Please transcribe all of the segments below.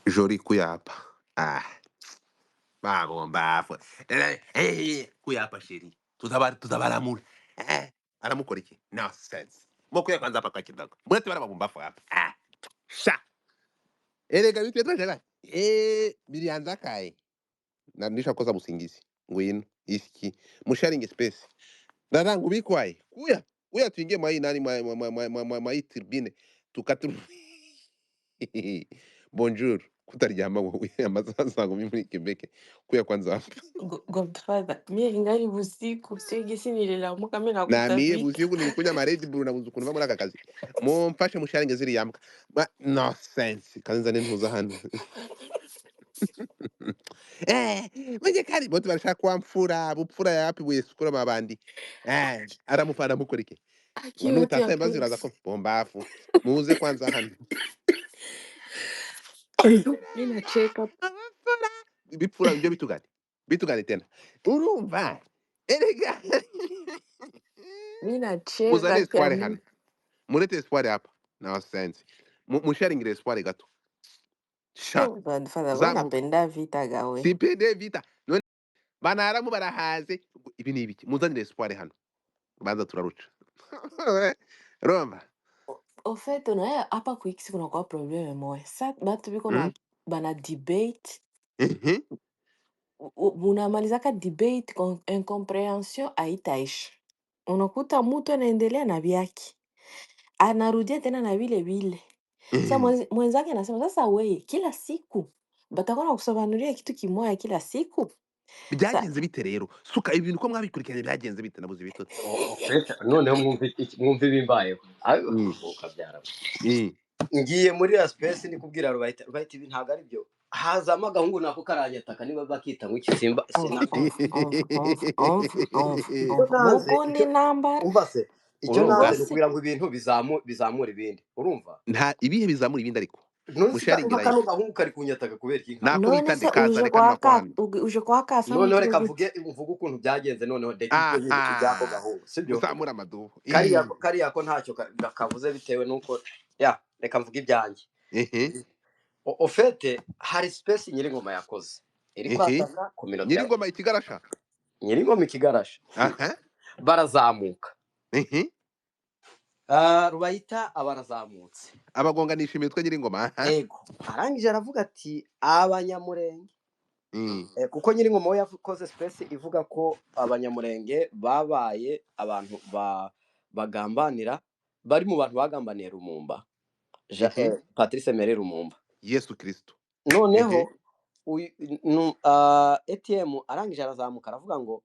Jori kuyapa. Ah, babomba kuyapa chérie, tutabaramura. Eh, aramukora iki? Nonsense. Moko kwanza hapa kwa kidogo. Mwete bara babumbafu hapa. Ah, sha. Erega bitwe twashaka. Eh, birianza kai. Na nishakosa busingizi. Ngwino iski. Musharing space. Dadangu bikwaye. Kuya. Kuya tuingie mwa hii nani mwa hii turbine. Tukatu. Bonjour. Kutaryama wowe amasaha saa 10 muri Quebec. Kuya kwanza hapa. Godfather, mie ingali busiku, sio gisi nililamuka mi Na nakuta mie vita. Busiku nilikunywa ma Red Bull nabuze ukuntu mva muri aka kazi. Mumfashe musharinge ziriya mbwa. Nonsense. Kanza nintuza hano. Eh, mwenye kari bote barashaka kwa mfura, bupfura yapi bwesukura mabandi. Eh, aramufana aramukora iki? Aki Ngo watu ya nutata imbazi uraza kweli. ko bombafu. Muze kwanza hano. Mi nacheka. Abapfura. Bipfura ibyo bitugane. Bitugane tena. Urumva? Erega. Mi nacheka Muzane espoir cyane. Hano. Murete espoir hapa. Nonsense. Musharingire espoir gato. Sha. Godfather, wewe Zamuka. unapenda vita gawe. Simpende vita. None banaramu barahaze. Ibi ni ibiki? Muzanire espoir hano. Banza turaruca. Urumva? Au fait, unaona hapa ku X kunakuwa problème moya. Sa batu biko na bana debate, munamalizaka debate con incompréhension haitaisha. Unakuta mutu anaendelea na vyake. Anarudia tena na vile vile. Sa mwenzake anasema sasa weye kila siku batakuwa nakusobanulia kitu kimoya kila siku. Sa Byagenze bite rero? Suka ibintu ko mwabikurikiranye, byagenze bite? Nabuze ibitotsi. Noneho mwumve ibimbayeho. Ukabyara. Ngiye muri ya space ni kubwira Rubayita, Rubayita, ibi ntabwo ari byo. Hazamo agahungu nako karanyataka, niba bakita ngo iki simba Umva, sina. Umva, umva, umva, umva, Icyo umva. nanze Mukunda icyo intambara. Umva se, icyo Urumva? nanze ni Rwose. ukugira ngo ibintu bizamure ibindi, urumva? Nta ibihe bizamura ibindi, ariko None se musharingi nka kano live gahungu kari kunyataka kubera iki nka nako None bitande se uje kazane kano kwaka nako hano. Uje kwakasa Noneho reka mutwe gute? mvuge ukuntu byagenze. Noneho ndeka ibyo nyine iby'ako Aha gahungu, sibyo? Uzamura amadubu. Kariya kariya ko ntacyo kavuze bitewe n'uko ya reka mvuge ibyanjye. Au fait, hari space Nyiringoma yakoze iri kwataka communauté ya Nyiringoma ikigarasha. Nyiringoma ikigarasha. Barazamuka. Ah, Rubayita aba arazamutse. Abagonganisha imitwe Nyiringoma, aha. Ego, arangije aravuga ati Abanyamurenge, kuko Nyiringoma we yakoze space ivuga ko Abanyamurenge babaye abantu bagambanira, bari mu bantu bagambaniye Lumumba, Patrice Emery Lumumba. Yesu Kristo. Noneho ATM arangije arazamuka aravuga ngo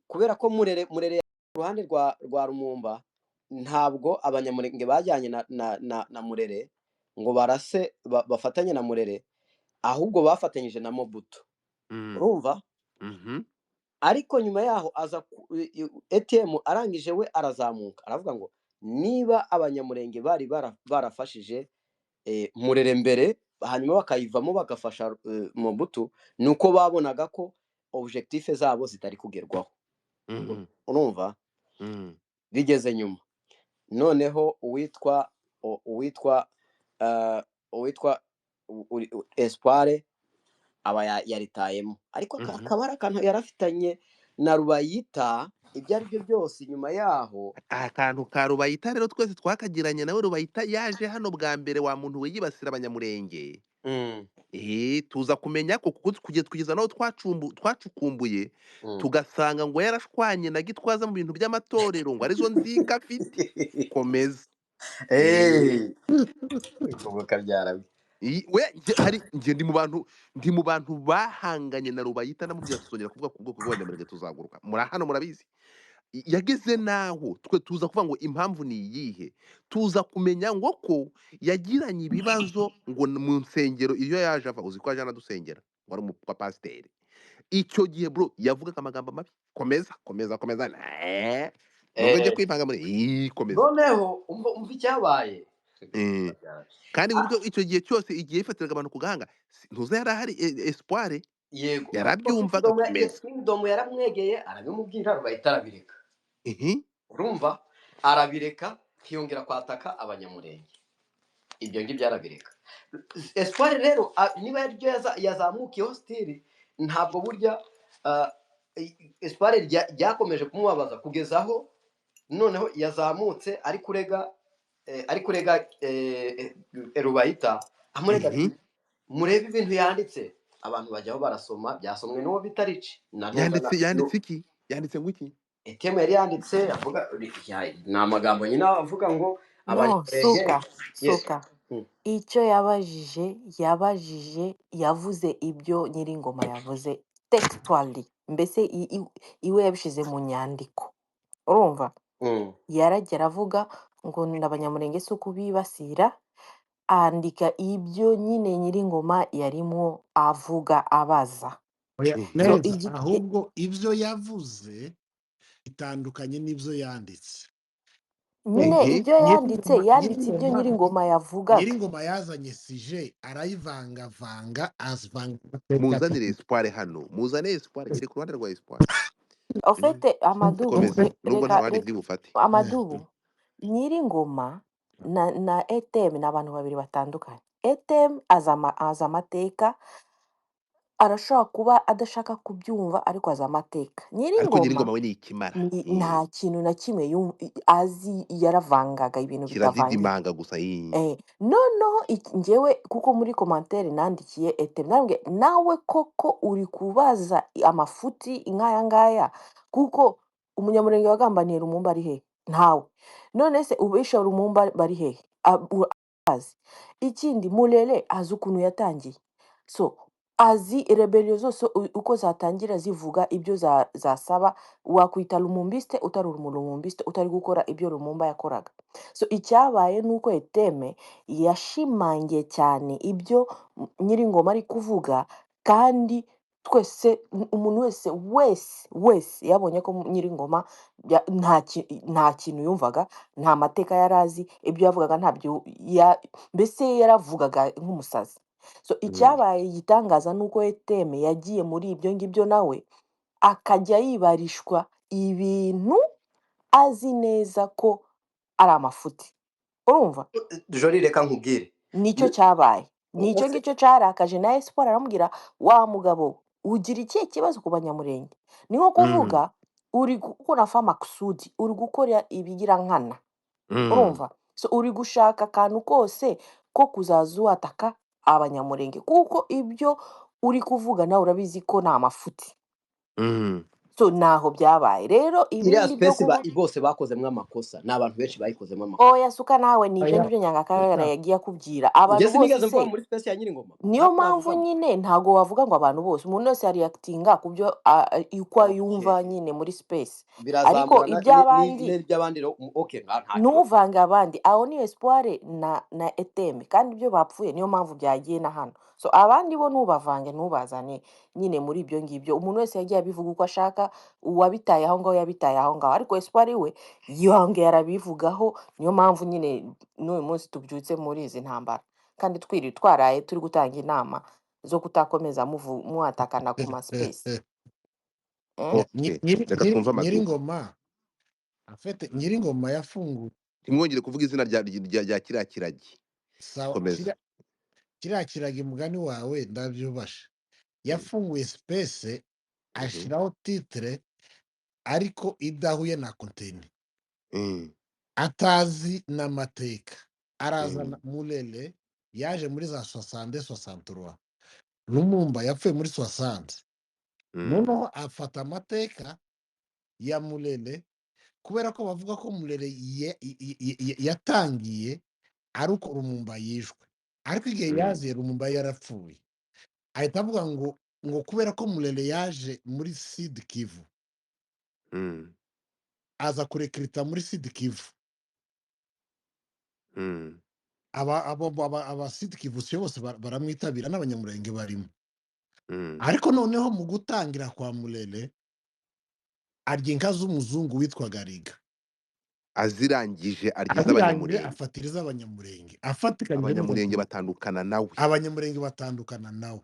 kubera ko Murere uruhande rwa Lumumba, ntabwo Abanyamurenge bajyanye na Murere ngo barase bafatanye na Murere, ahubwo bafatanyije na Mobutu. Urumva? Mhm. Ariko nyuma yaho aza ATM arangije we arazamuka aravuga ngo niba Abanyamurenge bari barafashije Murere mbere, hanyuma bakayivamo bagafasha Mobutu, ni uko babonaga ko objectif zabo zitari kugerwaho. Urumva? Bigeze nyuma noneho uwitwa Espoir aba yaritayemo, ariko akaba ari akantu yarafitanye na Rubayita. Ibyo ari byo byose, nyuma yaho Akantu ka Rubayita rero twese twakagiranye nawe. Rubayita yaje hano bwa mbere, wa muntu we, yibasira Abanyamurenge. Tuza kumenya ko kuko kugeza naho twacukumbuye tugasanga ngo yarashwanye na Gitwaza mu bintu by'amatorero, ngo arizo nzika afite. Komeza. Ubwo kabyara. We hari njye ndi mu bantu bahanganye na Rubayita, namubwira tuzongera kuvuga ku bwoko bw'Abanyamurenge tuzaguruka muri hano, murabizi. Yageze naho twe tuza kuvuga ngo impamvu ni iyihe, tuza kumenya ngo ko yagiranye ibibazo ngo mu nsengero iyo yaje ava, uzi ko yaje anadusengera, wari umupasiteri icyo gihe, bro, yavugaga amagambo mabi. Komeza, komeza, komeza. Nubwo njye kwivanga muri komeza. Noneho umva icyabaye. Kandi wibuke icyo gihe cyose igihe yifatiraga abantu ku gahanga, ntuza yari ahari, Espoir. Yego. Yarabyumvaga. Kingdom Komeza. Kingdom yaramwegeye arabimubwira, Rubayita arabireka. Urumva, arabireka, ntiyongera kwataka Abanyamurenge, ibyo ngibyo arabireka. Espoir rero niba aribyo yazamukiyeho stili, ntabwo burya Espoir ryakomeje kumubabaza kugeza aho noneho yazamutse ari kurega Rubayita, amurega ati murebe ibintu yanditse, abantu bajyaho barasoma, byasomwe n'uwo bita Rici na ntuza Yanditse yanditse iki? Yanditse ngo iki? Etemu yari yanditse avuga ni amagambo nyine avuga ngo No, abanyamurenge. suka Yes. suka. Icyo yabajije yavuze ibyo Nyiringoma yavuze textually, mbese iwe yabishyize mu nyandiko, urumva? Yaragera avuga ngo abanyamurenge si ukubibasira, andika ibyo nyine Nyiringoma yarimo avuga abaza. Oya, So neza, ahubwo ibyo yavuze bitandukanye n'ibyo yanditse. Nyine ibyo yanditse, yanditse ibyo Nyiringoma yavugaga. Nyiringoma yazanye sije arayivangavanga, azivanga amateka. Muzanire Espoir hano, muzane Espoir, ngere ku ruhande rwa Espoir. Ofete amadubu, Komeza nubwo nta reka ruhande reka ndi bufate. Amadubu, Nyiringoma na Etem ni abantu babiri batandukanye. Etem azi amateka, arashobora kuba adashaka kubyumva ariko azi amateka. Ariko Nyiringoma Nyiringoma we ni ikimara. Nta kintu na kimwe azi, yaravangaga ibintu bitavangika. Kiradidimanga gusa. Noneho njyewe kuko muri commentaire nandikiye Etem, nambwiye nawe koko uri kubaza amafuti nk'aya ngaya, kuko umunyamurenge wagambaniye Lumumba ari hehe? Ntawe. None se ubisha Lumumba bari hehe? Azi. Ikindi Mulele azi ukuntu yatangiye, so azi rebellion zose uko zatangira zivuga ibyo zasaba. Wakwita Lumumbiste utari umulumbiste, utari gukora ibyo Lumumba yakoraga. So icyabaye ni uko Eteme yashimangiye cyane ibyo Nyiringoma ari kuvuga, kandi twese umuntu wese wese wese yabonye ko Nyiringoma nta kintu yumvaga, nta mateka yari azi, ibyo yavugaga ntabyo mbese yaravugaga nk'umusazi. So icyabaye igitangaza ni uko Eteme yagiye muri ibyo ngibyo nawe akajya yibarishwa ibintu azi neza ko ari amafuti, urumva? Jori, reka nkubwire. Nicyo cyabaye, nicyo ngicyo cyarakaje na Espoir, aramubwira wa mugabo ugira ikihe kibazo ku banyamurenge? Ni nko kuvuga uri gukora makusudi, uri gukora ibigirankana, urumva? So uri gushaka akantu kose ko kuzaza wataka abanyamurenge, kuko ibyo uri kuvuga nawe urabizi ko ni amafuti. So naho byabaye rero iriya ibindi byo space kuba bose bakozemo amakosa, ni abantu benshi bayikozemo amakosa. Oya suka nawe, ni ibyo Oya, ngibyo Nyangakagara reka. yagiye akubwira abantu Njye bose sinigeze mvuga se muri space ya Nyiringoma, niyo ntabwo mpamvu navugamo. nyine ntago wavuga ngo abantu bose, umuntu wese ariyakitinga ku byo uko yumva nyine muri space, ariko Birazamura iby'abandi n'iby'abandi rero, okay, nta kibazo. Ntuvange abandi, aho ni Espoir na Eteme, kandi ibyo bapfuye niyo mpamvu byagiye na hano. So abandi bo ntubavange, ntubazane nyine muri ibyo ngibyo. Umuntu wese yagiye abivuga uko ashaka, uwabitaye aho ngaho yabitaye aho ngaho, ariko Espoir we yongeye arabivugaho. Niyo mpamvu nyine n'uyu munsi tubyutse muri izi ntambara, kandi twiri twaraye turi gutanga inama zo kutakomeza muhatakana ku ma space. Okay, reka twumve amadubu. Nyiringoma afite, Nyiringoma yafunguye. Ntimwongere kuvuga izina rya kiriya kiragi. Sawa, Komeza. Kiriya kiragi mugani wawe ndabyubasha. Yafunguye space ashyiraho titre ariko idahuye na konteni, atazi n'amateka. Arazana Mulele yaje muri za 62 63, Lumumba yapfuye muri 60. Noneho afata amateka ya Mulele, kubera ko bavuga ko Mulele yatangiye ari uko Lumumba yishwe, ariko igihe yaziye Lumumba yarapfuye. Ahita avuga ngo kubera ko Mulele yaje muri Sud Kivu, aza kurekirita muri Sud Kivu, aba Sud Kivu si bose baramwitabira, n'abanyamurenge barimo. Ariko noneho mu gutangira kwa Mulele arya inka z'umuzungu witwaga Riga, azirangije arya azirangije iz'abanyamurenge, afatira iz'abanyamurenge, afatikanyije abanyamurenge batandukana nawe, abanyamurenge batandukana nawe.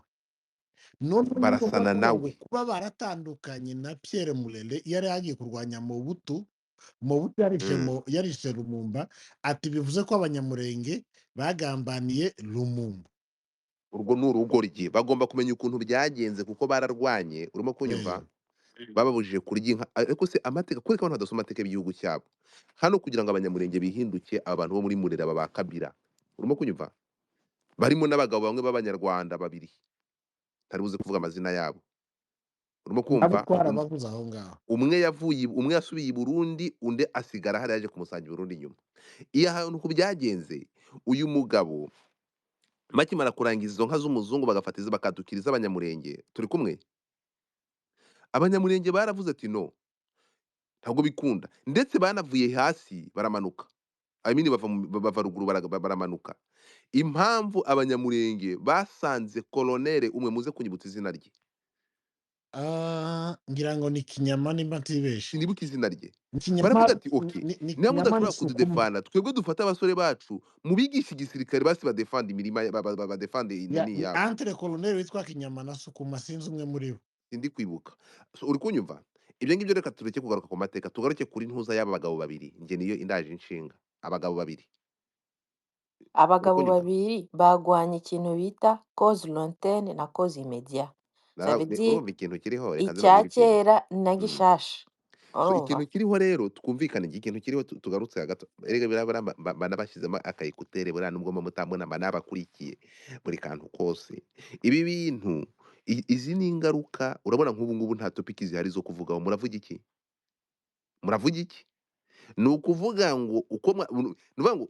None barasana nawe. Kuba baratandukanye na Pierre Mulele yari yagiye kurwanya Mobutu, Mobutu yarishe Lumumba, ati bivuze ko abanyamurenge Bagambaniye Lumumba. Urwo ni urugoryi, bagomba kumenya ukuntu byagenze kuko bararwanye. Urimo kunyumva? Bababujije kurya inka. Ariko se amateka, kureka abantu badasoma amateka y'igihugu cyabo hano, kugira ngo abanyamurenge bihinduke abantu bo muri Murera ba Kabira. Urimo kunyumva? Barimo n'abagabo bamwe b'abanyarwanda babiri ntari buze kuvuga amazina yabo. Urimo Nabo kumva? twarababuze aho ngaho. Umwe yavuye, umwe yasubiye i Burundi, undi asigara hariya yaje kumusanga i Burundi nyuma. Iyo ahantu uko byagenze, uyu mugabo bakimara kurangiza izo nka z'umuzungu bagafata izo bakadukiriza abanyamurenge, turi kumwe, abanyamurenge baravuze ati no, ntabwo bikunda. Ndetse banavuye hasi baramanuka, I mean bava ruguru baramanuka. Impamvu abanyamurenge basanze kolonere umwe, muze kunyibutsa izina rye. Ngira ngo ni Kinyama nimba ntibeshe. Sinibuka izina rye. Ni Kinyama, Baravuga ati okay, ni niba Kinyama mudashobora ni Sukuma. kududefana, twebwe dufate abasore bacu mubigishe igisirikare, basi badefande imirima, badefande Ya, nini ni yabo. entre colonel witwa Kinyama na Sukuma, sinzi umwe muri bo. Sindi kwibuka. So, uri kunyumva? Ibyo ngibyo reka tureke kugaruka ku mateka, tugaruke kuri ntuza y'aba bagabo babiri. Njye niyo indaje inshinga abagabo babiri. Uri Abagabo kunyumva? babiri bagwanye ikintu bita cause lointaine na cause immédiate. Ça veut dire Urumva ikintu kiriho, reka nze icya mbabwire ikintu. kera na gishasha. So Urumva? ikintu kiriho rero twumvikane, ikintu kiriho tugarutse gato. Erega birabura banabashyizemo akayikutere, buriya nubwo mutambona mba nabakurikiye buri kantu kose. Ibi bintu izi ni ingaruka. Urabona nk'ubu ngubu nta topiki zihari zo kuvugaho. Muravuga iki? Muravuga iki? Ni ukuvuga ngo uko ni ukuvuga ngo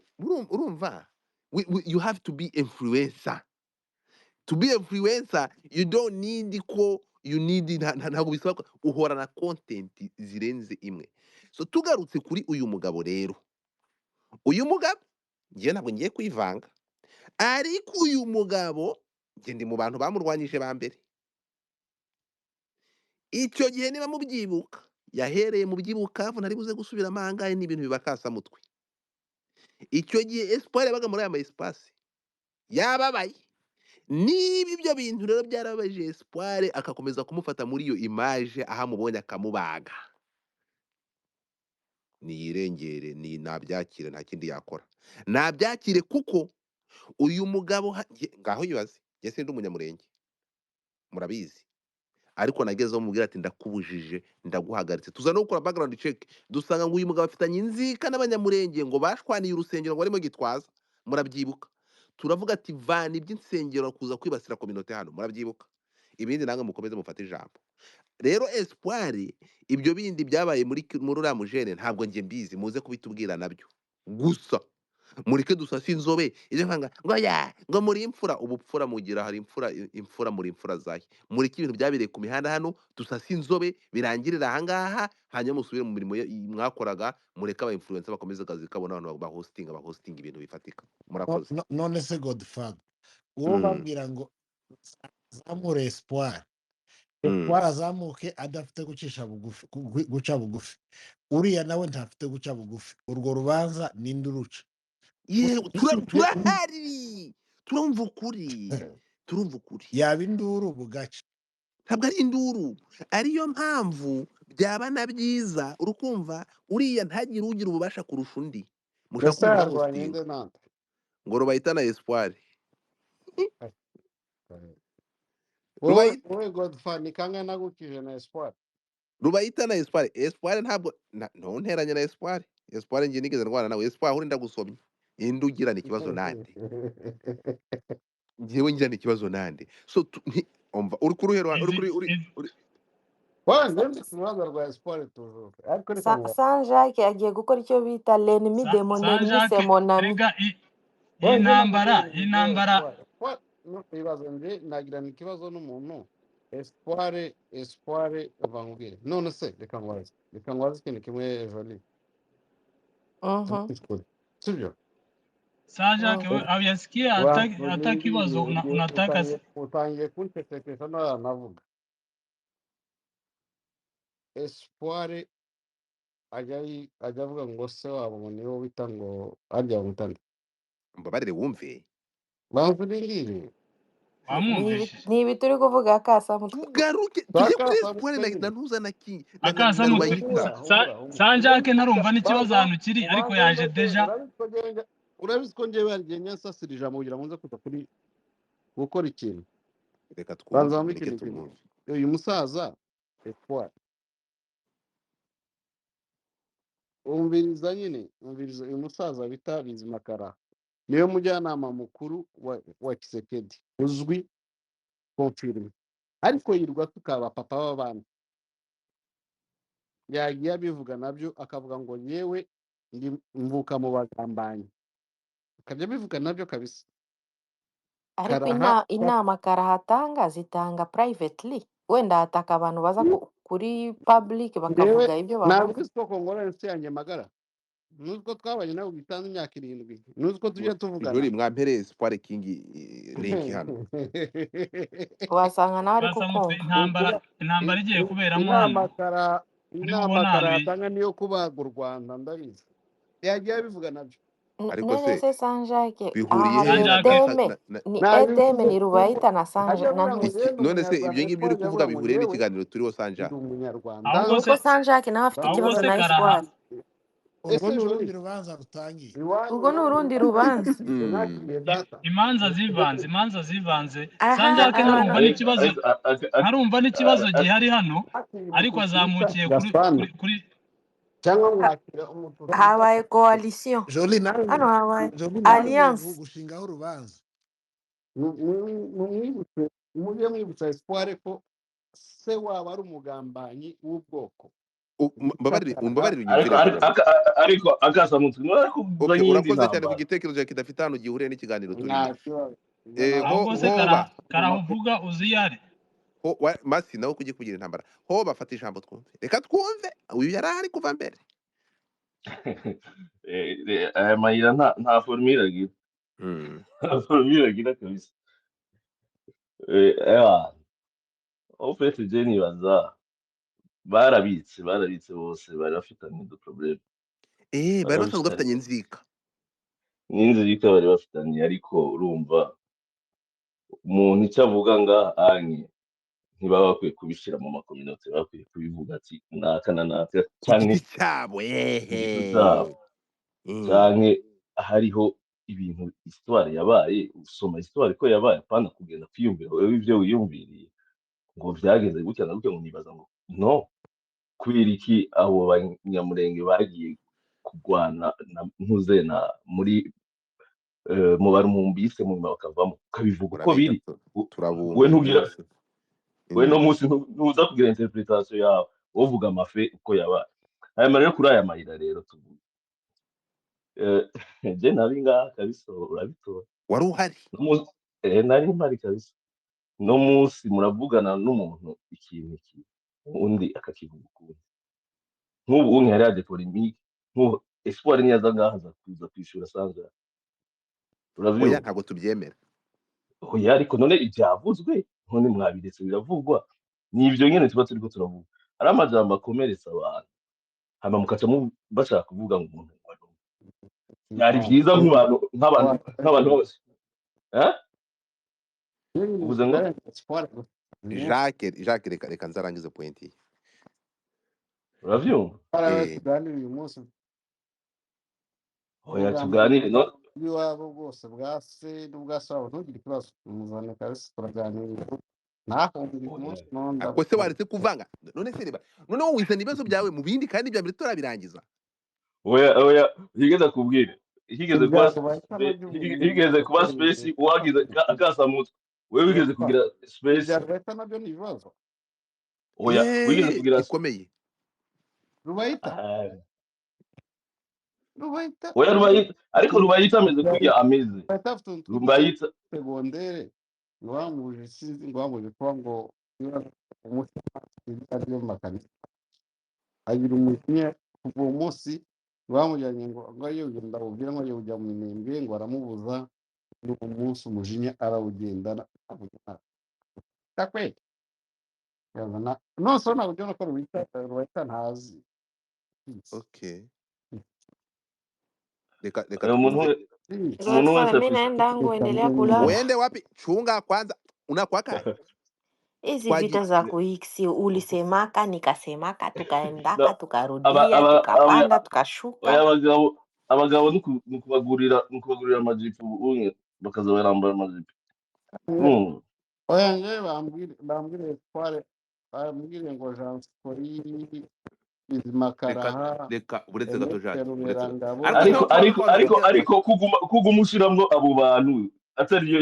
urumva you have to be influencer. To be influencer you don't need ko you need ntabwo bisaba ko uhora na content zirenze imwe. So tugarutse kuri uyu mugabo rero, uyu mugabo njye ntabwo ngiye kwivanga, ariko uyu mugabo njye ndi mu bantu bamurwanyije ba mbere. Icyo gihe niba mubyibuka, yahereye mu by'ibukavu, ntari buze gusubiramo ahangahe, ni ibintu bibakasamutwe. Icyo gihe Espoir yabaga muri aya ma espace yababaye. Niba ibyo bintu rero byarababaje Espoir, akakomeza kumufata muri iyo image, aho amubonye akamubaga, niyirengere, ni nabyakire, nta kindi yakora, nabyakire. Kuko uyu mugabo ngaho yibaze, njye sindi umunyamurenge murabizi, ariko nagezeho mubwira ati ndakubujije, ndaguhagaritse. Tuza no gukora background check, dusanga ngo uyu mugabo afitanye inzika n'abanyamurenge, ngo bashwaniye urusengero ngo barimo Gitwaza, murabyibuka. Turavuga ati vana iby'insengero kuza kwibasira kominote hano, murabyibuka. Ibindi namwe mukomeze mufate ijambo. Rero Espoir, ibyo bindi byabaye muri uriya mujene ntabwo njye mbizi, muze kubitubwira nabyo. Gusa mureke dusase inzobe, ibyo nkanga ngo ya ngo muri imfura, ubupfura mugira, hari imfura, imfura muri imfura zahe. Mureke ibintu byabereye ku mihanda hano, dusase inzobe birangirira ahangaha, hanyuma musubire mu mirimo mwakoraga, mureke aba influencer bakomeze akazi kabo, n'abantu ba hosting ibintu bifatika. Murakoze. None se Godfather, uwo babwira ngo zamure Espoir, Espoir azamuke adafite gucisha bugufi, guca bugufi, uriya nawe ntafite guca bugufi, urwo rubanza ninde uruca? Yewe, turahari, turumva ukuri, turumva ukuri. Yaba induru bugaca. Ntabwo ari induru, ariyo mpamvu byaba na byiza. Urukumva uriya ntagire ugira ububasha kurusha undi, mushaka Mbese umuntu yarwanye hostinga inde nande? Ngo Rubayita na Espoir. Wowe Rubayita, wowe Godfa, ni kangahe nagukije na Espoir? Rubayita na Espoir. Espoir ntabwo ntunteranye na Espoir. Espoir njye nigeze ndwana nawe. Espoir uri ndagusomye, inde ugirana ikibazo nande? Njyewe ngirana ikibazo nande? So umva uri kuruhe ruhande uri Izi kuri uri izi uri Wowe njye ku rubanza rwa Espoir toujours, ariko reka nkubaze. Saint Jacques agiye gukora icyo bita l'ennemi de mon Saint ennemi c'est Jacques mon ami. rega iyi Wowe njye ntambara nakubwiye iyi ngo njyewe ntambara Espoir no ibibazo njye nagirana ikibazo n'umuntu Espoir. Espoir, uva nkubwire, none se reka nkubaze ikintu kimwe, Jolie. Mhm. Sibyo? Saint Jacques we abyasikia hata kibazo Wanzurindiriye, unataka utangiye kunshekesha ntaranavuga. Espoir ajya avuga ngo se wabo ngo niwo bita ngo arya bamutande. Mbabarire wumve. Banzurindiriye. Wamwumvishije? Ni ibi turi kuvuga akasamutwe. Tugaruke tujye kuri Bakasa Espoir na mutwe na nyine. ntuza na King na Akasamutwe. Rubayita. Humura, humura, humura. Saint Njye Jacques ntarumva mvuga n'ikibazo banza ahantu kiri, ariko ubanza yaje wumve deja. urabizi ko njyewe Urabizi ko njyewe hari igihe nyasasira ijambo kugira ngo nze kuza kuri gukora ikintu. Reka Banza twumve, wumve mureke ikintu kimwe. tumwumve. Uyu musaza Espoir, umviriza nyine, umviriza uyu musaza bita Bizimakara, niwe mujyanama mukuru wa Kisekedi uzwi confirme, ariko yirwa tukaba papa w'abana. Yagiye abivuga nabyo akavuga ngo yewe ndi mvuka mu bagambanyi, akajya abivuga nabyo kabisa. Ariko Karaha inama karahatanga zitanga privately, wenda hataka abantu baza kuri public ngewe bakavuga ibyo ntabwo bavuga. uzi ko kongora inshuti yanjye magara, nuzi ko twabanye nawe bitanze imyaka 7, nuzi ko tujya tuvugana. Jori mwampereye Espoir King link hano. Wasanga nawe ari Basamutse kukumva. intambara, intambara igiye kuberamo Inama hano kara uri inama bubona kara ahantu atanga niyo kubaga u Rwanda, ndabizi yagiye abivuga nabyo. Ariko None se se Sanjake, aha bihuriye hari he na Sanjake data edeme na, na, ni Nabivuze edeme ni kuko Rubayita na ajya Sanja na avuga ngo Ntuzi. yewe ndi None se umunyarwanda, ibyo ngibyo Espoir uri ajya kuvuga avuga ngo bihuriye yewe n'ikiganiro turiho Sanja? ndi umunyarwanda. Ahubwo Nuko se Sanjake nawe afite ahubwo ikibazo se na Karaha Espoir. Urwo Ese ni Jori urundi rubanza rutangiye. iwanyu Urwo ni urundi rubanza. Mwakiriye data. Imanza zivanze, imanza zivanze. Aha Sanjake abantu ntarumva ariko n'ikibazo, ariko ntarumva n'ikibazo gihari hano, Mwakiriye ariko umututsi bita azamukiye kuri Gasana kuri kuri cyangwa mwakira umututsi bita habaye coalition Joli nawe, hano, habaye Joli nawe ugiye alliance. gushingaho urubanza. Mumwibutse, mujye mwibutsa Espoir ko se waba ari umugambanyi w'ubwoko Mbabarire, bita Karaha. umbabarire ariko unyumvire ariko Jori. ariko akasamutwe ariko Okay, uzanye iyindi urakoze cyane ku ntambara. gitekerezo cyawe kidafite ahantu gihuriye n'ikiganiro turimo. Nta kibazo ibyo Eh, ntabwo ho Ahubwo se hoba Karaha, Karaha uvuga uzi iyo ari. ho masi nawe kujya kugira intambara. Ho bafata ijambo twumve. Reka twumve. Uyu yari ahari kuva mbere. Aya mayira nta formule agira. Nta formule agira kabisa. Ewa en fait je nibaza barabitse bose bari bafitanye du problème. Bari Bari basanzwe bafitanye bafitanye inzika. N'inzika bari bafitanye, ariko urumva umuntu icyo avuga ngaha anye ntibaba bakwiye kubishyira mu makominote, bakwiye kubivuga ati naka na naka Ku canke giti cyabo ku giti ehe. cyabo, canke hariho ibintu histoire yabaye, usoma histoire ko yabaye, apana kugenda kwiyumvira wewe ibyo wiyumviriye ngo byageze gutya na gutya, ngo nibaza ngo no kubera iki abo banyamurenge bagiye kurwana na ntuze na muri mu barumbise mu nyuma bakavamo, ukabivuga uko Urabeshya biri. We turabunga uyu ntugira munsi. We no munsi ntuza kugira interpretation yawe, wovuga amafe uko yabaye. Hanyuma rero kuri aya mayira rero tuvuga je nari ngaha kabisa, urabitora. Wari uhari. No munsi nari mpari kabisa. No munsi muravugana n'umuntu ikintu iki undi akakivuga ukundi. Nk'ubu unye hari yaje polemique, nk'ubu Espoir niyaza ngaha aza kuza kwishura Sanja, Oya uravyumva? ntabwo tubyemera. Oya ariko none ibyavuzwe none mwabiretse biravugwa, ni ibyo nyene tuba turiko turavuga. Ari amajambo akomeretsa abantu, hama mukaca bashaka kuvuga ngo umuntu ngo ari byari byiza nk'abantu nk'abantu bose eh uvuze ngo Jacques reka nzarangize point ye. Uravyumva? Tuganire uyu munsi. Oya Ubugambanyi tuganire no bw'iwabo bwose bwa se n'ubwa se wabo, ntugire ikibazo, muzane kabisa turaganira, ntahunge uyu Oya munsi none Ako se ndagukunda. waretse kuvanga none se reba noneho wizana ibibazo byawe mu bindi kandi ibya mbere turabirangiza. Oya oya, higeze kubwira higeze kuba Ibyago bahita nabyo ubu higeze kuba space wagize akasamutwe wewe wigeze kugira space. Ibyago bahita nabyo ni ibibazo. Oya wigeze kugira Gikomeye. Rubayita Ah, Rubayita oya Rubayita, ariko Rubayita ameze kurya ameze Rubayita afite utuntu tw'uduce Rubayita segondere ngo bamubujije, sinzi ngo bamubujije kuba ngo umutima ari mu makanisa agira umujinya kuva uwo munsi bamujyanye ngo agiye kugenda bubwira ngo agiye kujya mu minembwe ngo aramubuza, n'uwo munsi umujinya arawugendana takwe yazana none se ntabwo ujya ko Rubayita ntazi. Okay, reka Umuntu twumve. Umuntu wese Godfather, mi afise naenda angu, endelea kulala. Uende wapi? Chunga kwanza unakwaka Hizi kwaji vita za kuiksi ulisemaka nikasemaka, tukaendaka No, aba tukarudia aba tukapanda oya tukashuka. abagabo Abagabo ni ukubagurira amajipo ubu bakaza barambara amajipo. Urumva? Oya, njyewe bambwire Espoir, bambwire ngo Jean Sikori, Bizima Reka Karaha, reka, uretse gato Enoke Jacques, uretse gato. Ruberangabo. Ariko Ariko se ariko twari ariko twari ariko kuguma ushiramwo abo bantu atariyo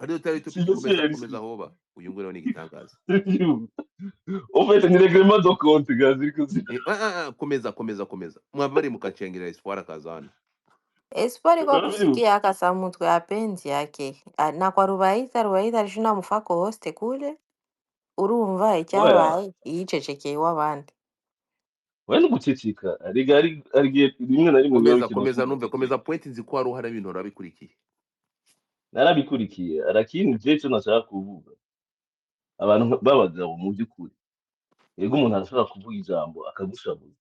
ariyo tari topic. Siyo Komeza sense. Komeza hoba uyu nguyu nawe ni igitangaza. En fait ni règlement de compte gazi ariko Komeza komeza komeza, mwabari mukacengera Espoir akaza hano. Espoir kwa kusikia akasamutwe apenzi yake na kwa Rubaita, Rubaita alishina mufako hoste kule urumva Oya, icyabaye yicecekeye w'abandi. We no guceceka arega ari igihe rimwe na rimwe biba Komeza bikenewe komeza ko numve, komeza uceceka. point. Nzi ko hari uhari ibintu warabikurikiye. Narabikurikiye, arakindi je cyo nashaka kuvuga, abantu b'abagabo mu by'ukuri, yego umuntu arashobora kuvuga ijambo akagushabuza.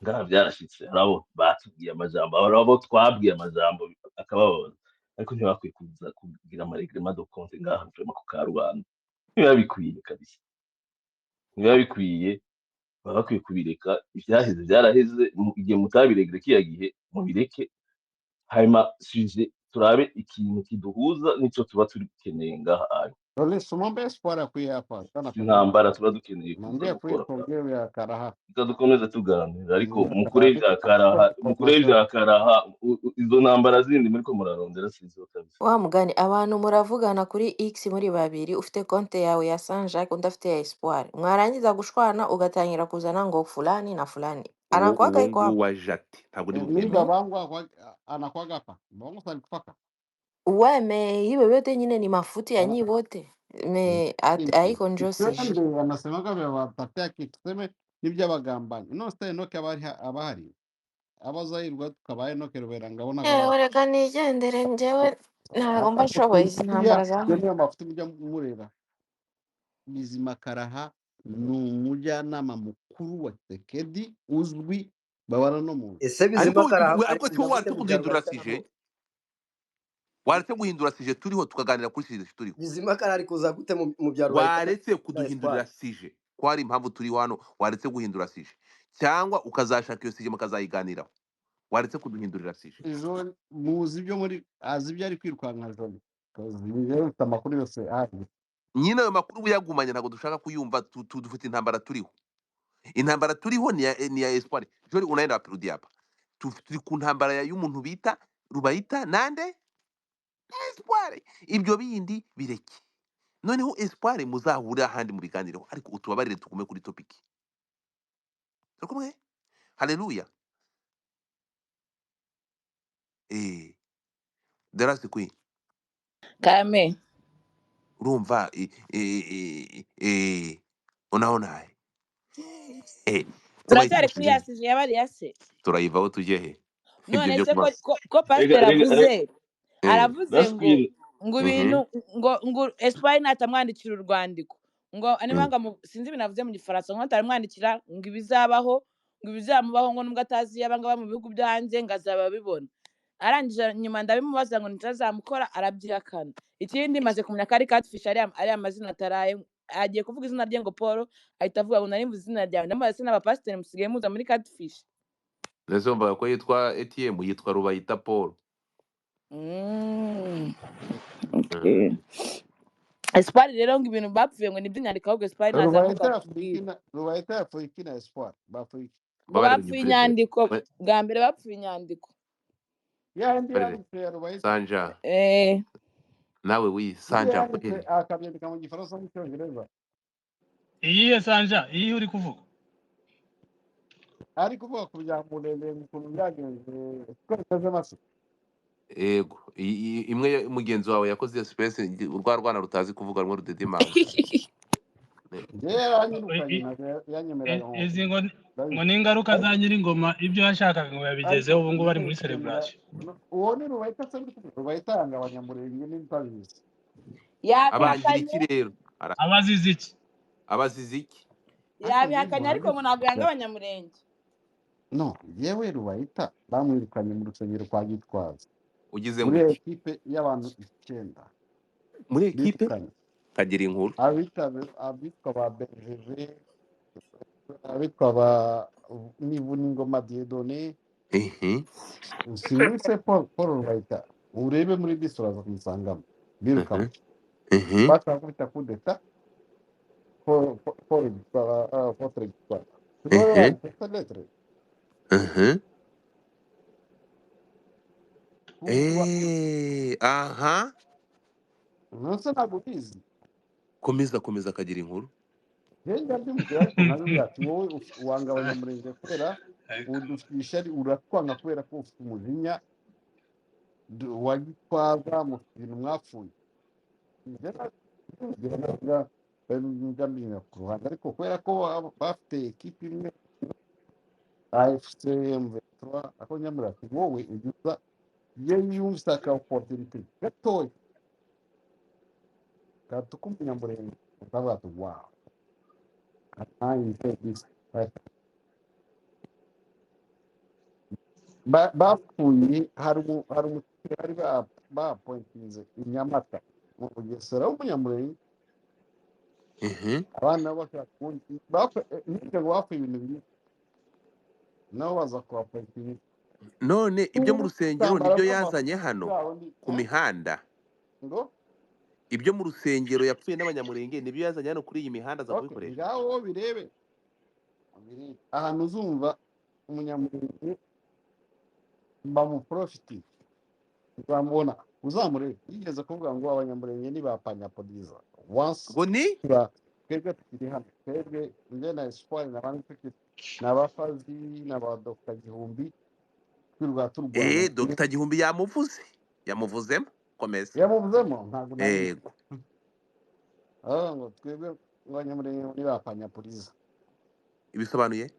Ngaha byarashitse, hari abo batubwiye amajambo, hari abo twabwiye amajambo akababaza, ariko ntibakwiye kuza kugira amaregrema de compte ngaha vraiment ku karubanda. Ntibiba bikwiye kabisa, ntibiba bikwiye, baba bakwiye kubireka. Ivyaheze byaraheze, igihe mutabiregre kiya gihe mubireke, hanyuma sujet turabe ikintu kiduhuza nico tuba dukeneye ngaha anya. Lole, sumombe Espoir akwiye hapa sana Si kabisa. intambara tuba dukeneye kuza Mwambie akwiye gukora, kuongea ya Karaha. reka dukomeze tuganira, ariko Ya mukure Karaha ivya Karaha, mukure formation. ivya Karaha, izo ntambara zindi muriko murarondera sizo kabisa. Wa mugani abantu muravugana kuri X muri babiri, ufite konte yawe ya Saint Jacques, undi afite ya Espoir, mwarangiza gushwana ugatangira kuzana ngo fulani na fulani Uwo anakuwaka uwo iko nguwo hapo. wa Jacques ntabwo ndi Mimi bubyemere. babangu anakwaga hapa. Babangu alikufaka. Weme hivyo vyote nyine ni mafuti ya nyi wote me haiko njo sije. Twende anasemaga vya watatea kitu tuseme n'iby'abagambanyi. No se Enoke abari abahari. Abazahirwa tukabaye Enoke Ruberangabo n'abari. Reka nigendere njyewe ntabwo mba nshoboye izi ntambara za Iyo hano. niyo mafuti mujya mureba. Bizima Karaha ni umujyanama mukuru wa Tshisekedi uzwi babana no mu nzu. Ese Ariko Bizima Karaha ari ariko kuza cyo gute waretse mu bya kuduhindura Rubayita na sije, Paul? waretse guhindura sije turiho tukaganira kuri sije turiho. Bizima Karaha ari kuza gute mu bya Rubayita Waretse na kuduhindurira Espoir? sije ko hari impamvu turiho hano, waretse guhindura sije cyangwa ukazashaka iyo sije mukazayiganiraho. Waretse kuduhindurira sije. Ejo muzi ibyo muri azi ibyo ari kwirukanka jone. Njyewe mfite amakuru yose ahari. Nyine ayo makuru uyagumanye, ntabwo dushaka kuyumva. Dufite intambara turiho, intambara turiho ni ya Espoir. Jori unaenda wapi? Rudi hapa. Turi ku ntambara y'umuntu bita Rubayita nande Espoir. Ibyo bindi bireke, noneho Espoir muzahurira ahandi mubiganireho, ariko utubabarire tugume kuri topic. Turi kumwe, haleluya. Darasi queen. Kame. Urumva unaona Turacyari tubaye kuri ya sije yabariya se. turayivaho tujye he? Ibyo None byo se kuba ko Rega pasiteri rega rega avuze, aravuze that's ngo queen. ngo ibintu ngo Espoir natamwandikira urwandiko ngo niba ngo sinzi ibintu avuze mu gifaransa, ngo atamwandikira ngo ibizabaho, ngo ibizamubaho, ngo nubwo atazi yaba ngaba mu bihugu byo hanze ngo azaba abibona. Arangije nyuma ndabimubaza ngo ntitazamukora, arabyihakana. Ikindi maze kumenya ko ari catfish, ari amazina ataraye, agiye kuvuga izina rye ngo Paul, ahita avuga ngo nari mvuze izina ryawe. Ndamubaza se n'abapasiteri musigaye muza muri catfish? Mbese wumvaga ko yitwa ATM, yitwa Rubayita Paul. Okay. Espoir rero ngo ibintu bapfuye ngo nibyo inyandiko, ahubwo Espoir nazamuka Rubayita atubwire. yapfuye Rubayita yapfuye iki na Espoir bapfuye iki? Ngo Mbabarire bapfuye unyumvire inyandiko bwa mbere, bapfuye inyandiko. Ya indi mbabarire yanditse ya Rubayita. Sanja nawe wi Ibyo Sanja yanditse kweli. akabyandika mu gifaransa n'icyongereza. Iyihe Sanja, iyihe uri kuvuga? Ari kuvuga ku bya Muremure ukuntu byagenze twese amase. Yego, imwe mugenzi wawe yakoze iyo space, urwa rwana rutazi kuvuga rumwe rudedimanga. Njyewe yaranyirukanye ntabwo yanyemeraga ngo Izi ngo ndabizi. ni ingaruka Ariko za Nyiringoma, ibyo yashakaga ngo ariko yabigezeho, ubu ngubu ari muri ndashimira celebration. uwo ni Rubayita se uri kuvuga? Rubayita yanga abanyamurenge n'intabizi. Abangira Yabihakanye iki rero? Abazize iki? Abazize iki? Ariko njyewe yabihakanye, ariko mpora ngo ntabwo yanga abanyamurenge. No, yewe Rubayita bamwirukanye mu rusengero kwa Gitwaza Ugize ngo muri iki? ekipe y'abantu 9 Muri ekipe birukanye kagira inkuru. abitwa ba Bergere, abitwa ba Nivuningoma Dieudonné, Mhm. Sinwise Paul Rubayita, urebe muri bisi uraza kumusangamo birukamo. Mhm. Mhm. Bashaka kubita kudeta Paul contre Gitwaza. Niwe Mhm. wanditse lettre. Mhm. Kuba Aha. nonse ntabwo ubizi. Komeza komeza akagira inkuru. Njye ndabimubwira ariko nkabibwira ati wowe wanga abanyamurenge kubera udufite ishyari, uratwanga kubera ko ufite umujinya wa Gitwaza, mufite ibintu mwapfuye. Njye ndabimubwira njya mbinyura ku ruhande, ariko kubera ko bafite ekipi imwe AFC M23, ako nyamura ati wowe ujya uza iyo yumvise aka opportunity gatoya gatuka umunyamurenge ukavuga ati wow, I enjoy this. Bapfuye hari umutwe bari bapointinze i Nyamata mu Bugesera w'umunyamurenge. Mhm. Abana nabo bashaka kundi nibyo ngo bapfuye ibintu bibiri nabo baza kubapointinga. None ibyo mu rusengero Intambara nibyo z'amafuti yazanye hano zabo ni ku mihanda. Ngo Ibyo mu rusengero yapfuye n'abanyamurenge nibyo yazanye hano kuri iyi mihanda aza okay, kubikoresha. ngaho birebe ahantu uzumva umunyamurenge bamuprofiti uzamubona uzamurebe. Yigeze kuvuga ngo abanyamurenge ni ba panyapoliza once Ngo ni twebwe tukiri hano, twebwe njye na Espoir n'abandi tukiri n'abafazi n'aba Dr Gihumbi twirirwa turwana. Dr Gihumbi yamuvuze. Yamuvuzemo. Komeza. Yamuvuzemo ntabwo nari Yego. ngo twebwe abanyamurenge ni ba panyapoliza. Ibisobanuye?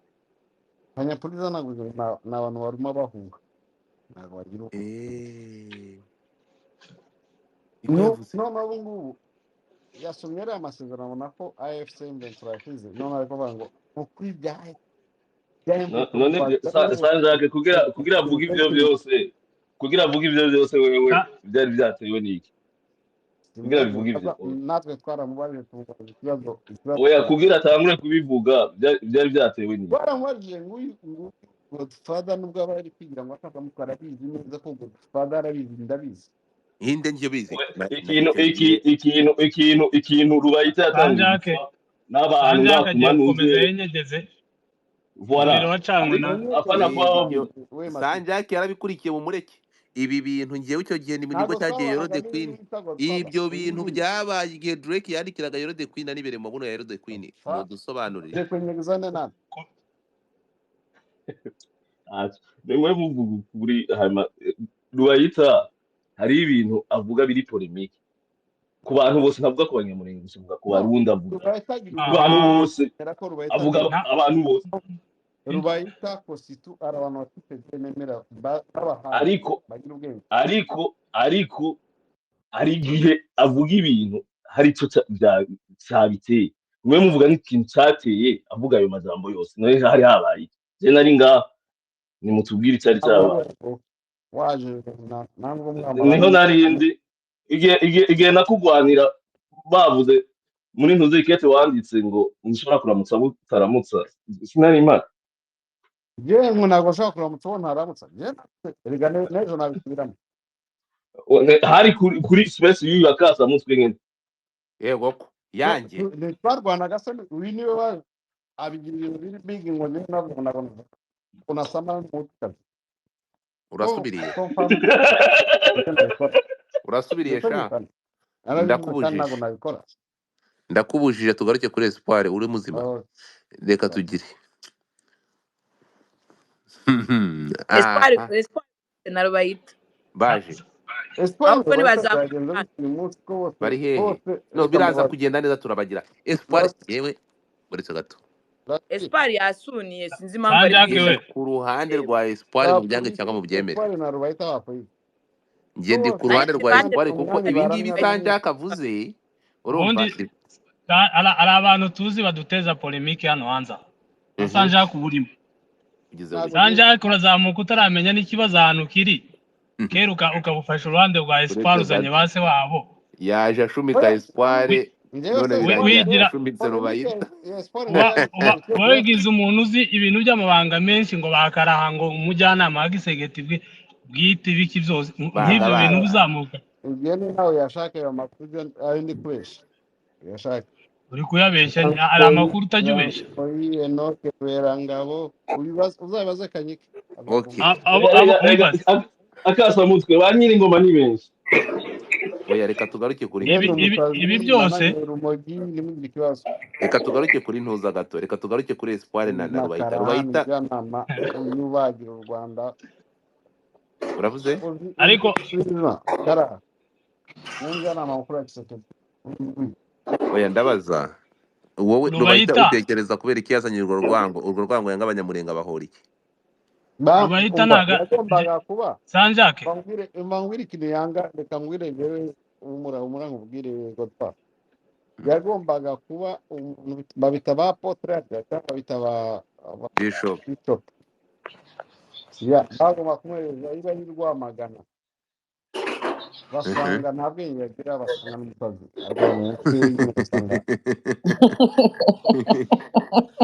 Panyapoliza ntabwo ni abantu baruma bahunga, ntabwo bagira uko. Niko yavuze. None ubu ngubu yasomye ariya masezerano abona ko AFC M23 yashize, none ari kuvuga ngo ukuri bya None Sanjake kugira avuge ibyo byose, kugira avuge ibyo byose wewe byari byatewe n'iki? Kugira bivuge ibyo natwe twaramubajije tumubaza ikibazo oya, kugira atangure kubivuga byari byatewe n'iki? Twaramubajije ngo uyu Godfather nubwo aba ari kwigira ngo akazamuka arabizi neza ko Godfather arabizi, ndabizi. Inde njye bizi. Ikintu Rubayita yatangiye n'abantu Sanjake agiye bakumanuze gukomeza yenyegeze. Voilà. Umuriro wacanywe na Apana kwa Sanjake yarabikurikiye mu mureke. Ibi bintu ngewe icyo gihe ni nibwo cyagiye Yoro the Queen. Ibyo bintu byabaye igihe Drake yandikiraga Yoro the Queen anibereye mu mabuno ya Yoro the Queen. Mudusobanurire. Nimwe muvuga kuri Rubayita hari ibintu avuga biri polemique ku bantu bose, ntavuga ku banyamurenge gusa, avuga ku Barundi, avuga ku bantu bose, avuga abantu bose. Rubayita kositu ari abantu bafite nemera babahaye ariko bagira ubwenge, ariko ari igihe avuga ibintu hari icyo cyabiteye. Mwe muvuga n'ikintu cyateye avuga ayo majambo yose, none hari habaye je nari ngaho nimutubwire icyari cyabaye. Waje ntabwo niho narindi igihe nakugwanira bavuze muri ntuzi ikete wanditse ngo nshobora kuramutsa butaramutsa, sinari impaka. Yewe ngo ntabwo nshobora kuramutsa uwo ntaramutsa, erega n'ejo nabisubiramo. Hari kuri space y'uyu akasamutwe nyine. Yego ko yanjye twarwanaga se uyu niwe waje abigira ibintu biri big ngo njyewe ntabwo nabona unasama n'umutwe. Urasubiriye. Urasubiriye sha. Ndakubujije. Ndakubujije tugaruke kuri Espoir uri muzima. Reka tugire. Espoir na Rubayita. Baje. Espoir bari hehe? No biraza kugenda neza turabagira. Espoir yewe uretse gato. Espoir yasuniye sinzi impamvu ari ku ruhande rwa Espoir mu byange cyangwa mu byemere. Espoir na Rubayita bapfuye. Nge ndi ku ruhande rwa Espoir kuko ibi ngibi Sanjake avuze urumva ari abantu tuzi baduteza polemique hano hanze. Sanjake uburimo. Sanjake urazamuka utaramenya n'ikibazo ahantu kiri. Keruka ukabufasha uruhande rwa Espoir uzanye base wabo. Yaje ashumika Espoir Njyewe None se birangira wigira ushumitse polemike Rubayita. ya siporo uba njyewe uba icyo uba wigize umuntu uzi ibintu by'amabanga menshi ngo bakaraha ngo umujyanama wa Gisegeti bwite ibiki byose Banga nk'ibyo bintu banga. uzamuka ibyo ni nawe yashaka ayo makuru ibyo ayo ndi kubesha yashaka. Uri kuyabeshya, hari amakuru utajya ubeshya. Oyi Enoke Berangabo, uzabibaze Kanyika Okay. azakubwira. Abo abo Erega umva akasamutwe ba nyir'ingoma ni benshi. Oya, reka tugaruke kuri Njye ibi ndi ibi umusazi ibi byose nananywera urumogi ntimugire ikibazo. Reka tugaruke kuri ntuza gato. Reka tugaruke kuri Espoir na Rubayita. Makara hano Rubayita umujyanama uyu ubagira u Rwanda uravuze? uzi uzi ariko uzi kara niwe mujyanama mukuru wa Tshisekedi. Oya, ndabaza. Wowe Rubayita Rubayita utekereza kubera iki yazanye urwo rwango? Urwo rwango yanga abanyamurenga bahora iki? Rubayita Umva ntaga yagombaga kuba Sanjake mbangwire ikintu yanga, reka ngwire njyewe umura nkubwire Godfa. Yagombaga kuba umuntu babita ba apotre cyangwa babita ba Bishop. bishop, ya bagomba kumwohereza iba y'i Rwamagana, basanga nta bwenge agira, basanga n'umusazi arwaye mu mutwe nyine, ugasanga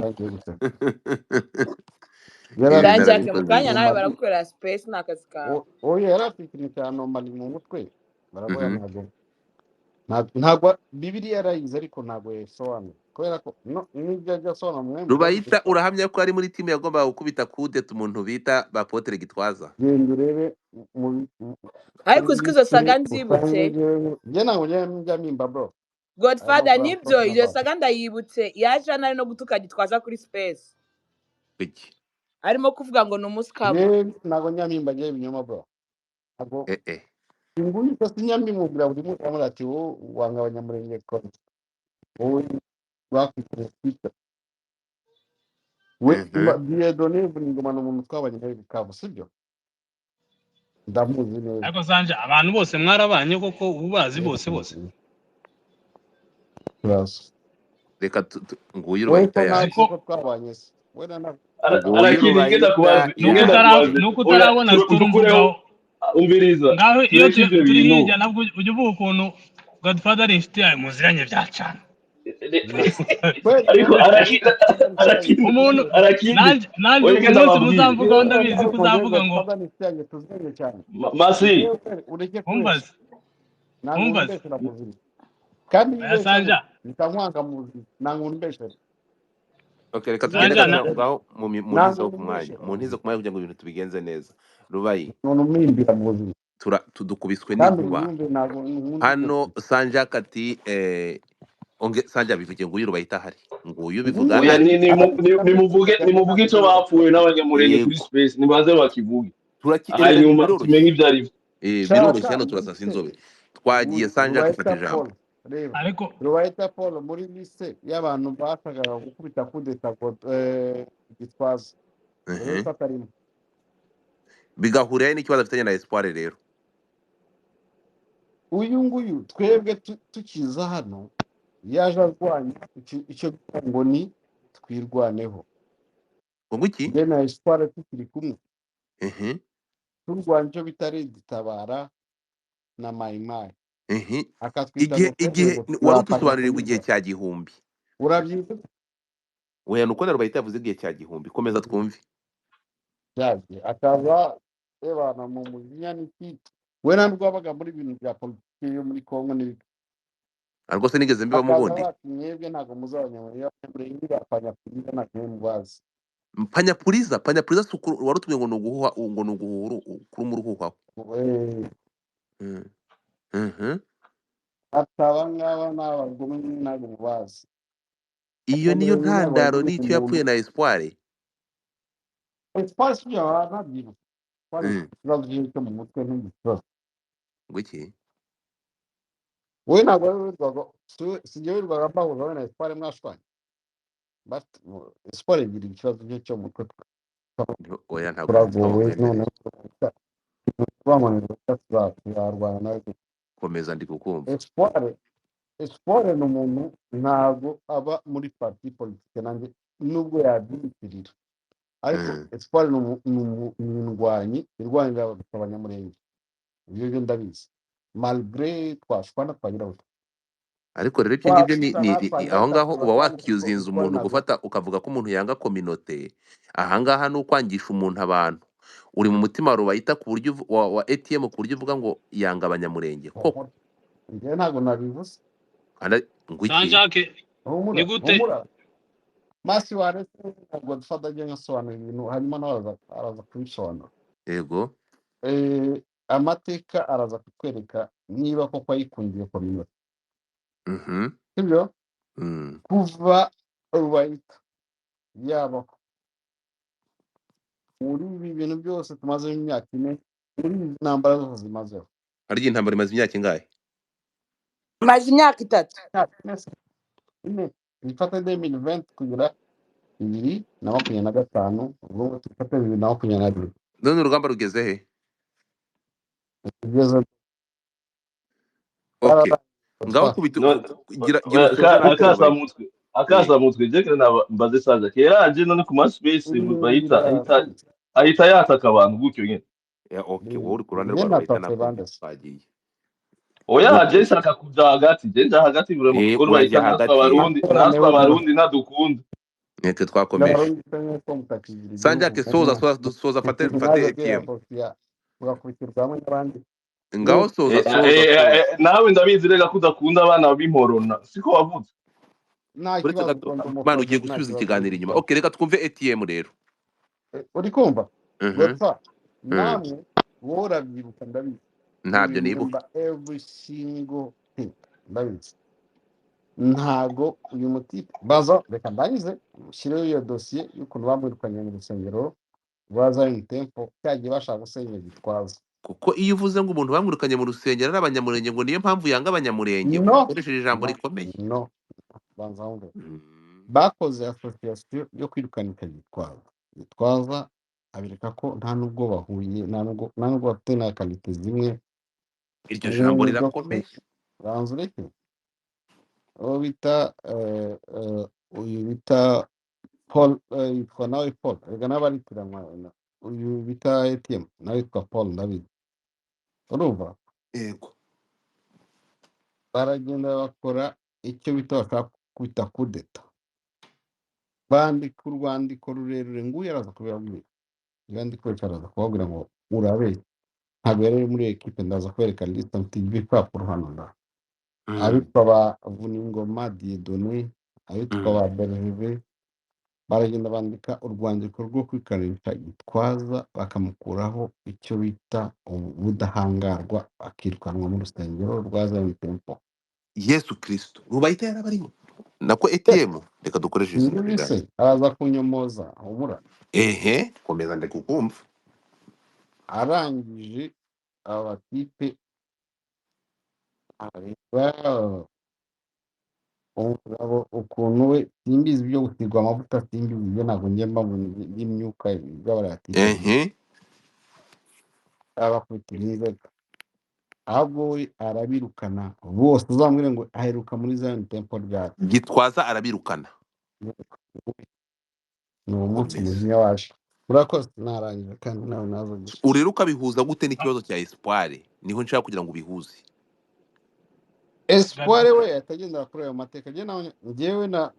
bagiye guseka. Yari Ibi afite Sanjake mu narabikoze. kanya nawe nomali, baragukorera space ni akazi kawe. oya yari afite ikintu cya nomali mu mutwe, baravuga Mhm. ntabwo Bibiliya yarayize ariko ntabwo yayisobanura kubera ko n'ibyo ajya asobanura mwe Rubayita urahamya ko ari muri timu yagombaga gukubita kudeta umuntu bita Bapotre Gitwaza. Genda urebe Ariko muri uzi ko izo lisite saga usange nzibutse njyewe njye ntabwo njya mpimba bro. I know Godfather what I'm nibyo talking iyo about. saga ndayibutse, yaje hano ari no gutuka Gitwaza kuri space, Iki. arimo kuvuga ngo ni umusikama. Njyewe ntabwo njya mpimba njyewe ibinyoma bro, ntabwo Eh eh. inguni zose njya mbimubwira buri munsi aramubwira ati wowe wanga abanyamurenge kone, wowe bakwiteze twita we. Mhm. Dieudonne Vuningoma ni umuntu twabanye nawe Bukavu, sibyo? Ndamuzi neza. Ariko Sanja, abantu bose mwarabanye koko ubazi bose bose? Ikibazo Reka nguyu wowe Rubayita ko yaje. nazi Ariko ko twabanye se we na Nguyu Arakiri ngenda Rubayita kubaze nuko ngenda yaje. kubaze nuko oya utarabona sitori dukureho umvugaho umviriza ngaho iyo tureke ibyo turi bintu hirya nabwo ujya uvuga ukuntu Godfather ari inshuti yawe muziranye bya cyane. Kweli ariko wowe arakindi Umuntu arakindi nanjye nanjye oya ngenda umunsi babwire muzamvugaho yewe ndabizi nawe ko uzavuga ngo Godfather ni inshuti yanjye tuziranye cyane. Masi Yewe ureke kubeshya, umbaze ntabwo umbaze umbeshyera mu buzima kandi iyo oya ubeshya Sanja bikankwanga mu buzima, ntabwo umbeshyera. Okay, reka tugende Sanja gato na aho ngaho mu Ntabwo ntizeho ku mwanya. umbeshyera Mu ntize ku mwanya kugira ngo ibintu tubigenze neza. Rubayi none umwimbira mu buzima tudukubiswe kandi n'inkuba. ubyumve, ntabwo nkunda Hano ibyo. Sanjaka ati onge Sanja bivuge nguyu Rubayita ahari. Nguyu bivuga oya ahari. nimuvuge nimuvuge icyo bapfuye n'abanyamurenge kuri Yego. space nibaze bakivuge Turaki erega hanyuma biroroshye. tumenye ibyo ari byo. Biroroshye Shaka hano turasasa liste inzobe. Twagiye Sanjaka ifata Rubayita ijambo. Paul, reba ariko Rubayita Paul muri liste y'abantu bashakaga gukubita kudeta Gitwaza, urebe Mhm. ko atarimo. Bigahurira n'ikibazo afitanye na Espoir rero. Uyu nguyu twebwe tukiza hano yaje arwanya icyo bita ngo ni twirwaneho. Ngo iki? Njye na Espoir tukiri kumwe Mhm. turwanya icyo bita Red Tabara na Mayimayi, Mhm. akatwita Igihe ngo twebwe igihe ngo wari turapanya udusobanuriye ku gihe kunywa, cya gihumbi. urabyibuka Oya nuko na Rubayita yavuze igihe cya gihumbi. Komeza twumve. byagiye akaza ebana mu mujinya n'ikiti we ntabwo wabaga muri ibintu bya politiki yo muri Kongo n'ibiki, Ariko se nigeze mbibamo akaza ubundi. bati mwebwe ntabwo muzabanyamurenge bapanyapuriza ntabwo mwe mubazi. Panyapuriza, panyapuriza si wari utubwiye ngo ni uguhuha ngo ni uguhuha kuruma uruhuhaho. Eh, Mhm. ati aba ngaba ni abagome ntabwo mubazi. Iyo niyo Abanyamurenge ntabwo ntandaro bagira n'icyo yapfuye ubumuntu. na Espoir. Espoir si byo nabyibuka, Espoir Mm. ikibazo cyo mu mutwe ntugikibazo. Ngo iki? Wowe ntabwo wari wirirwaga si jye wirirwaga mbahuza wowe na Espoir mwashwanye. But Espoir igira ikibazo cye cyo mu mutwe. Oya ntabwo nzi ko Turagowe bakwemerera. noneho turamanira tuzarwana nawe. Komeza ndi kukumva. Espoir ni umuntu ntabwo aba muri parti politike nanjye nubwo yabyitirira, ariko Espoir ni indwanyi irwanira abanyamurenge, ibyo byo ndabizi malgré twashwana twagira gute. Ariko rero ibyo ngibyo Twapfa natwe aho ngaho gatatu uba batandatu wakyuzinze umuntu ntabwo gufata ukavuga ko umuntu yanga kominote. Ahangaha ni ukwangisha umuntu abantu. Uri mu mutima wa Rubayita ku buryo wa ATM ku buryo uvuga ngo yanga abanyamurenge koko. Njyewe ntabwo nabivuze. Ngo iki? Sanjake ni Humura gute? humura masi waretse ntabwo dufata ajya nkasobanura ibintu, hanyuma nawe araza kubisobanura. Yego. Amateka araza kutwereka niba koko ayikundiye kominote, Mhm. sibyo? Kuva Rubayita yaba muri ibi bintu byose tumazemo imyaka 4, muri izi ntambara zose zimazeho. Harya intambara imaze imyaka ingahe? Maze imyaka 3. Imyaka 4 se? 4 ifata 2020 kugera 2025, ubwo ngo tufate 2022. None urugamba rugeze he? Kugeza Okay. Ngaho kubita gira usoze natwe Rubayita. Akasamutwe akasamutwe jekere na mbaze Sanjake yaraje none ku maspace bahita ahita yataka abantu gutyo nyene. Ya, okay, wowe uri ku ruhande njye rwa Rubayita natatse nakumva bande se. twagiye. Oya je Gutyo. shaka kuja hagati, je nja hagati vraiment kuko Urajya Rubayita natwe hagati. abarundi Amatora natwe niwe abarundi ntadukunda. Nitwe twakomeje. n'abarundi se nk'uko mutakigira igihugu Sanjake soza soza soza fate fate mwaza ATM. kwiyasosiya mugakurikirwa hamwe n'abandi. Ngaho soza soza soza. Nawe ndabizi rega ko udakunda abana b'imporona siko wavuze. Nta Uretse kibazo gato ngo ndi mwana umufana ugiye nta gusubiza kibazo ikiganiro inyuma. ndi Okay, reka twumve ATM rero. Uri kumva Mhm. Godfa namwe wowe urabyibuka ndabizi. You Ntabyo nibuka. remember every single thing ndabizi. Ntago uyu mutipe baza, reka ndangize ushyireho iyo dosiye y'ukuntu bamwirukanye mu rusengero rwa Zion Temple cyagiye bashaka gusenya Gitwaza. Kuko iyo uvuze ngo umuntu bamwirukanye mu rusengero ari abanyamurenge ngo niyo mpamvu yanga abanyamurenge, No ukoresheje ijambo no rikomeye. no, banza wumve. Bakoze association yo kwirukanika Gitwaza. Gitwaza abereka ko nta nubwo bahuye, nta nubwo bafite na kalite zimwe. Iryo jambo Nubwo rirakomeye. banza ureke uwo bita uyu bita Paul, yitwa nawe Paul, reka nawe aritiranwa, uyu bita ATM nawe yitwa Paul ndabizi, urumva? Yego. Baragenda bakora icyo bita bashaka kwita kudeta, bandika urwandiko rurerure, nguyu araza kubibabwira, niba ndi kubeshya araza kubabwira ngo urabeshya, ntabwo yari ari muri ekipe, ndaza kwereka lisita mfite ibipapuro hano nda abitwa ba Vuningoma Dieudonné, abitwa ba Berve, baragenda bandika urwandiko rwo kwikanisha Gitwaza, bakamukuraho icyo bita ubudahangarwa, akirukanwa mu rusengero rwa Zion Temple. Yesu Kristo Rubayita yarabarimo nako ATM, reka dukoreshe izina Ngibi ryayo. se araza kunyomoza humura. Ehe, komeza ndikukumva. Arangije abatipe areba umugabo ukuntu we simbizi ibyo gusigwa amavuta, simbizi ibyo, ntabwo njya mbabona by'imyuka by'abaratipe Ehe. abakubita inzoga, ahubwo we arabirukana bose, uzamubwire ngo aheruka muri Zion Temple ryari. Gitwaza arabirukana. Ni uwo munsi Komeza. umujinya waje. Urakoze, narangije kandi nawe naza gusa. Urero ukabihuza gute n'ikibazo cya Espoir? Niho nshaka kugira ngo ubihuze. Espoir we atagendera kuri ayo mateka. Njye nawe njyewe na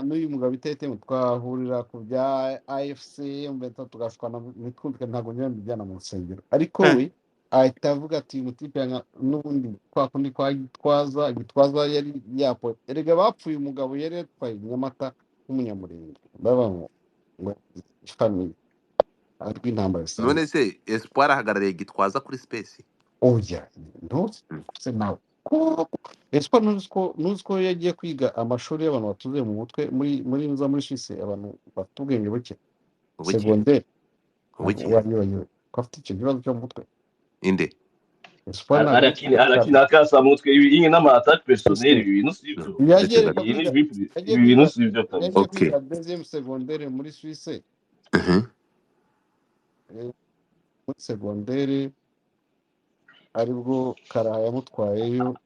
n'uyu mugabo itete twahurira ku bya AFC mbeta tugashwana nitwumvikane, ntabwo njyewe mbijyana mu rusengero, ariko we ahita avuga ati uyu mutipe yanga n'ubundi kwa kundi kwa Gitwaza. Gitwaza yari yapo, erega bapfuye umugabo yari yatwaye Nyamata w'umunyamurenge, baba ngo family ariko intambara bisanzwe. None se Espoir ahagarariye Gitwaza kuri space? Oya ntuzi se nawe ko Espoir ntuzi ko yagiye kwiga amashuri y'abantu batuzuye mu mutwe muri muri muri Suisse, abantu bafite ubwenge buke, Ubuki segonderi ubuki wayibagiwe ko afite icyo kibazo cyo mu mutwe. Inde Espoir ntabwo Arakina akasamutwe ibi n'ama attaque personnelle, ibi bintu si ibyo. yagiye Ndetse Iyi ni kwiga ibi yagiye bintu kwiga si ibyo kabisa. yagiye Okay. kwiga deuxième secondaire muri Suisse, Mhm. muri secondaire aribwo Karaha yamutwayeyo.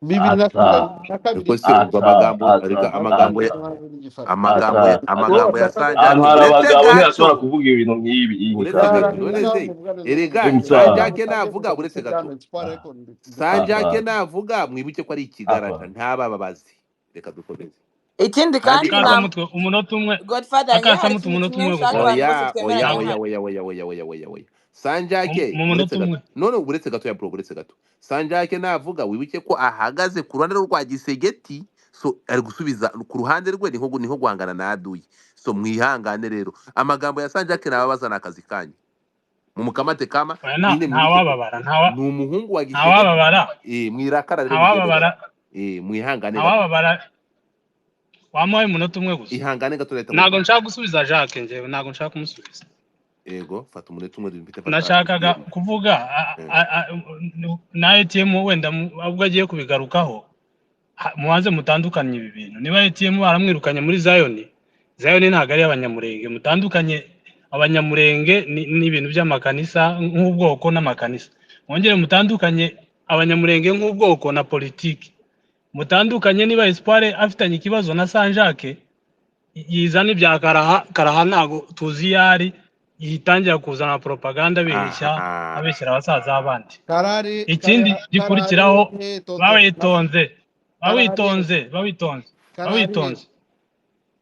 Bibiri na ata na kabiri Ariko se ubwo ata amagambo ata ariko amagambo ata ya n'igifaransa. amagambo ata ya amagambo ya Wowe ahantu Sanjake hari uretse abagabo ntiyashobora gato kuvuga ibintu nk'ibi iyi uretse kandi gato none se erega Emsa. Sanjake navuga uretse gato Sanjake navuga mwibuke ko ari ikigarasha Apa. ntabababazi reka dukomeze Ikindi kandi kandi Akasamutwe ntabwo umunota umwe Godfather njye hari akasamutwe ikintu umunota kimwe umwe nshaka gusa abantu bose oya oya twemeranya oya hano. oya oya oya oya oya oya Sanjake mu munota uretse gato umwe none uretse gato ya bro uretse gato Sanjake navuga wibuke ko ahagaze ku ruhande rwa Gisegeti so ari gusubiza ku ruhande rwe niho niho guhangana na Aduyi so mwihangane rero amagambo ya Sanjake nababaza ni akazi kanyu mumukamate kama oya nta nyine mwibuke ko ntawababara ntawa ni umuhungu wa Gisegeti ntawababara mwirakara rero mugende ntawababara gato mwihangane gato ntawababara wamuhaye umunota umwe gusa ihangane gato leta ntabwo mubwira nshaka gusubiza Jacques njyewe ntabwo nshaka kumusubiza yego fata umunota umwe mpite mfata nashakaga ATM kuvuga na ATM wenda ubwo agiye kubigarukaho mubanze mutandukanye ibi bintu niba ATM baramwirukanye muri Zion Zion ntabwo ari abanyamurenge mutandukanye abanyamurenge n'ibintu by'amakanisa nk'ubwoko n'amakanisa mwongere mutandukanye abanyamurenge nk'ubwoko na politiki mutandukanye niba Espoir afitanye ikibazo na Sanjake yizana ibya Karaha Karaha ntabwo tuzi iyo ari yitangira kuzana propaganda abeshya aha abeshyira abasaza b'abandi Karari ikindi karari gikurikiraho he toto bawitonze karari bawitonze bawitonze karari bawitonze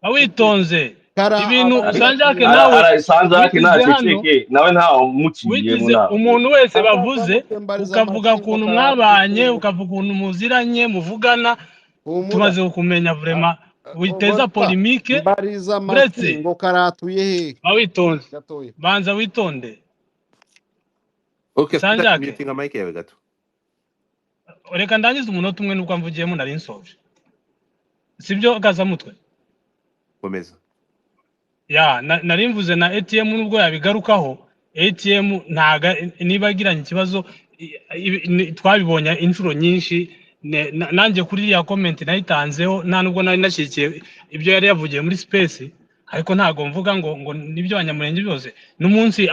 bawitonze kara ibintu abari Sanjake ara nawe ara Sanjake wigize hano ntaceceke nawe ntawe umuciyemo wigize ntawe umuntu wese bavuze akasamutwe mbariza ukavuga amatsiko ukuntu karari mwabanye ukavuga ukuntu muziranye muvugana humura tumaze kukumenya vrema witeza Godfa polemike mbariza uretse amatsiko karatuye he bawitonze gatoya banza witonde okay fata Sanjake mutinga mic yawe gato reka ndangize umunota umwe nubwo mvugiyemo nari nsoje sibyo kasamutwe komeza ya nari mvuze na ATM nubwo yabigarukaho ATM ntaga niba agiranye ikibazo twabibonye inshuro nyinshi nanjye kuri iriya comment nayitanzeho nta nubwo nari nashyigikiye ibyo yari yavugiye muri space ariko ntago mvuga ngo ngo nibyo abanyamurenge byose n'umunsi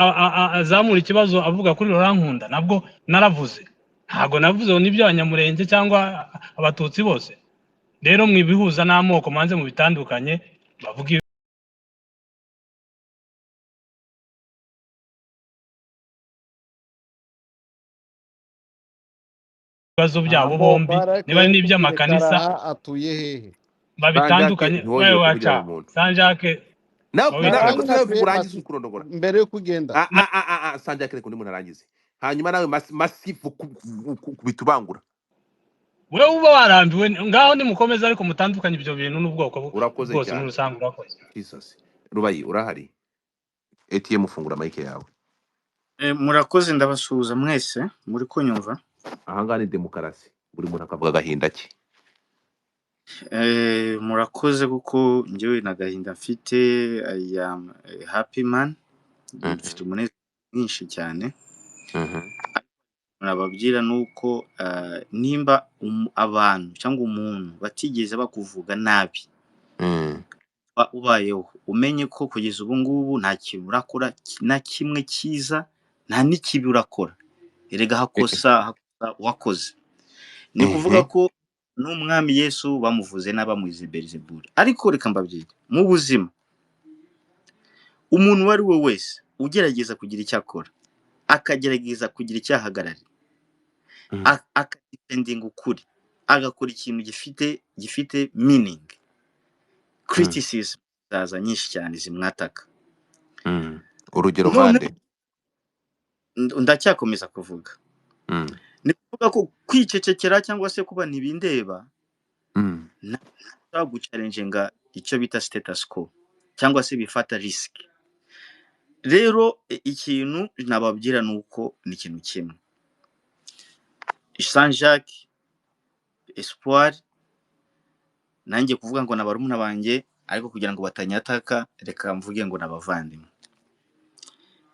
azamura ikibazo avuga kuri Laurent Nkunda nabwo naravuze ntago navuze ngo nibyo abanyamurenge cyangwa abatutsi bose rero mwibihuza n'amoko manze mu bitandukanye bavuga ibibazo byabo amoko bombi ariko niba ari we tubwire n'iby'amakanisa karaha atuye hehe Sanjake babitandukanye ntiwongere wewe kuvugira waca mu muntu Sanjake nawe bawitonze ariko karari nawe atuye urangize masi kurondogora mbere yo kugenda Sanjake reka undi muntu arangize hanyuma nawe masifu kubitubangura wewe uba warambiwe ngaho nimukomeze ariko mutandukanye ibyo bintu n'ubwoko urakoze bwose muri cyane rusange urakoze Jesus Rubayi urahari ATM ufungura mic yawe Murakoze ndabasuhuza mwese muri kunyumva. ahangaha ni demokarasi buri muntu akavuga agahinda ke Murakoze kuko njyewe nta gahinda mfite. I am a happy man, mfite umunezero mwinshi cyane. Nababwira nuko nimba abantu cyangwa umuntu batigeze bakuvuga nabi ubayeho umenye ko kugeza ubu ngubu nta kintu urakora na kimwe cyiza nta n'ikibi urakora. Erega hakosa wakoze. Ni ukuvuga ko n'umwami Yesu bamuvuze n'abamuzi Beelzebuli. Ariko reka mbabwire mu buzima umuntu uwo ari we wese ugerageza kugira icyo akora akagerageza kugira icyo ahagararira akadefendinga ukuri agakora ikintu gifite meaning criticism zaza nyinshi cyane zimwataka. Urugero None nkande ndacyakomeza kuvuga ni ukuvuga ko kwicecekera cyangwa se kuba ntibindeba nta gucalenjinga icyo bita status quo cyangwa se bifata risk. Rero ikintu nababwira ni uko ni ikintu kimwe Saint Jacques Espoir nanjye kuvuga ngo nabarumuna banjye ariko kugira ngo batanyataka reka mvuge ngo nabavandimwe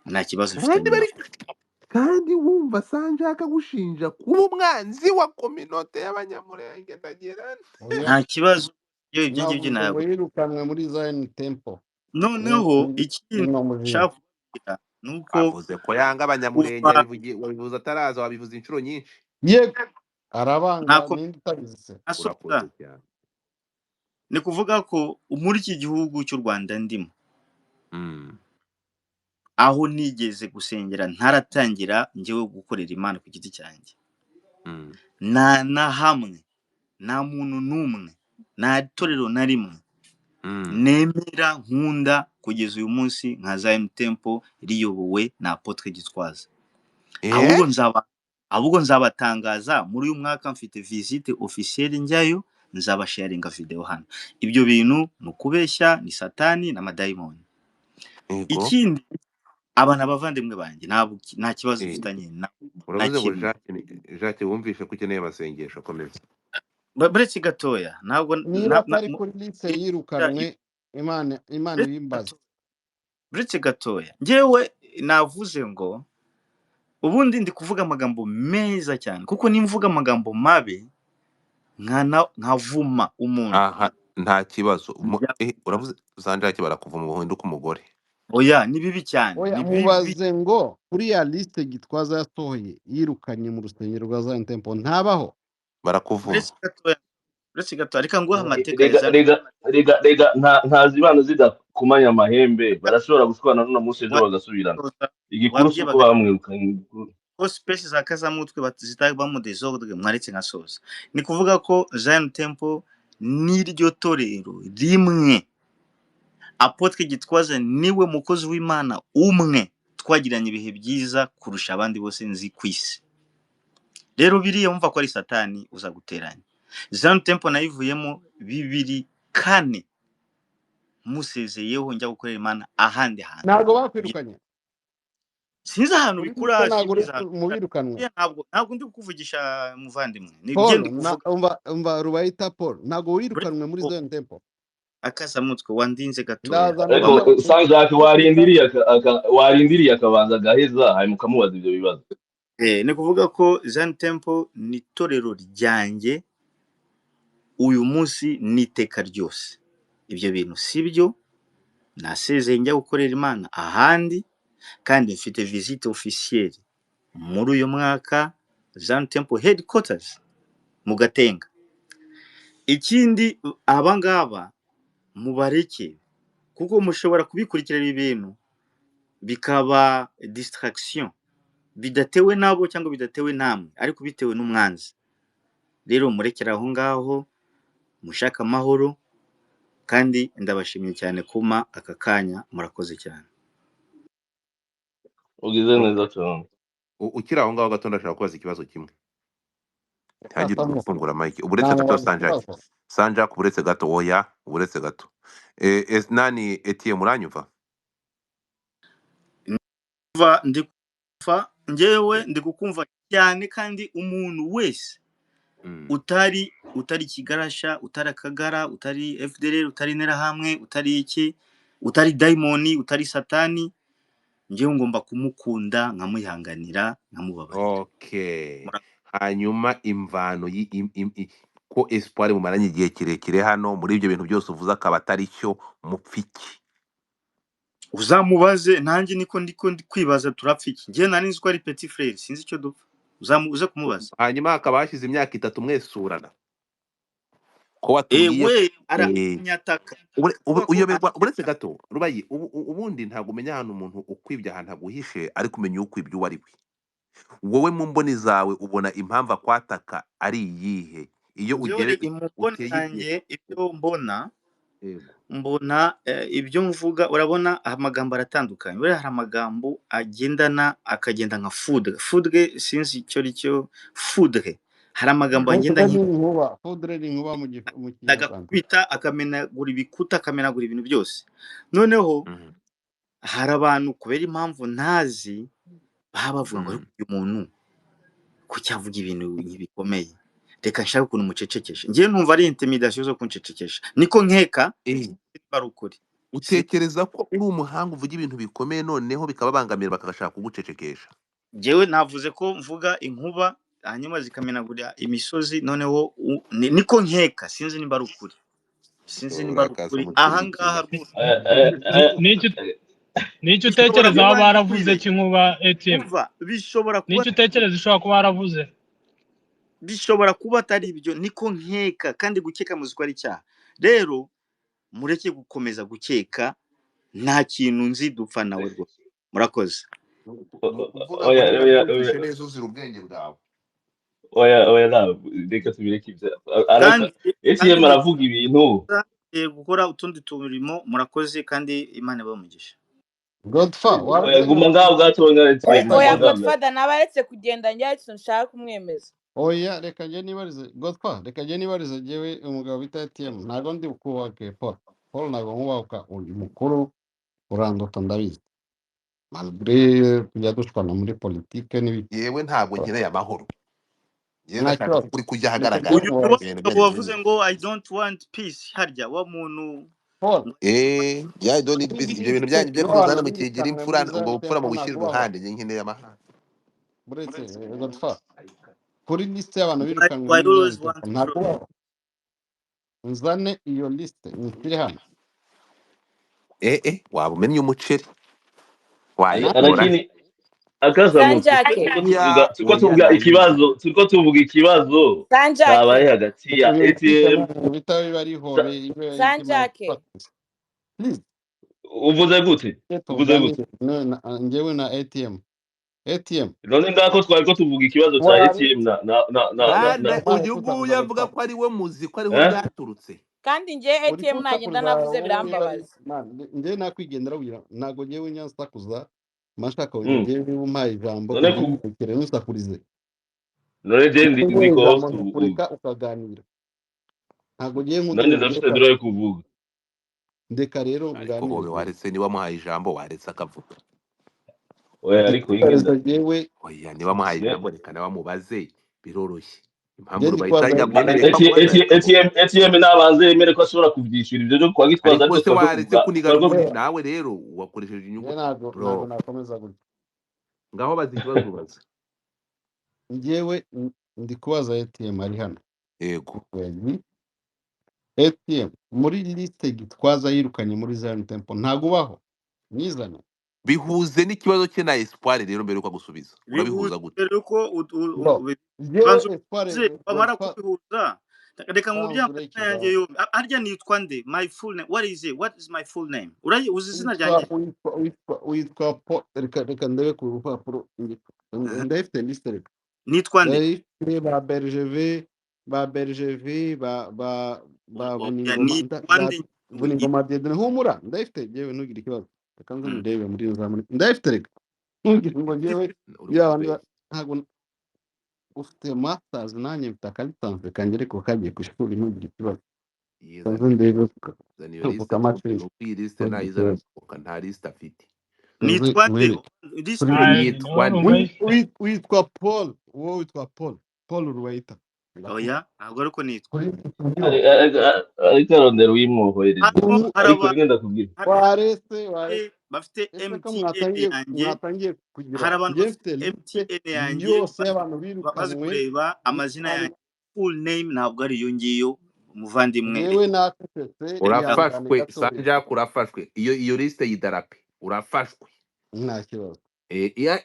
nta kibazo kandi mfitanye bari nabo. kandi wumva Sanjake agushinja kuba umwanzi wa kominote y'abanyamurenge ndagira oya Nta kibazo iyo ibyo ngibyo navuze ngo ntabwo. yirukanwe muri Zion Temple Noneho ikindi ni umujinya nshaka kubabwira ni uko avuze ko yanga abanyamurenge kuva wabivuze ataraza wabivuze inshuro nyinshi yego Arabanga Ntako ninde utabizi se? nasoza. Urakoze cyane. Ni kuvuga ko muri iki gihugu cy'u Rwanda ndimo, aho nigeze gusengera ntaratangira njyewe gukorera Imana ku giti cyanjye, nta na hamwe, nta muntu n'umwe, nta torero na rimwe nemera nkunda kugeza uyu munsi nka Zion Temple riyobowe na Apotre Gitwaza. Eh? Ahubwo nzabatangaza muri uyu mwaka mfite visite officielle njyayo, nzabasharinga video hano. Ibyo bintu ni ukubeshya, ni satani n'amadayimoni. Yego. Ikindi, aba ni abavandimwe banjye, nta kibazo Eh, mfitanye na uravuze ngo kimwe. Jacques wumvishe ko ukeneye amasengesho, komeza. Buretse gatoya, ntabwo Niba atari kuri lise yirukanwe, Imana ibimbaze. Buretse gatoya, njyewe navuze ngo ubundi ndi kuvuga amagambo meza cyane, kuko nimvuga amagambo mabi nkavuma umuntu. Aha nta kibazo. Njya- Uravuze Sanjake barakuva mu buhinduka umugore. Oya, ni bibi cyane, Oya, ni bibi. mubaze ngo kuri ya liste Gitwaza yasohoye yirukanye mu rusengero rwa Zion Temple ntabaho. Barakuvuma. Buretse gatoya, buretse gatoya, reka nguhe amateka ya Rega Zion. rega rega rega, nta zibana zidakumanya amahembe, barashobora gushwana n'uno munsi ejo bagasubirana. Wasoza Igikuru si wabwiye uko bamwirukanye. ko space za kazamutwe zitabamo desordre, mwaretse nkasoza. Ni kuvuga ko Zion Temple n'iryo torero rimwe, Apotre Gitwaza niwe mukozi w'Imana umwe twagiranye ibihe byiza kurusha abandi bose nzi ku isi. Rero biriya wumva ko ari satani uza guteranya. Zion Temple nayivuyemo 2004, musezeyeho njya gukorera Imana ahandi hantu. Ntabwo bakwirukanye Sinzi ahantu kuri bikura, liste, ntabwo uri simbizi ahantu mu bikura. birukanwe. Biriya ntabwo ndi kukuvugisha muvandimwe, ni Paul byo ndi kuvuga. umva Rubayita Paul, ntabwo wirukanwe muri Zion Temple. Akasamutwe wandinze gatoya. Ndaza Ariko ndaza Sanjake warindiriye warindiriye akabanza agaheza, hanyuma ukamubaza ibyo bibazo. Ni kuvuga ko Zion Temple ni itorero ryanjye uyu munsi n'iteka ryose. Ibyo bintu si byo, nasezeye njya gukorera Imana ahandi, kandi mfite visite officielle muri uyu mwaka Zion Temple headquarters mu Gatenga. Ikindi, aba ngaba mubareke, kuko mushobora kubikurikirana ibintu bikaba distraction bidatewe nabo cyangwa bidatewe namwe, ariko bitewe n'umwanzi. Rero murekere aho ngaho, mushake amahoro, kandi ndabashimiye cyane kuma aka kanya, murakoze cyane. Ugize neza cyane. Ukiri aho ngaho gato, ndashaka kubaza ikibazo kimwe. Ntihagire Kasamutwe ufungura mic. Uburetse gato namubaza Sanjake. ikibazo. Sanjake uburetse gato, oya, uburetse gato. Nani Etienne muranyumva? Ndumva ndi kuva njyewe ndi kukumva cyane, kandi umuntu wese utari kigarasha, utari akagara, utari FDLR, utari interahamwe, utari iki, utari daimoni, utari satani, njyewe ngomba kumukunda nkamuyihanganira nkamubabarira. Okay. Hanyuma imvano ko Espoir mumaranye igihe kirekire hano muri ibyo bintu byose uvuze akaba atari cyo mupfiki. Uzamubaze, nanjye niko ndiko ndi kwibaza turapfa iki. Njyewe nari nzi ko ari petit frere, sinzi icyo dupfa. Uze kumubaza. Hanyuma hakaba hashize imyaka 3 mwesurana. Ko watubwiye We aranyataka. Uyoberwa uretse gato Rubayi, ubundi ntabwo umenya ahantu umuntu ukwibye ahantu aguhishe, ariko umenya ukwibye uwo ari we. Wowe mu mboni zawe ubona impamvu akwataka ari iyihe? Iyo Njyewe ugere mu mboni uteye zanjye ibyo mbona, Yego. mbona ibyo mvuga, urabona amagambo aratandukanye. Buriya hari amagambo agendana akagenda nka foudre. Foudre sinzi icyo ari cyo, foudre. Hari amagambo agenda Foudre ni inkuba, foudre ni inkuba mu Kinyarwanda. agakubita akamenagura ibikuta, akamenagura ibintu byose. Noneho hari abantu kubera impamvu ntazi baba bavuga ngo uyu muntu kuki avuga ibintu bikomeye, reka nshake ukuntu mucecekesha. Njyewe numva ari intimidation zo kuncecekesha, niko nkeka ari ukuri. Utekereza ko uri umuhanga uvuga ibintu bikomeye noneho bikababangamira bakagashaka kugucecekesha? Njyewe navuze ko mvuga inkuba hanyuma zikamenagura imisozi, noneho niko nkeka, sinzi nimba ari ukuri, sinzi nimba ari Urakaza ukuri umutima aha ngaha ukina. rwose. N'icyo Bishobora utekereza kuba waba waravuze ndikwibeshya. cy'inkuba ATM? Umva, bishobora kuba N'icyo utekereza ushobora kuba waravuze? Bishobora kuba atari ibyo, niko nkeka, kandi gukeka muzi ko ari icyaha. Rero mureke gukomeza gukeka, nta kintu nzi dupfa nawe rwose. Murakoze. Ni ukuvuga ngo Oya niba oya twumvishe oya neza uzira ubwenge bwawe. Oya oya, ntabwo, reka tubireke ibyo. Kandi ATM kandi aravuga ibintu. Gukora utundi turimo. Murakoze, kandi Imana ibahe umugisha. Godfa Oya, waretse guma ngaho gatonya Oya ATM, guma oya ngaho. Godfather nabaretse kugenda, njye hari ikintu nshaka kumwemeza. Oya, reka njye nibarize Godfa, reka njye nibarize njyewe umugabo bita ATM. Ntabwo ndi kubake Paul, Paul ntabwo nkubahuka, uri mukuru uranduta ndabizi, malgré kujya dushwana muri politike n'ibiki. Yewe, ntabwo nkeneye amahoro, yewe Nta ndashaka ko kibazo, ukuri kujya reka njye ahagaragara. Uyu ni wa nkubaze Ibintu mugabo byanyu wavuze bimwe ngo "I don't want peace", harya wa muntu Paul ngo yeah, I don't need kuri peace. Ibyo bintu lisite byanyu byo kuzana y'abantu mukigira birukanwe imfura, muri ubwo Zion bupfura Temple mubushyira ntabwo ubaho. iruhande, njye nkeneye amahoro. Buretse Godfa, kuri lisite y'abantu why, birukanwe why muri Zion always want Temple ntabwo trouble. ubaho. Nzane iyo lisite nyishyire hano. Waba umennye umuceri wayikura. Lakini akasamutwe, Sanjake. turiko tuvuga Oya turiko oya, tuvuga nayizana. ikibazo, turiko tuvuga ikibazo Sanjake. cyabaye hagati ya Ibintu ATM ibintu bitaba biba ari hobe ibe itima. Sanjake. Please. Uvuze gute? Uvuze gute? Tuganire njyewe na ATM, ATM. None ngako twariko tuvuga ikibazo cya Waretse ATM na na na na na Bana na umpaye uyu nguyu kusakuza avuga Godfa ko ari we muzi ko ariho eh byaturutse. Kandi njye uri ATM nagenda kunsakuza navuze wowe niba ari birambabaza. man, njyewe nakwigendera kugira ntabwo njyewe nyansakuza mba nshaka njyewe niba umpaye ijambo None ku uryumvikire ntusakurize. None je Kuko ndi nguhaye ko ijambo host ubu ndakureka ukaganira, ntabwo ngiye nkunda nanjye ibintu ndafite ndeka droit yo kuvuga. Ndeka rero Ariko nganire hobe njyewe. Waretse niba amuhaye ijambo, waretse akavuga. Oya, Ndi ariko kubariza ingenda njyewe. Oya, niba amuhaye ijambo reka nawe amubaze, biroroshye. Impamvu Njye ndi Rubayita kubaza yamwemereye ko amubaza ATM reka amubaze. ATM nabanze yemere ko ashobora kuvyishura ivyo byo kwa Gitwaza, Ariko ariko se twariko waretse tuvuga kuniga twariko rumuri oya nawe rero wakoresheje inyungu njye ntabwo bro. Ntabwo nakomeza gutya. Ngaho baza ikibazo ubaza. Njyewe ndi kubaza ATM ari hano. Yego. Wezi ATM, muri lisite Gitwaza yirukanye muri Zion Temple ntabwo ubaho, nizane. Bihuze n'ikibazo cye na Espoir rero mbere yuko agusubiza Bihuze urabihuza gute? mbere yuko Bo njyewe banza Espoir uze wamara Godfa kubihuza, reka nkubwire banza amazina ureke yanjye ijambo. yombi. Harya nitwa nde? My full name, what is it? What is my full name? Urayi uzi izina Witwa ryanjye? witwa witwa po reka reka ndebe ku rupapuro ndayifite lisite, reka Nitwa nde? ndayifite ba Bergeve, ba Bergeve, ba ba ba Oya, Vuningoma nitwa ba nde? Vuningoma Diedone. Humura, ndayifite njyewe, ntugire ikibazo. Reka nze Mm. ndebe muri nzamuri, ndayifite. Reka ntugire ngo njyewe Uri ya bandi kutubeshya. ntabwo ufite masters, nanjye mfite akalisansi kanjye ariko kagiye ku ishuri, ntugire ikibazo. Reka Yizane, nze ndebe zana iyo ku lisite twumve. kamashini, Nuko iyi lisite ntugire nayizana ikibazo. sohoka, nta lisite afite. Nze Nitwa nde? nkwereke This kuri Aye, Yitwa nde? urumva witwa Paul, wowe witwa Paul, Paul Rubayita, ndakuzi. Oya, ntabwo ariko nitwa. Kuri studio ariko arondera uyimwoherereza. Hano ubu hari Ariko abantu rimwe ndakubwira warese warese bafite ese ko MTN mwatangiye yanjye, mwatangiye kugira hari abantu njye bafite mfite lisite MTN yanjye yose y'abantu bazi birukanwe kureba amazina n'abantu yanjye, full name ntabwo ari iyo ngiyo, umuvandimwe. Njyewe nacecetse, ihangane Urafashwe gatoya. Sanjaka, urafashwe. Iyo lisite y'idarape urafashwe. Nta kibazo.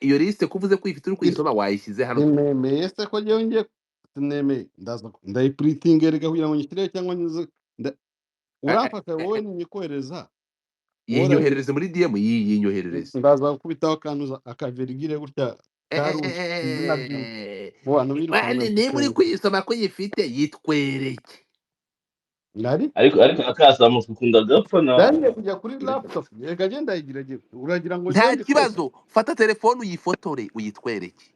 Iyo lisite kuvuze ko uyifite uri kuyisoma wayishyize hano. Sinemeye se ko njyewe ngiye sinemeye, ndaza ndayipuritinga reka kugira ngo nyishyireho cyangwa nyuze uramfasha wowe ninyikohereza wowe Yinyoherereze muri DM, yinyoherereze. Ndaza gukubitaho akantu akaverigire gutya karuje izina ryiwe mu bantu birukanwe Niba uri mfite kuyisoma ko uyifite yitwereke. Nari ariko akasamutwe ukunda gapfa nawe. Nariye kujya kuri laptop, reka genda ndayigira uragira ngo Nta ngende koza. kibazo, fata telefone uyifotore uyitwereke.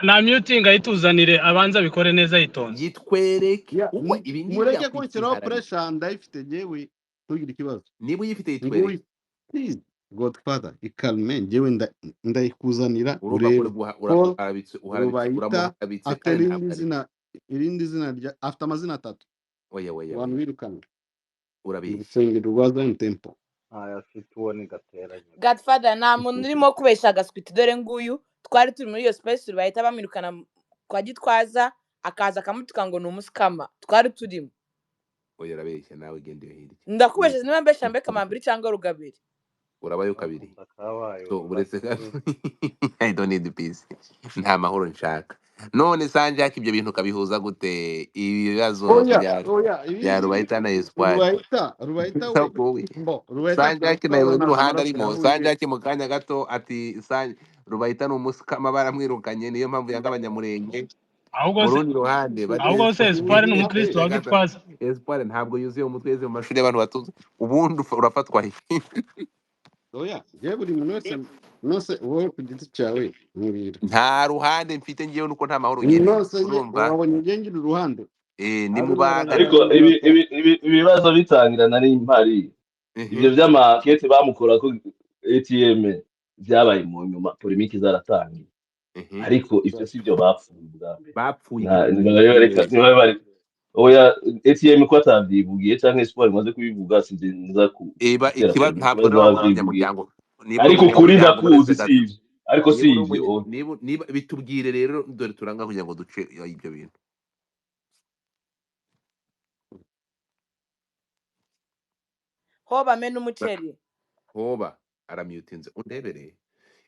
Na muting ayituzanire, abanza abikore neza yitonze. Yitwereke Ya, kuko ibi ngibi mureke byakwita kunshyiraho iharabika. pressure, ndayifite njyewe, ntugire ikibazo. Niba uyifite Nguyu yitwereke. Please Godfather, ikalme, njyewe ndayikuzanira Urumva ko urebe uri Paul uharabitse uharabitse Rubayita uramuharabitse afite kandi irindi ntabwo ari zina, irindi zina rya afite amazina atatu oya oya mu bantu oya birukanwe mu urabeshya. rusengero rwa Zion Temple. Ntayo afite, uwo ni gateranya. Godfather, nta muntu urimo kubesha agaswiti, dore nguyu twari turi muri iyo space bahita bamwirukana kwa Gitwaza, akaza akamutuka ngo ni umusikama, twari turimo. Oya, urabeshya nawe, genda iyo hirya. Ndakubesha niba mbesha mbe kamambiri cyangwa rugabire. Urabayo kabiri. Akunda kabaye So uretse uraswe. I don't need peace, nta mahoro nshaka. None Sanjaki, ibyo bintu ukabihuza gute? Ibibazo Oya, bya oya, ibi bya ngibi Rubayita na Espoir. Rubayita we, Wowe mbo Rubayita Sanjaki twaba nawe ntabwo n'uruhande amaraso arimo. yahuye. Sanjaki mu kanya gato ati Rubayita ni umusikama, baramwirukanye, niyo mpamvu yanga abanyamurenge. Ahubwo Mu se rundi ruhande bati ahubwo se Espoir ni Ubu umukristo wa Gato, Gitwaza. Espoir ntabwo yuzuye mu mutwe, yize mu mashuri y'abantu batuze. Ubundi urafatwa he? Oya, yewe buri muntu wese nose wowe ku giti cyawe mbwira. Nta ruhande mfite ngewe, nuko nta mahoro nkeneye. Nose ye Urumva? wabonye njye ngira uruhande. Ni Ari mubagane. Ariko ibibazo bitangira nari mpari, ibyo by'amakete bamukora ko ATM byabaye mu nyuma, polemike zaratangiye, ariko ibyo si byo bapfuye ubwa mbere. Bapfuye iki? Ntibabe ntibabe bari oya, ATM ko atabyivugiye cyangwa Espoir imaze kubivuga, sinzi nza Eba gutera ikibazo polemike ntabwo rero waba uri babyivugiye, umunyamuryango. Niba uri ariko kuri umunyamuryango ndakuzi uretse si gato. ibyo, ariko Niba si uri ibyo umunya oya. niba bitubwire rero, dore turanga kugira ngo duce ibyo bintu. Hoba amena umuceri. Hoba aramyutinze undebere.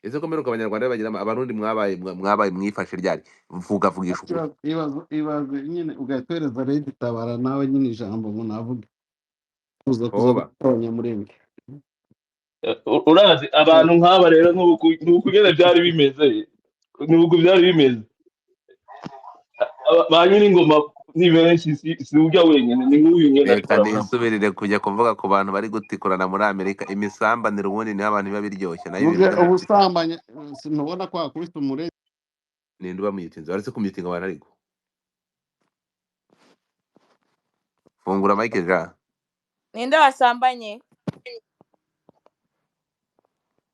Ese ko mperuka abanyarwanda bagira abarundi mwabaye mwabaye mwifashe ryari? Vuga, vugisha ukuri. Ibaze ibaze nyine ugahita uhereza Lady Tabara nawe nyine ijambo ngo navuge kuza Hoba gukora abanyamurenge. Urazi abantu nk'aba rero nk'uku nyine byari bimeze, nk'uku byari bimeze. Ba nyir'ingoma ni benshi, si ujya wenyine, ni nk'uyu nyine ariko Reka aravuga. nisubirire kujya kuvuga ku bantu bari gutikurana muri Amerika. Imisambanire ubundi niho abantu biba biryoshye, nayo Vuge ibintu by'amatiku. ubusambanyi, sinubona ko wakubise umurezi. Ninde ubamuyutinze? Waretse kumyutinga abantu ariko. Fungura Mike Jean. Ninde wasambanye?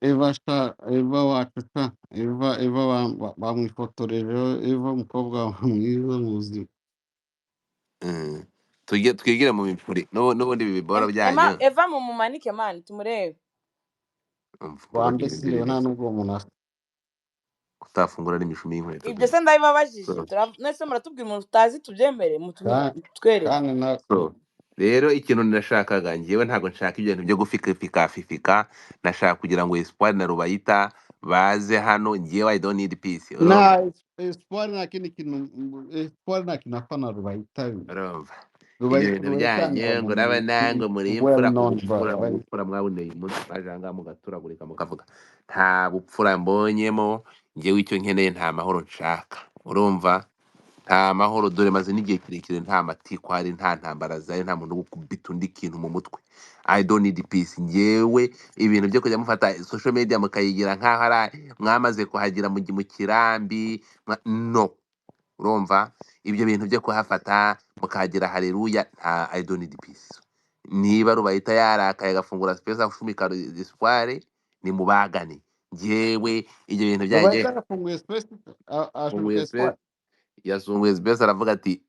Eva sha, Eva wacu sha, Eva bamwifotoreje Eva umukobwa mwiza mu buzima. Tujye twigire mu mipuri n'ubundi ibi biboro Ema byanyu. Eva mumumanike mani tumurebe. Umva Wa ubundi mbese ibintu reba nta biri nubwo uwo muntu asa. kutafungura n'imishumi y'inkweto Ibyo pe. se ndabibabajije. So, Nese muratubwira umuntu tutazi tubyemere mutwereke. Kandi na so rero ikintu nashakaga njyewe, ntabwo nshaka ibintu byo gufikafika, nashaka kugira ngo Espoir na Rubayita baze hano. Njyewe I don't need peace. Urumva? Nta Espoir, nta kindi kintu, Espoir nta kintu apfa na Rubayita. Urumva ibyo Rubayita bintu Rubayita ni byanyu ngo umuntu n'abanango muri well imfura, known ubupfura bro. ubupfura mwaboneye umunsi mwaje aha ngaha mugaturagurika mukavuga nta bupfura mbonyemo. Njyewe icyo nkeneye nta mahoro nshaka. Urumva? Nta mahoro, dore maze n'igihe kirekire nta matiku hari, nta ntambara zari, nta muntu ugukubita undi kintu mu mutwe. I don't need peace. Njyewe ibintu byo kujya mufata social media mukayigira nk'aho ari mwamaze kuhagira mu kirambi no. Urumva? Ibyo bintu byo kuhafata mukahagira haleluya, nta, I don't need peace. Niba Rubayita yarakaye agafungura space afumika Espoir, ni mubagane. Njyewe ibyo bintu byanjye Rubayita yafunguye space ashumika funguye Espoir. space, yasunguye space aravuga ati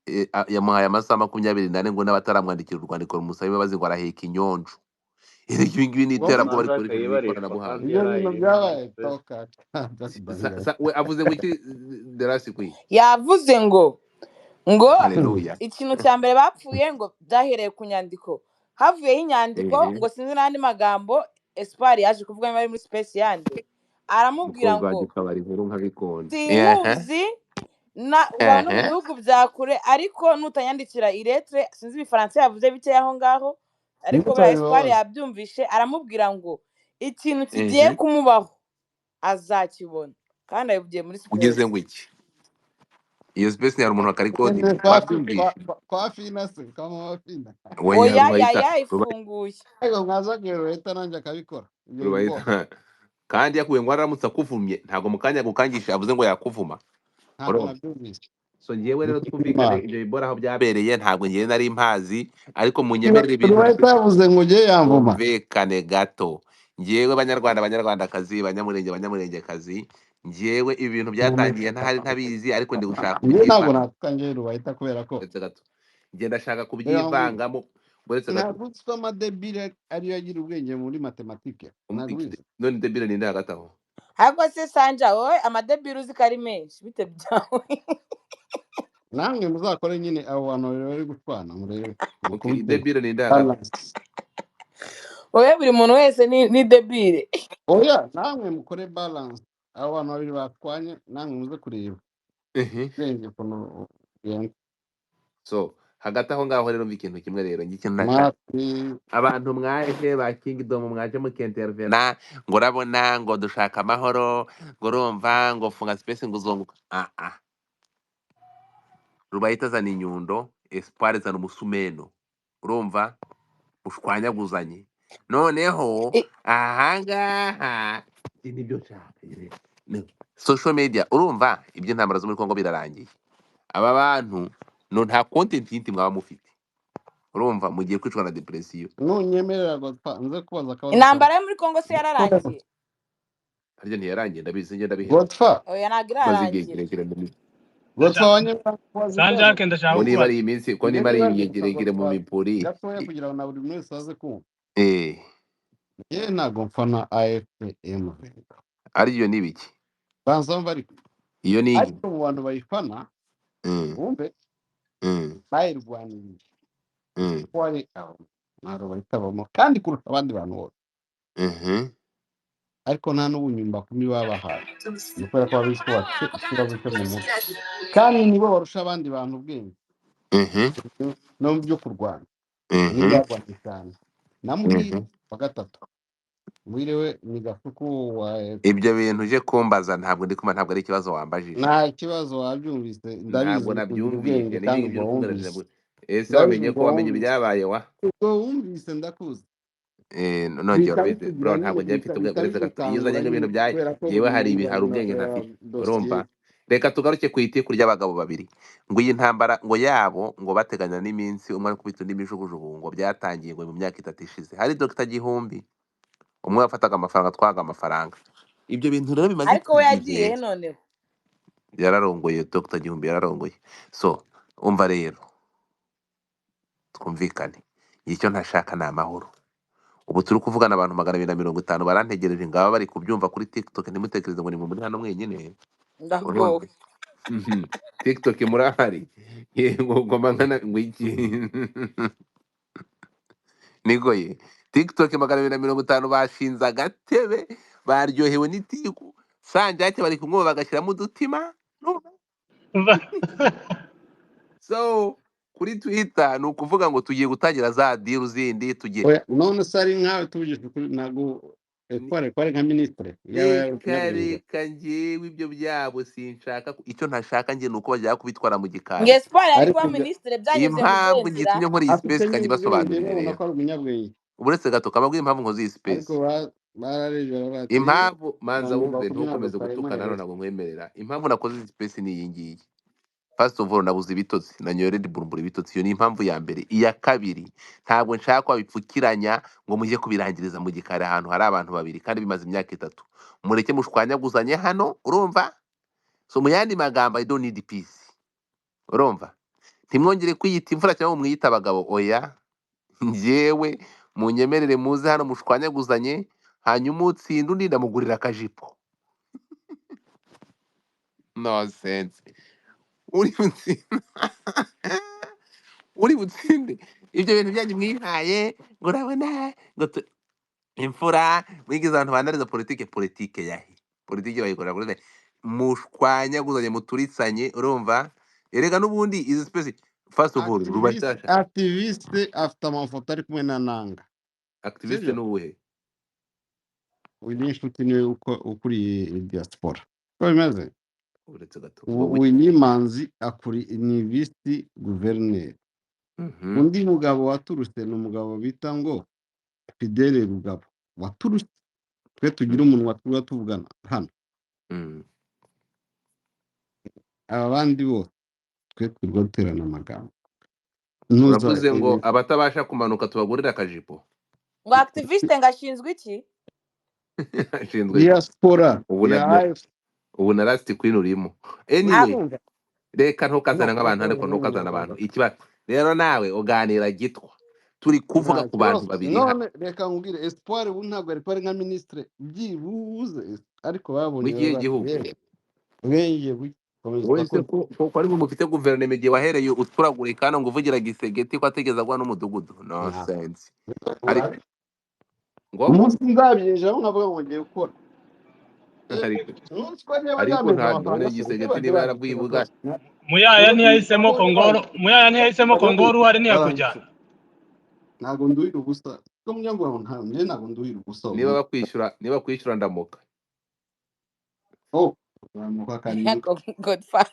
yamuhaye amasaha 24 ngo n'abataramwandikira urwandiko rumusaba imbabazi ngo araheka inyonjo. Ibi ngibi ni Wowe iterabwoba Sanjake rikoresheje yibarishwa ikoranabuhanga. kandi ibyo bintu yarayirimo muri byabaye space. toka We avuze ngo iki derasi kwi Yavuze ngo haleluya. ikintu cya mbere bapfuye ngo byahereye ku nyandiko, havuyeho inyandiko Ehe. ngo sinzi n'andi magambo Espoir yaje kuvuga niba ari muri space yandi, aramubwira Umukobwa ngo wanjye ukabara inkuru nkabikunda. Ehe. sinkuzi na uba no mu Ehe. bihugu bya kure, ariko nutanyandikira iretre, sinzi ibifaransa yavuze bikeya aho ngaho, ariko buriya Espoir Ntusabe imbabazi. yabyumvishe, aramubwira ngo ikintu kigiye Ehe. kumubaho azakibona, kandi abivugiye muri Ugeze space. ngo iki? Iyo space hari umuntu wakarikodinga Ugeze kwa wabyumvishe. kwa Fina se kwa mama Fina. Oya Oya Rubayita yaya ifunguye. Ariko mwaza kubera Rubayita nanjye akabikora ibyo Rubayita biboro. kandi yakuye ngo aramutse akuvumye ntabwo mu kanya gukangisha avuze ngo yakuvuma. Ntabwo Urumva? nabyumvise. So njyewe rero twumvikane Imana. ibyo bibora aho byabereye ntabwo njyewe nari mpazi, ariko munyemerere ibintu Rubayita yavuze ngo njye yamvuma. twumvikane gato. Njyewe banyarwanda, banyarwandakazi, banyamurenge, banyamurengekazi, njyewe ibi bintu byatangiye ntahari ntabizi, ariko ndi gushaka Njye ntabwo kubyivanga. natuka njye Rubayita kubera ko Uretse gato njye ndashaka reba ngo kubyivangamo. Uretse gato ntabwo uzi ko amadebile ariyo agira ubwenge muri matematike, ntabwo ubizi. None debile ninde hagati aho? Ariko se Sanja wowe amadebiri uzi ko ari menshi bite byawe? Namwe muzakore nyine abo bantu babiri bari gushwana murebe Okay, mukubite debile ninde hagati? balance. Wowe buri muntu wese ni debire. Oya, namwe mukore balance, abo bantu babiri batwanye namwe muze kureba. Mhm. Ubwenge ukuntu bugenda. So hagati aho ngaho rero mva ikintu kimwe rero njye ikintu nashaka Mati abantu mwaje ba kingdom mwaje mukintervena ngo urabona ngo dushaka amahoro, ngo urumva ngo funga space ngo uzunguka. Ah ah, Rubayita azana inyundo, Espoir izana umusumeno, urumva ushwanyaguzanye. Noneho I- ahangaha ibi nibyo nshaka nyine. Social media, urumva iby'intambara zo muri Kongo birarangiye. Aba bantu no nta content yindi mwaba mufite, urumva mugiye kwicwa na depression. Nunyemerera Godfa nze kubaza akabazo kamwe. Intambara yo muri Kongo se yararangiye? Harya ntiyarangiye? Ndabizi njye ndabiheruka, Godfa Oya, ntabwo maze igihe irarangira. kirekire muri Godfa Ndashaka wanyemerera kubaza ikibazo. Sanjake, ndashaka ko niba kukubaza. ari iyi minsi, ko Njye niba ari nibaza igihe gusa kirekire mu Godfa mipuri. gatoya kugira ngo na buri wese aze kumva. Eh, Njye ntabwo mfana AFM. Ariyo ni ibiki? Banza mva ariko Iyo ni inki? ariko mu bantu bayifana wumve bayirwaniriye ko ari abo ntabwo bayitabamo kandi kurusha abandi bantu bose, ariko nta n'ubunyumba kumi babahaye, ni ukubera ko babizi ko bafite ikibazo cyo mu mutwe kandi nibo barusha abandi bantu ubwenge no mu byo kurwana nibo barwanye cyane na Muhire wa gatatu. Muhire we ni Gasuku wa Ibyo bintu uje kumbaza ntabwo ndi kumva, ntabwo ari ikibazo wambajije. Nta kibazo, wabyumvise, ndabizi Ntabwo kugira nabyumvise ubwenge nibyo kandi ngibyo ubwo uri kungaragaza wumvise ese ndabizi wamenye ko ubwo wamenye wumvise ibyabaye wa ubwo wumvise ndakuzi. Nongera Bihita urabizi bikugira bro, ntabwo nyine njye bihita mfite bihita ubwenge uretse gato iyo bigukangura uzanye nyine nk'ibintu bya kubera ko yewe buri hari muntu ibi hari arimo ubwenge areba ntafite, dosiye. urumva. Reka tugaruke ku itiku ry'abagabo babiri ngo iyi ntambara ngo yabo ngo bateganya n'iminsi umwe ari kubita undi imijugujugu ngo byatangiye ngo mu myaka 3 ishize. Hari Dr Gihumbi umwe wafataga amafaranga twaga amafaranga, ibyo bintu rero bimaze Ariko we iki yagiye gihe he noneho? Yararongoye, Dr Gihumbi yararongoye. So umva rero twumvikane, icyo ntashaka ni amahoro. Ubu turi kuvugana abantu 250 barantegereje, ngaba bari kubyumva kuri TikTok. Ntimutekereze ngo ni mwe muri hano mwenyine, urumva. Ndagowe. TikTok murahari? Yego, ngoma nkana ngo iki nigoye. TikTok 250 bashinze agatebe, baryohewe n'itiku. Sanjake bari kumwe bagashyiramo udutima. So kuri Twitter ni ukuvuga ngo tugiye gutangira za diru zindi tugiye Oya, none se ari nkawe tuvugije ukuri ntabwo Espoir ko ari nka minisitiri yaba yari reka umunyabwenge. Reka njyewe ibyo byabo sinshaka icyo ntashaka njye ni uko bajya kubitwara mu Ngo gikari. Espoir yari Ariko kuba ibyo minisitiri byanyuze mu Impamvu zihe nzira? ngitumye nkora iyi afite space n'ubwenge kanyibasobanurire urabona rero ko ari umunyabwenge. Uretse gato kababwira impamvu nkoze iyi space. Ariko bararebye baravuga ati Impamvu manza banyumva wumve kumi ntabwo ntukomeze gutukana hano twaremerera. ntabwo nkwemerera. Impamvu nakoze iyi space ni iyi ngiyi. First of all, nabuze ibitotsi, nanyoye Red Bull mbura ibitotsi. Iyo ni impamvu ya mbere. Iya kabiri, ntabwo nshaka ko babipfukiranya ngo mujye kubirangiriza mu gikari ahantu hari abantu babiri kandi bimaze imyaka 3. Mureke mushwanyaguzanye hano, urumva? So mu yandi magambo, I don't need peace. Urumva? Ntimwongere kwiyita imfura cyangwa ngo mwiyite abagabo, oya. Njyewe munyemerere muze hano mushwanyaguzanye, hanyuma utsinda undi ndamugurira akajipo. No sense. Uri butsinde uri butsinde ibyo bintu byanyu mwihaye ngo urabona ngo imfura mwigize abantu bandariza politike. Politike yahe? Politike bayikorera kuri mushwanyaguzanye muturitsanye, urumva? Erega n'ubundi izi space first of all Activiste rubatasha activiste afite amafoto ari kumwe na Nanga, activiste sibyo? ni uwuhe? Uyu ni inshuti niwe ukuriye diaspora uko bimeze. Uretse gato ngo Uyu ni Manzi akuri ni visi guverineri. Undi mugabo waturutse ni umugabo bita ngo Fidele Rugabo waturutse, twe tugira umunwa tuba tuvugana hano, aba bandi bose twe twirirwa duterana amagambo. Ntuza Uravuze ngo abatabasha kumanuka tubagurire akajipo. Ngo activiste ngo ashinzwe iki? Ashinzwe iki? Diaspora Ubu ya na AFC. ubu na last queen urimo. Anyway, Urumva? reka ntukazana No, nk'abantu ariko ntukazana abantu ikibazo rero nawe uganira gitwa turi kuvuga nta ku bantu kibazo. babiri None reka nkubwire Espoir ubu ntabwo ari kuba ari nka minisitiri byibuze, ariko babonye mu kihe baravuga ati gihugu? yewe ubwenge bukomeza Wowe se urakora. ko ari mufite guverinoma igihe wahereye uturagurika hano ngo uvugira Gisegeti ko atigeze agwa n'umudugudu? No Nta sense. Ari ngo umunsi nzabyinjiramo nkavuga ngo ngiye gukora. Ariko Nusiko niba ariko yameze nta none amafaranga se kuki Gisegeti bagiye niba bandikira yarabwibuga ko Muyaya ntiyahisemo nabo Kongoro, Muyaya ntiyahisemo Kongoro uhari ntiyakujyana. ntabwo nduhira ubusa ko munyamvuga nta njye ntabwo nduhira ubusa niba ubu bakwishyura, niba kwishyura ndamuka. Oh, uzamuka karindwi, Godfather.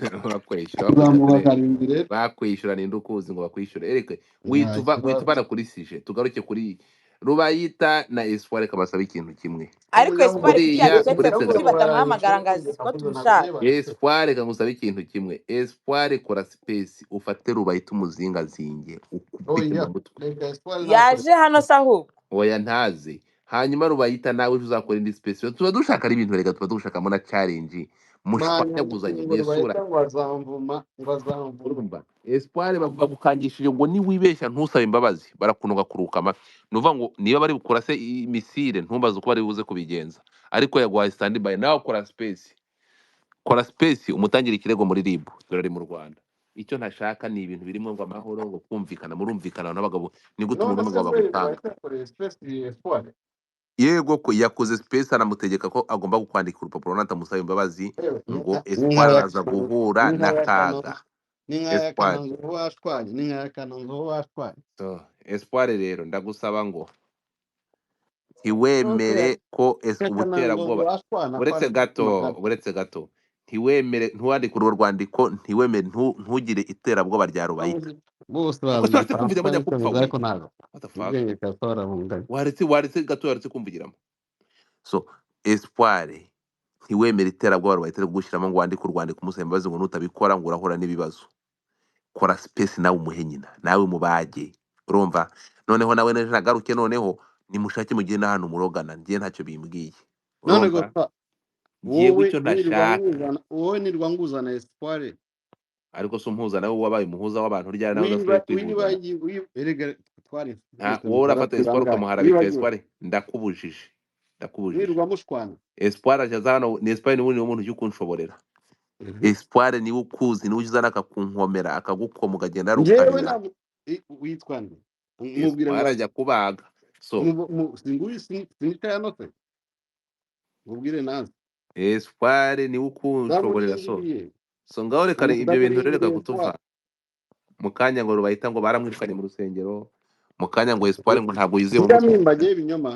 Bakwishyura, bakwishyura uzamuka ture karindwi rero bakwishyura ninde ukuzi ngo bakwishyure. Erike nta wituva kibazo. witubana kuri sije, tugaruke kuri Rubayita na Espoir kabasaba ikintu kimwe. Ariko Umunyamvugo Espoir kuki Buriya yabicecetse, uretse kuki gato batamuhamagara ngo azi ko tumushaka? Espoir reka ngusabe ikintu kimwe. Espoir kora space ufate Rubayita umuzingazinge ukubite Oya, mu mutwe. reka Espoir nakore. Yaje hano se ahubwo. Oya ntazi. Hanyuma Rubayita nawe ejo uzakora indi space. Tuba dushaka ari ibintu reka tuba dushakamo na challenge. Mushwanyaguzanye Banyandikiye ngo mwesura. Rubayita ngo azamvuma, ngo azamvuma. Urumva Espoir bagukangishije ngo niwibeshya ntusabe imbabazi barakunuka kuruka amafi. Ni ukuvuga ngo niba bari bukura se misile ntumbaze uko bari buze kubigenza, ariko yaguhaye stand by nawe kora space, kora space umutangire ikirego muri RIB dore ari mu Rwanda. Icyo ntashaka ni ibintu birimo ngo amahoro ngo kumvikana, murumvikana n'abagabo ni gute None umuntu se w'umugabo kweri bagutanga? Rubayita yakoreye space Espoir? Yego ko yakoze space anamutegeka ko agomba kukwandika urupapuro natamusaba imbabazi Yewe, ngo n'inka Espoir ya araza Kananzu, guhura n'inka ya Kananzu, n'akaga. n'inka ya Espoir Kananzu ho bashwanye, n'inka ya Kananzu ho bashwanye. So, Espoir rero ndagusaba ngo ntiwemere ko Kananzu ngo ubuterabwoba bashwana uretse kwa gato, makara. uretse gato ntiwemere, ntiwandike urwo rwandiko, ntiwemere, ntugire iterabwoba rya Rubayita. Bose Kuko bazi se waretse igifaransa kumvira mujya gupfa n'icyongereza we. ariko ntabwo What the fuck? ubwenge bwa bunganya. Waretse gato waretse kumvugiramo. So Espoir ntiwemere iterabwoba Rubayita riri kugushyiramo ngo wandike urwandiko umusaba imbabazi ngo nutabikora ngo urahura n'ibibazo. Kora space nawe umuhe nyina, nawe mubage. Urumva? Noneho nawe nejo nagaruke, noneho nimushake mugire n'ahantu murogana, njye ntacyo bimbwiye. None Urumva? gusa Ngiye wowe icyo nirirwa ntashaka. nguzana, wowe nirirwa nguzana Espoir. Ariko se umpuza nawe wabaye umuhuza w'abantu ryari nawe udashoboye kwihuzana? Wibagiwe erega twari Nta twese wowe dukora urafata Espoir turangaye, ukamuharabika wibagiwe Espoir, ndakubujije. Ndakubujije. wirirwa mushwana. Espoir aje aza hano, ni Espoir ni wundi muntu ujya ukunshoborera. Espoir niwe ukuzi, niwe ujya uzana akakunkomera, akagukoma ukagenda Njyewe arukarira. ntabwo witwa nde mubwire Espoir ngo ajya kubaga. So singuyu sinicaye hano se mubwire naze Espoir niwe ukunshoborera. So ndamurindiriye, so ngaho reka ibyo bintu rero reka ndamurindiriye kutuva Espoir. mu kanya ngo Rubayita ngo baramwirukanye mu rusengero, mu kanya ngo Espoir ngo ntabwo yizeye mu Sinjya mutwe. mpimba ibinyoma.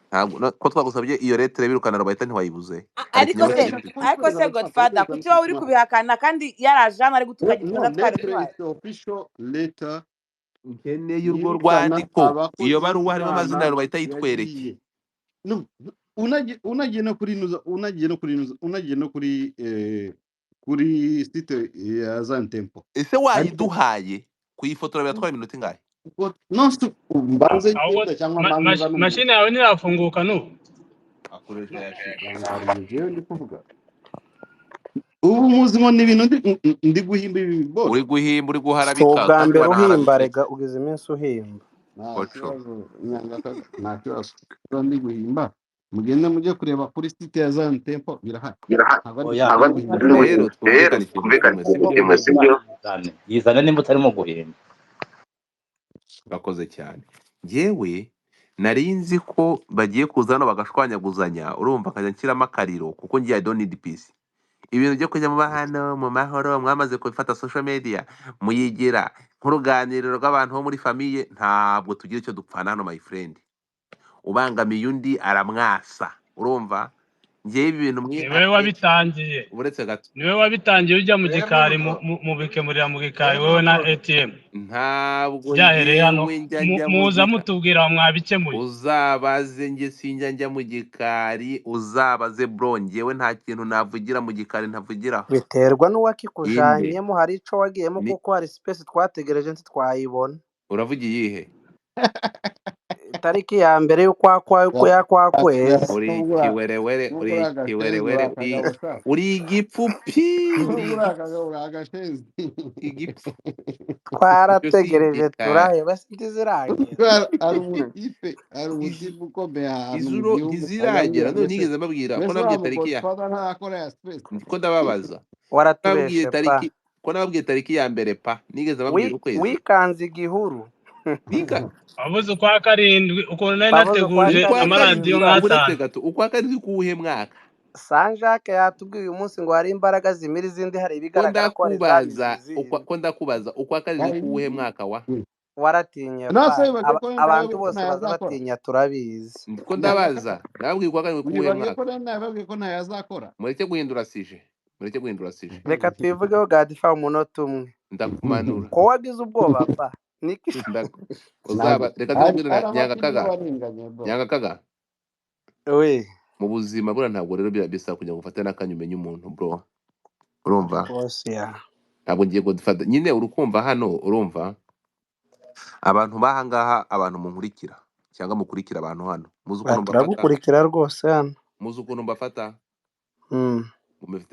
Ntabwo ko twagusabye iyo lettre birukana Rubayita ntiwayibuze. Hari Ariko ikinyoma se, kigira giti. ariko se Godfather, kuki wowe uri kubihakana kandi yaraje hano ari gutuka No, gituza twari letter duhari? is official letter Nkeneye urwo yirukana rwandiko. Iyo abakozi baruwa harimo amazina b'Imana ya Rubayita yitwereke. yagiye. No, unagiye no kuri nuza, unagiye no kuri nuza, unagiye no kuri kuri site ya Zion Temple. Ese Ariko wayiduhaye kuyifotora biratwara iminota ingahe? no si mbanze Ahubwo ngenda cyangwa mbanze nzane umuntu. mashini yawe ntirafunguka n'ubu. Akoresha yashira. Yambariye jewe ndi kuvuga. Ubu muzi ngo ni ibintu ndi guhimba ibi biboro. Uri guhimba, uri Si guharabika ubwa kandi mbere uhimba wanaharabitse. rega ugize iminsi uhimba. Nta Koco. kibazo nyangakaga, nta kibazo. Niba ndi guhimba mugende mujye kureba kuri site ya Zion Temple birahari. Ntabwo ari Oya, ibintu ndi guhimba. Rero twumvikane ikintu kimwe sibyo? yizane, yizane nimba utarimo guhimba. Urakoze cyane. Njyewe nari nzi ko bagiye kuza hano bagashwanyaguzanya, urumva nkajya nshyiramo akariro kuko ngiye I don't need peace. Ibintu byo kujya muba hano mu mahoro mwamaze kubifata social media muyigira nk'uruganiriro rw'abantu bo muri famiye, ntabwo tugira icyo dupfana hano my friend. Ubangamiye undi aramwasa. Urumva? Njyewe ibi bintu Ni wowe mwihaye wabitangiye, uretse gato. ni wowe wabitangiye ujya mu Rero gikari Muruguru, mubikemurira mu gikari rero wowe na Muruguru, ATM. Ntabwo Byahereye hano njyewe njya njya mu muza gikari. mutubwira mwabikemuye. Uzabaze njye sinjya njya mu gikari, uzabaze bro, njyewe nta kintu navugira mu gikari ntavugira Biterwa inde. n'uwakikujanyemo, hari ico wagiyemo Ni kuko hari space twategereje ntitwayibona. uravuga iyihe? Itariki ya mbere y'ukwa kwa ya kwa kwezi. Uri Nubwo ikiwerewere, uri uri agashezi ikiwerewere, uri akagabo sha. uri igipfupi, Nubwo uri uri akagabo uri agashezi. igipfu. Icyo si Twarategereje igikari. turaheba se ntiziragera. Hari umutipe, hari umutipe ukomeye ahantu mu Izuro gihugu ajya ntiziragera ambwira none ngo se nigeze mbabwira ko mbese nababwiye wa tariki ya mugodfather ntarakora ya space. ko ndababaza. Nababwiye Waratubeshe pa. tariki ko nababwiye tariki ya mbere pa nigeze mbabwira ukwezi. Wikanze igihuru. Biga Wavuze ukwa karindwi ukuntu nari Bavuze ukwa nateguje ukwa amaradiyo karindwi, karindwi. uretse nk'atanu. gato, ukwa karindwi kuwuhe mwaka? Sanjake yatubwiye uyu munsi ngo hari imbaraga zimira izindi, hari Ko ibigaragara ko hari izamize ndakubaza izindi. ko ndakubaza ukwa karindwi kuwuhe mwaka wa? Waratinye nase pa wibagiwe ko abantu bose ntayo baza azakora. batinya turabizi. Ko ndabaza, nababwiye ukwa karindwi kuwuhe Wibagiwe ko mwaka? nababwiye ko ntayo azakora. Mureke guhindura sije, mureke guhindura sije. Reka tubivugeho Gadifa umunota umwe. Ndakumanura. Ko wagize ubwoba pa niki? Uzaba Ntabwo reka ari nzikubwire ari nyanga amapiki kaga, warenganye bro. nyanga kaga. We Mu buzima buriya ntabwo rero bisaba kugira ngo ufate n'akanya umenye umuntu bro, urumva? rwose ya Ntabwo ngiye gufata nyine, urukumva hano, urumva abantu bahangaha, abantu munkurikira cyangwa mukurikira abantu hano, muzi ukuntu mbafata, turagukurikira rwose hano. muzi ukuntu mbafata,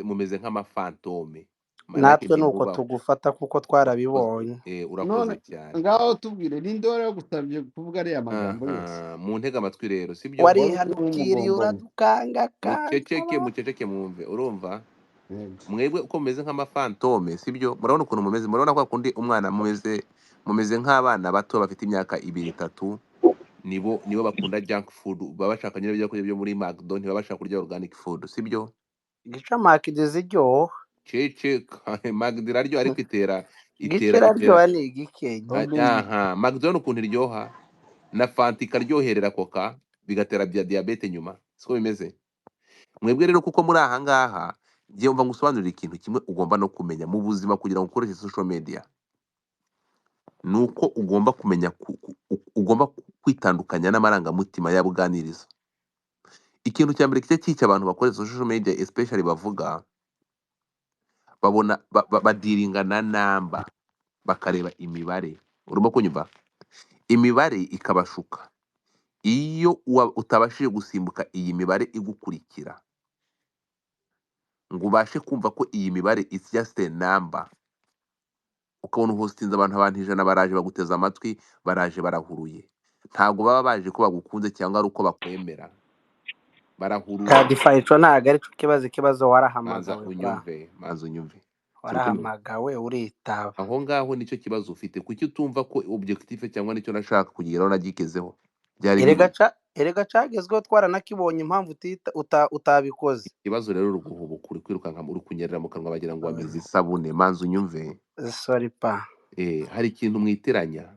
mumeze nk'amafantome, manake Natwe ni uko ntimubaho. tugufata kuko Urakoze, twarabibonye. urakoze None cyane. ngaho tubwire ninde wari wagusabye kuvuga ariya magambo yose? Aha, muntege amatwi rero, sibyo? Wari uri Warihanukiriye nk'umugombomu. uradukangakanga. Muceceke, muceceke mwumve, urumva? Yego. Mwebwe uko mumeze nk'amafantome, sibyo? Murabona ukuntu mumeze, murabona kwa kundi umwana mumeze nk'abana bato bafite imyaka 2 3, nibo bakunda junk food, baba bashaka nyine ibyo kurya byo muri McDo, ntibaba bashaka kurya organic food, sibyo? Gica makidi ziryoha. Ceceka, McDo iraryoha ariko itera Gica itera itera iraryoha ni igikenya. Obi aha, McDo ukuntu iryoha na fanta ikaryoherera koka bigatera bya diyabete nyuma, siko bimeze? Mwebwe rero kuko muri aha ngaha, ngiye mva ngusobanurira ikintu kimwe ugomba no kumenya mu buzima kugira ngo ukoreshe social media, nuko ugomba kumenya ugomba kwitandukanya n'amarangamutima y'abuganiriza. Ikintu cya mbere kijya cyica abantu bakoresha social media especially bavuga, babona badiringa na namba, bakareba imibare. Urimo kunyumva? Imibare ikabashuka. Iyo utabashije gusimbuka iyi mibare igukurikira ngo ubashe kumva ko iyi mibare it's just a number, ukabona uhostinze abantu 100 baraje baguteza amatwi, baraje barahuruye, ntabwo baba baje ko bagukunze cyangwa ari uko bakwemera, barahurura. Gadifa ico ntabwo ari cyo kibazo, ikibazo Manza warahamagawe pa. unyumve, manza unyumve, turi kumwe. Warahamagawe uritaba. Aho ngaho nicyo kibazo ufite. Kuki utumva ko objectif cyangwa nicyo nashaka kugeraho nagigezeho byari Erega biri? erega cagezweho twaranakibonye, impamvu utabikoze. Ikibazo rero uri guhubuka, uri kwirukanka, uri kunyerera mu kanwa bagira ngo wameze isabune. Manza unyumve. Sorry pa. Hari ikintu mwiteranya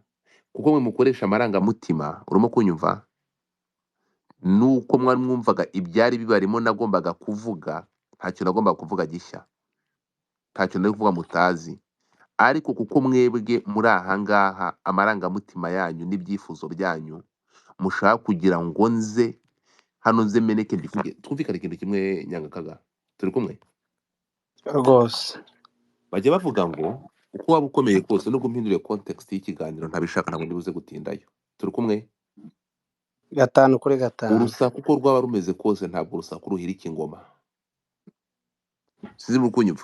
kuko mwe mukoresha amarangamutima, urimo kunyumva? Nuko mwari mwumvaga ibyari bibarimo nagombaga kuvuga, ntacyo nagombaga kuvuga gishya, ntacyo nari kuvuga mutazi, ariko kuko mwebwe muri aha ngaha amarangamutima yanyu n'ibyifuzo byanyu mushaka kugira ngo nze hano nze meneke mbivuge, twumvikane ikintu kimwe. Nyangakaga, turi kumwe? Rwose. Bajya bavuga ngo uko waba ukomeye kose, nubwo mpinduriye context y'ikiganiro ntabishaka, ntabwo ndibuze gutindayo. Turi kumwe? 5 kuri 5. Urusaku uko rwaba rumeze kose ntabwo urusaku ruhirika ingoma. Sinzi muri kunyumva?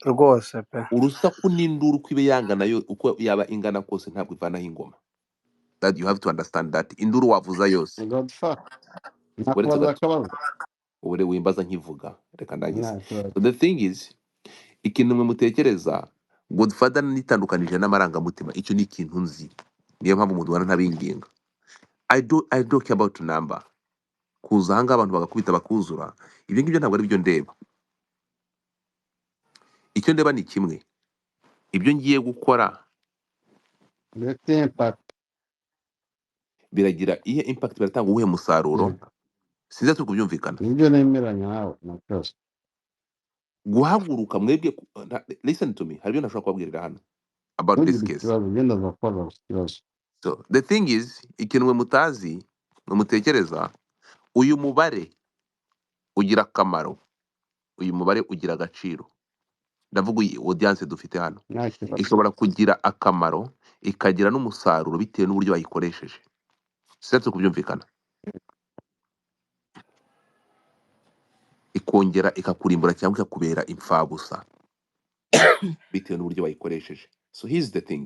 Rwose pe. Urusaku n'induru uko ibe yangana yo, uko yaba ingana kose ntabwo ivanaho ingoma. That you have to understand that induru wavuza yose. Godfa, Uretse nakubaza gato, akabazo. ubure wimbaza nkivuga, reka ndangize. Nta kibazo. So the thing is, ikintu mwe mutekereza, Godfather nitandukanije n'amarangamutima, icyo ni ikintu nzi. Niyo mpamvu umuntu ubona ntabinginga. I don't care about number. Kuza ahangaha abantu bagakubita bakuzura, ibyo ngibyo ntabwo ari byo ndeba. Icyo ndeba ni kimwe, ibyo ngiye gukora Ndetse impact. biragira iyihe impact, biratanga uwuhe musaruro? Yego. Sinzi turi kubyumvikana. Nibyo nemeranya nawe nta kibazo. Guhaguruka mwebwe listen to me, hari ibyo ntashobora kubabwirira hano about this Ntugire case. ikibazo, genda ndakubaza gusa ikibazo. So the thing is, ikintu mwe mutazi, mwe mutekereza, uyu mubare ugira akamaro, uyu mubare ugira agaciro. Ndavuga iyi audience dufite hano Nta kibazo. ishobora kugira akamaro ikagira n'umusaruro bitewe n'uburyo bayikoresheje. Sinzi kubyumvikana. Ikongera ikakurimbura cyangwa ikakubera imfabusa bitewe n'uburyo bayikoresheje. So here's the thing,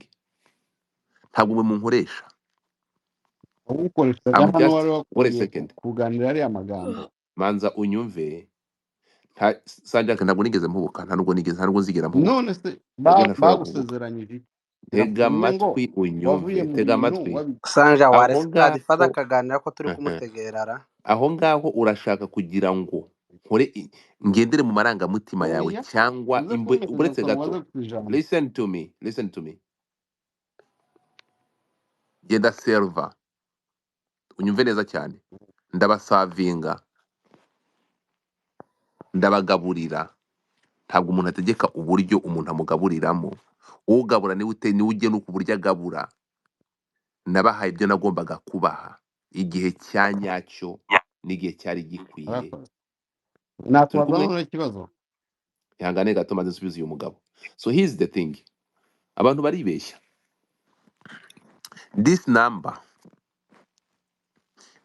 ntabwo mwe munkoresha. Ugukoreshaga I'm hano just wari wait a wakwiye second, kuganira ariya magambo. manza unyumve. Sanjaka, ntabwo nigeze mpubuka, nta nubwo nigeze, nta nubwo nzigera mpubuka. None se Nabyo ntashobora guhubuka. bagusezeranyije iki? Tega Nakutumye ngo amatwi unyumve, wavuye mu tega bintu amatwi. wabi Sanja Aho waretse Godfather ngaho akaganira ko turi kumutegerara. aho ngaho urashaka kugira ngo nkore ngendere mu marangamutima yawe Oya, cyangwa uze imbe kumpereza uretse gusa gato. mubaze ku ijambo. Listen to me, listen to me. Genda server unyumve neza cyane. Ndabasavinga, ndabagaburira. Ntabwo umuntu ategeka uburyo umuntu amugaburiramo. Ugabura niwe niwe ugena uko uburyo agabura. Nabahaye ibyo nagombaga kubaha igihe cya nyacyo n'igihe cyari gikwiye. Arakoze. Turi Nakubaza kumwe? noneho ikibazo. Ihangane gato maze nsubize uyu mugabo. So here's the thing, abantu baribeshya. This number,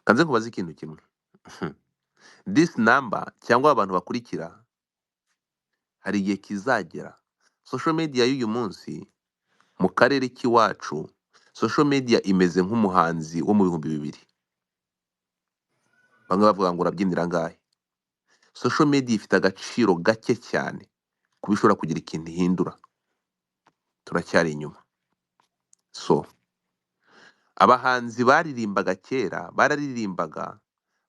kanze nkubaze ikintu kimwe. This number cyangwa abantu bakurikira, hari igihe kizagera social media y'uyu munsi mu karere k'iwacu, social media imeze nk'umuhanzi wo mu 2000. Bamwe bavuga ngo urabyinira angahe. Social media ifite agaciro gake cyane kuba ishobora kugira ikintu ihindura. Turacyari inyuma. So abahanzi baririmbaga kera, bararirimbaga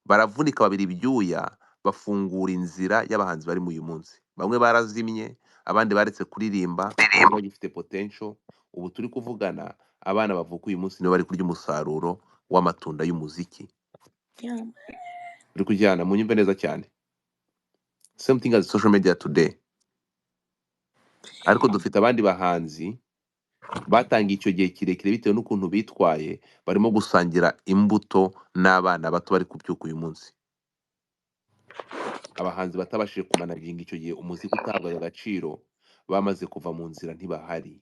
baravunika babira ibyuya, bafungura inzira y'abahanzi bari mu uyu munsi. Bamwe barazimye, abandi baretse kuririmba, bari bagifite potential. Ubu turi kuvugana, abana bavuka uyu munsi nibo bari kurya umusaruro w'amatunda y'umuziki. Turi kujyana, munyumve neza cyane. Same thing as social media today. Ariko dufite abandi bahanzi batangiye icyo gihe kirekire bitewe n'ukuntu bitwaye, barimo gusangira imbuto n'abana bato bari kubyuka uyu munsi. Abahanzi batabashije kumanaginga icyo gihe umuziki utabwaga agaciro, bamaze kuva mu nzira ntibahari.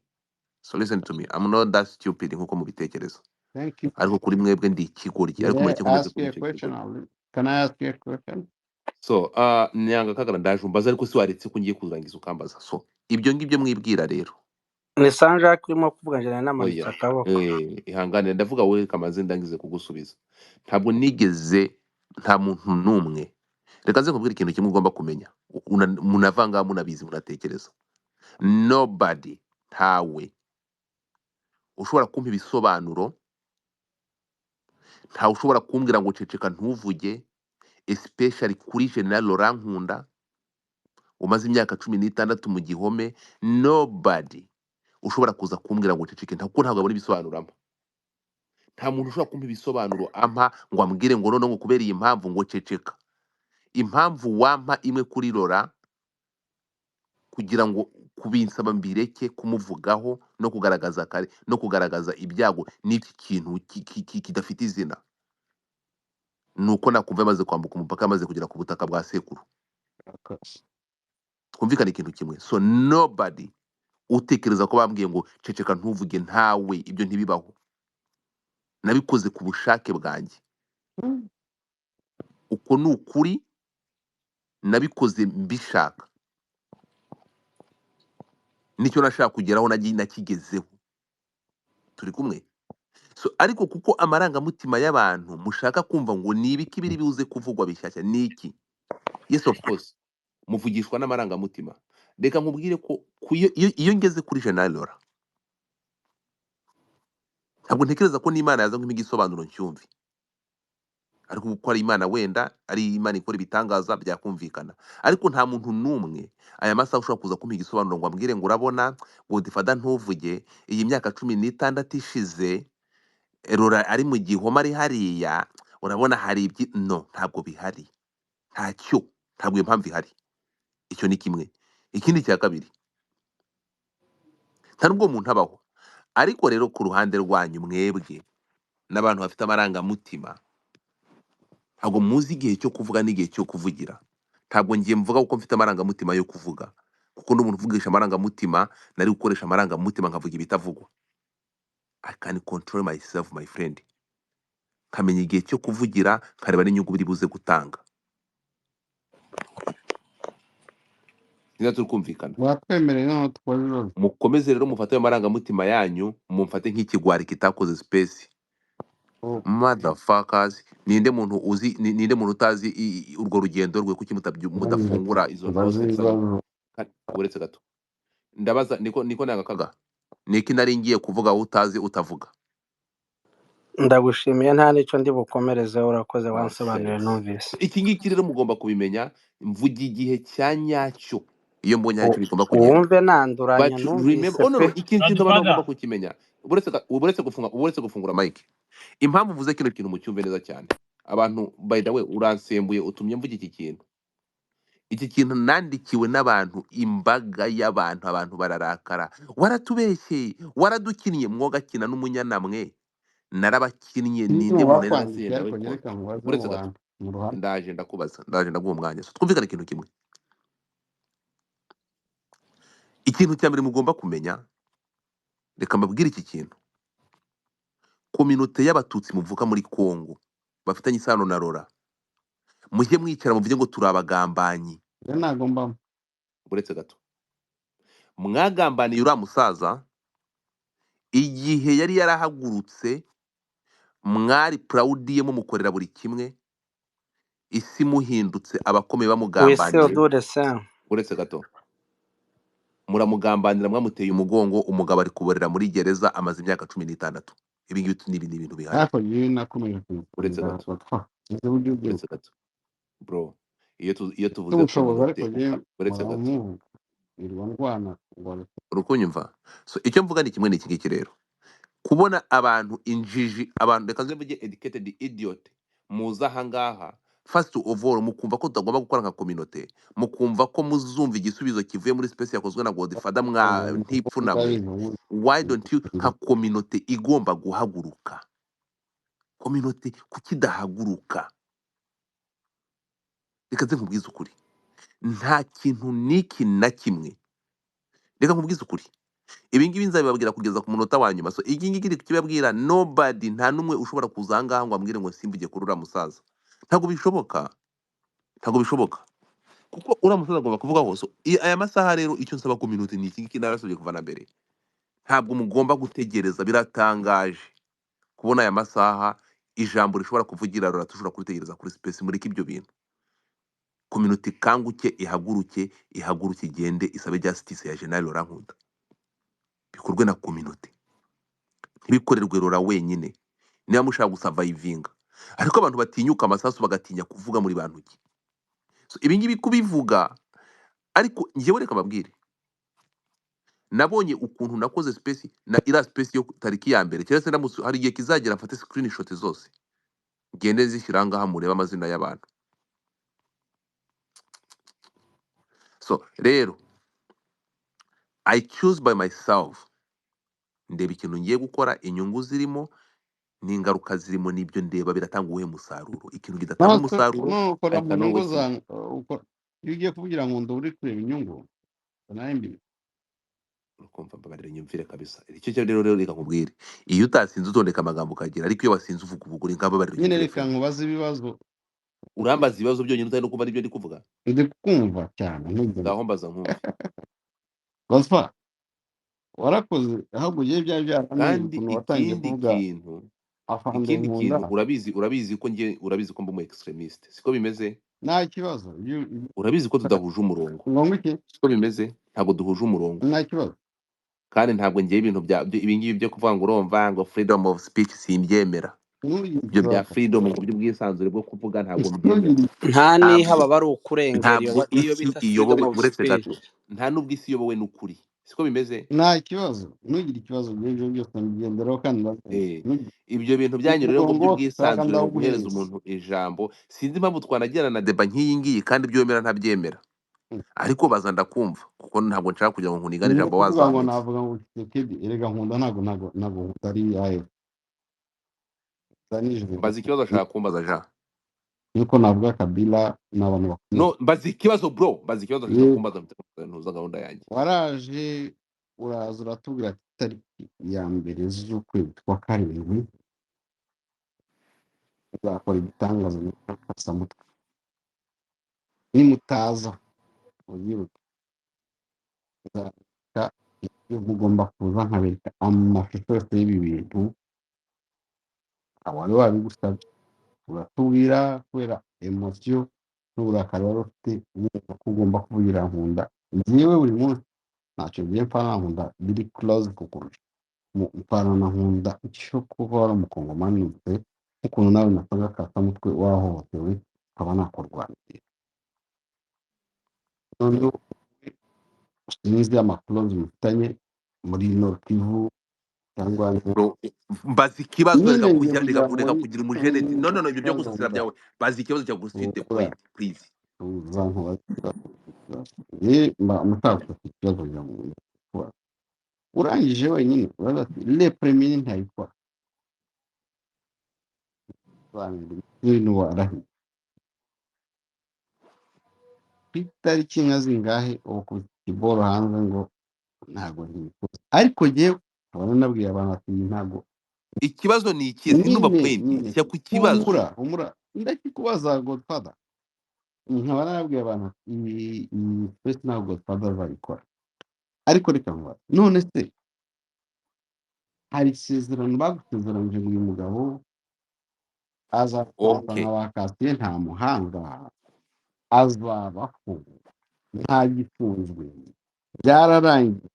So listen to me, I'm not that stupid nkuko mubitekereza. Thank you. Ariko kuri mwebwe ndi ikigoryi, ariko May mureke I nkomeze ask kuba you a icyo question? kigoryi. Can I ask you a question? So nyanga kagara ndaje umbaza, ariko si waretse ko ngiye kurangiza ukambaza. So ibyo ngibyo mwibwira rero. Ni Sanja urimo kuvuga, njye nari namanitse Oya, akaboko. ihangane, ndavuga wowe kamaze ndangize kugusubiza. Ntabwo nigeze, nta muntu n'umwe. Reka nze nkubwire ikintu kimwe ugomba kumenya. Munavanga munabizi munatekereza. Nobody, ntawe ushobora kumpa ibisobanuro, ntawe ushobora kumbwira ngo ceceka ntuvuge, especially kuri General Laurent Nkunda umaze imyaka 16 mu gihome. Nobody ushobora kuza kumbwira ngo ceceke, kuko ntabwo abona ibisobanuro ampa. Nta muntu ushobora kumpa ibisobanuro ampa ngo ambwire ngo noneho ngo kubera iyi mpamvu ngo ceceka. Impamvu wampa imwe kuri Laurent kugira ngo kubinsaba mbireke kumuvugaho no kugaragaza kare no kugaragaza ibyago n'iki kintu kidafite izina, nuko nakumva yamaze kwambuka umupaka, yamaze kugera ku butaka bwa sekuru. Arakoze. Twumvikane ikintu kimwe. So nobody utekereza ko bambwiye ngo ceceka ntuvuge, ntawe, ibyo ntibibaho. Nabikoze ku bushake bwanjye. Uko ni ukuri, nabikoze mbishaka. Nicyo nashaka kugeraho nakigezeho. Turi kumwe? So ariko kuko amarangamutima y'abantu mushaka kumva ngo ni ibiki biri buze kuvugwa bishyashya ni iki? Yes of course, muvugishwa n'amarangamutima. Reka nkubwire ko iyo ngeze kuri General Laurent, ntabwo ntekereza ko n'Imana yaza kumpa igisobanuro ncyumve. Ariko kuko ari Imana, wenda ari Imana ikora ibitangaza byakumvikana. Ariko nta muntu n'umwe aya masaha ushobora kuza kumpa igisobanuro ngo ambwire ngo urabona Godfather ntuvuge, iyi myaka 16 ishize Laurent ari mu gihoma ari hariya, urabona hari ibyi, no, ntabwo bihari. Ntacyo, ntabwo iyo mpamvu ihari. Icyo ni kimwe. Ikindi cya kabiri, nta nubwo umuntu abaho. Ariko rero ku ruhande rwanyu mwebwe n'abantu bafite amarangamutima, ntabwo muzi igihe cyo kuvuga n'igihe cyo kuvugira. Ntabwo ngiye mvuga kuko mfite amarangamutima yo kuvuga, kuko n'umuntu uvugisha amarangamutima, nari gukoresha amarangamutima nkavuga ibitavugwa. I can control myself my friend. Nkamenya igihe cyo kuvugira, nkareba n'inyungu biri buze gutanga. Niba turi kumvikana, Mwatwemereye noneho tukora ibibazo. mukomeze rero mufate ayo marangamutima yanyu, mumfate nk'ikigwari kitakoze space. Oh. Motherfuckers, ninde muntu uzi, ninde muntu utazi urwo rugendo rwe? Kuki mudafungura izo Mbaze nose? ibibazo. Uretse gato ndabaza, niko niko nanga kaga. Niki nari ngiye kuvuga wowe utazi utavuga. Ndagushimiye, nta n'icyo ndi bukomerezeho, urakoze wansobanuriye Nonsense. numvise. Iki ngiki rero mugomba kubimenya, mvuga igihe cya nyacyo iyo mbonye hari icyo bigomba kugenda. Wumve nanduranya But remember, numvise oh no pe. no, iki kintu abantu Godfather bagomba kukimenya. Uretse gufunga, uretse gufungura mic. Impamvu mvuze kino kintu mucyumve neza cyane. Abantu, by the way, uransembuye utumye mvuga iki kintu. Iki kintu nandikiwe n'abantu, imbaga y'abantu, abantu bararakara. Waratubeshyeye, waradukinnye, mwogakina n'umunyanamwe. Narabakinnye, Sinzi ninde mu muntu nari bakwandikiye narasinye nawe ariko konti. nyereka nkubaze mu Uretse gato, bantu mu ruhame. ndaje ndakubaza, ndaje ndaguha umwanya. So twumvikane ikintu kimwe. Ikintu cya mbere mugomba kumenya, reka mbabwire iki kintu. Kominote y'abatutsi muvuka muri Kongo bafitanye isano na Rora, mujye mwicara muvuge ngo turi abagambanyi. Rero ntabwo mbamo. Uretse gato, mwagambaniye uriya musaza igihe yari yarahagurutse, mwari proud ye mumukorera buri kimwe, isi muhindutse abakomeye Wese bamugambaniye. odure se. Uretse gato, muramugambanira, mwamuteye umugongo, umugabo ari kuborera muri gereza amaze imyaka 16. Ibi ngibi ni ibintu bihari. Ariko yewe nakomeje Uretse kuyikomeza gato, batwa sinzi uburyo uretse ubyibuka. gato bro, iyo Mfite tuvuze ubushobozi ariko kominote yewe uretse mpora gato, nkuvuga nirwa ndwana ngo urukunyumva. So icyo mvuga ni kimwe n'iki ngiki rero, kubona abantu injiji, abantu reka nze mvuge educated idiot, muza ahangaha first of all mukumva ko tutagomba gukora nka kominote, mukumva ko muzumva igisubizo kivuye muri space yakozwe na Godfather mwa ntipfunamwe. Why don't you nka kominote igomba guhaguruka? Kominote kukidahaguruka? Reka nze nkubwize ukuri, nta kintu n'iki na kimwe. Reka nkubwize ukuri, ibi ngibi nzabibabwira kugeza ku munota wa nyuma. So iki ngiki ndi kukibabwira, nobody, nta n'umwe ushobora kuza aha ngaha ngo ambwire ngo simvuge kuri uriya musaza. Ntabwo bishoboka, ntabwo bishoboka, kuko uriya musaza agomba kuvugaho. So aya masaha rero icyo nsaba ku minota ni iki ngiki narasabye kuva na mbere, ntabwo mugomba gutegereza. Biratangaje kubona aya masaha ijambo rishobora kuvugira rora tushobora kuritegereza kuri space. Mureke ibyo bintu, community ikanguke, ihaguruke, ihaguruke igende isabe justice ya General Laurent Nkunda. Bikorwe na community, ntibikorerwe Rora wenyine. Niba mushaka gusavayivinga, ariko abantu batinyuka amasasu bagatinya kuvuga muri bantu ki. So ibi ngibi kubivuga, ariko njyewe reka mbabwire, nabonye ukuntu nakoze space na iriya space yo tariki ya mbere, keretse ndamutse hari igihe kizagera mfate screenshot zose ngende zishyira aha ngaha murebe amazina y'abantu. So rero I choose by myself, ndeba ikintu ngiye gukora, inyungu zirimo n'ingaruka zirimo, n'ibyo ndeba biratanga uwuhe musaruro. Ikintu kidatanga umusaruro, ukora I mu can nyungu always za iyo ugiye kuvugira ngo uri kureba inyungu nawe mbi. Ukumva, mbabarira nyumvire kabisa. Icyo cyo rero reka nkubwire, iyo utasinze utondeka amagambo ukagira, ariko iyo wasinze uvuga ubuguri. Nkababarira Nyine unyumvire reka vuba. nkubaze ibibazo. Urambaza ibibazo byonyine utari no kumva n'ibyo ndi kuvuga. Ndi kumva cyane ntugende. Ngaho mbaza nkumve. Gospa warakoze, ahubwo ugiye byari byarananiye Kandi ukuntu watangiye ikindi kuvuga kintu, afande ikindi Nkunda. kintu urabizi ko nge, urabizi ko mba umu extremiste, siko bimeze? Nta kibazo Urabizi ko tudahuje umurongo, ngombwa iki? siko bimeze? Ntabwo duhuje umurongo. Nta kibazo. Kandi ntabwo ngiye ibintu bya ibi ngibi byo kuvuga ngo urumva ngo freedom of speech simbyemera. Ntugire Ibyo bya ikibazo. freedom ngo by'ubwisanzure bwo kuvuga ntabwo mbyemera. Ntugire Nta n'iho Ntabwo aba ari ukurengera iyo ntabwo iyo isi bita freedom iyobowe, of uretse speech. gato, nta n'ubwo isi iyobowe n'ukuri, siko bimeze? Nta kibazo, ntugire ikibazo. Ibyo byose mbigenderaho kandi ndabyemera. Eh, Ntugire ibyo bintu byanyu rero ngo umurongo wose ushaka by'ubwisanzure ngo guhereza ndawuguhereza. umuntu ijambo, sinzi impamvu twanagirana na deba nk'iyi ngiyi, kandi ibyo wemera ntabyemera. Ariko baza ndakumva, kuko ntabwo nshaka kugira ngo nkunigane Ni ijambo ukuvuga ngo wazamutse. navuga ngo Tshisekedi erega Nkunda ntabwo Nkunda ari ayo nijoro. Mbaza ikibazo ashaka kumbaza ja. Nuko navuga Kabila ni abantu bakomeye. No, mbaza ikibazo bro, mbaza ikibazo ashaka Yego, kumbaza, ntuza gahunda yanjye. waraje uraza uratubwira ati tariki ya mbere z'ukwezi kwa karindwi uzakora igitangaza n'akasamutwe nimutaza ubyibuke nzabika ibyo mugomba kuza nkabereka amashusho yose y'ibi bintu wari wabigusabye uratubwira kubera emosiyo n'uburakari wari ufite wumva ko ugomba kuvugira Nkunda. Njyewe buri munsi Ntacyo ngiye mpfana Nkunda biri close kukurusha. Mpfana na Nkunda icyo kuba wari umukongomani mutwe, nk'ukuntu nawe nasaga kasamutwe wahohotewe nkaba nakurwanira. Noneho sinzi amakulozi mufitanye muri Nord Kivu cyangwa Bro, mbaza ikibazo, nyine reka ngiye kujya reka kugira ngo reka kugira umujeneti. No, no, no, ibyo byo kibazo gusasira mba byawe, baza ikibazo cya gusite ubura point please. Tuza nkubaza ikibazo, mba mushaka gufata ikibazo kugira ngo kubaza urangije wenyine uraza ati le premier ntayikora ibintu warahiye ku itariki nka zingahe ubu ikiboro hanze ngo ntabwo ntibikoze, ariko jyewe nkaba nabwiye abantu ati iyi ntabwo Ikibazo ni ikihe? Sinumva nyine point. Nyine Jya ku kibazo. Humura humura, ndakikubaza Godfather. Nkaba narabwiye abantu ati iyi space ntabwo Godfather azayikora, ariko reka nkubaze, none se hari isezerano bagusezeranyije ngo uyu mugabo azatwara Okay. nka ba Kasiye nta muhanga azabaho ntagifunzwe, byararangiye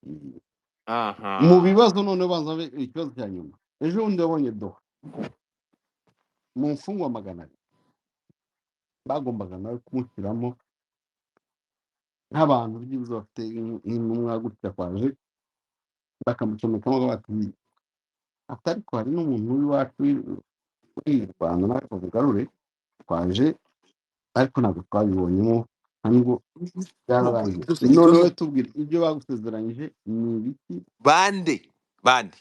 mu Aha. bibazo. Noneho banza ikibazo cya nyuma, ejo bundi wabonye Doha mu mfungwa 200 bagombaga nawe kumushyiramo nk'abantu byibuze bafite nk'intumwa gutya kwaje bakamucomekamo bati ati ariko hari n'umuntu w'iwacu uri mu Rwanda nawe bamugarure twaje, ariko ntabwo twabibonyemo nta nubwo No, byararangiye. gusa Noneho ikibazo tubwire ibyo bagusezeranyije ni ibiki? Bande bande?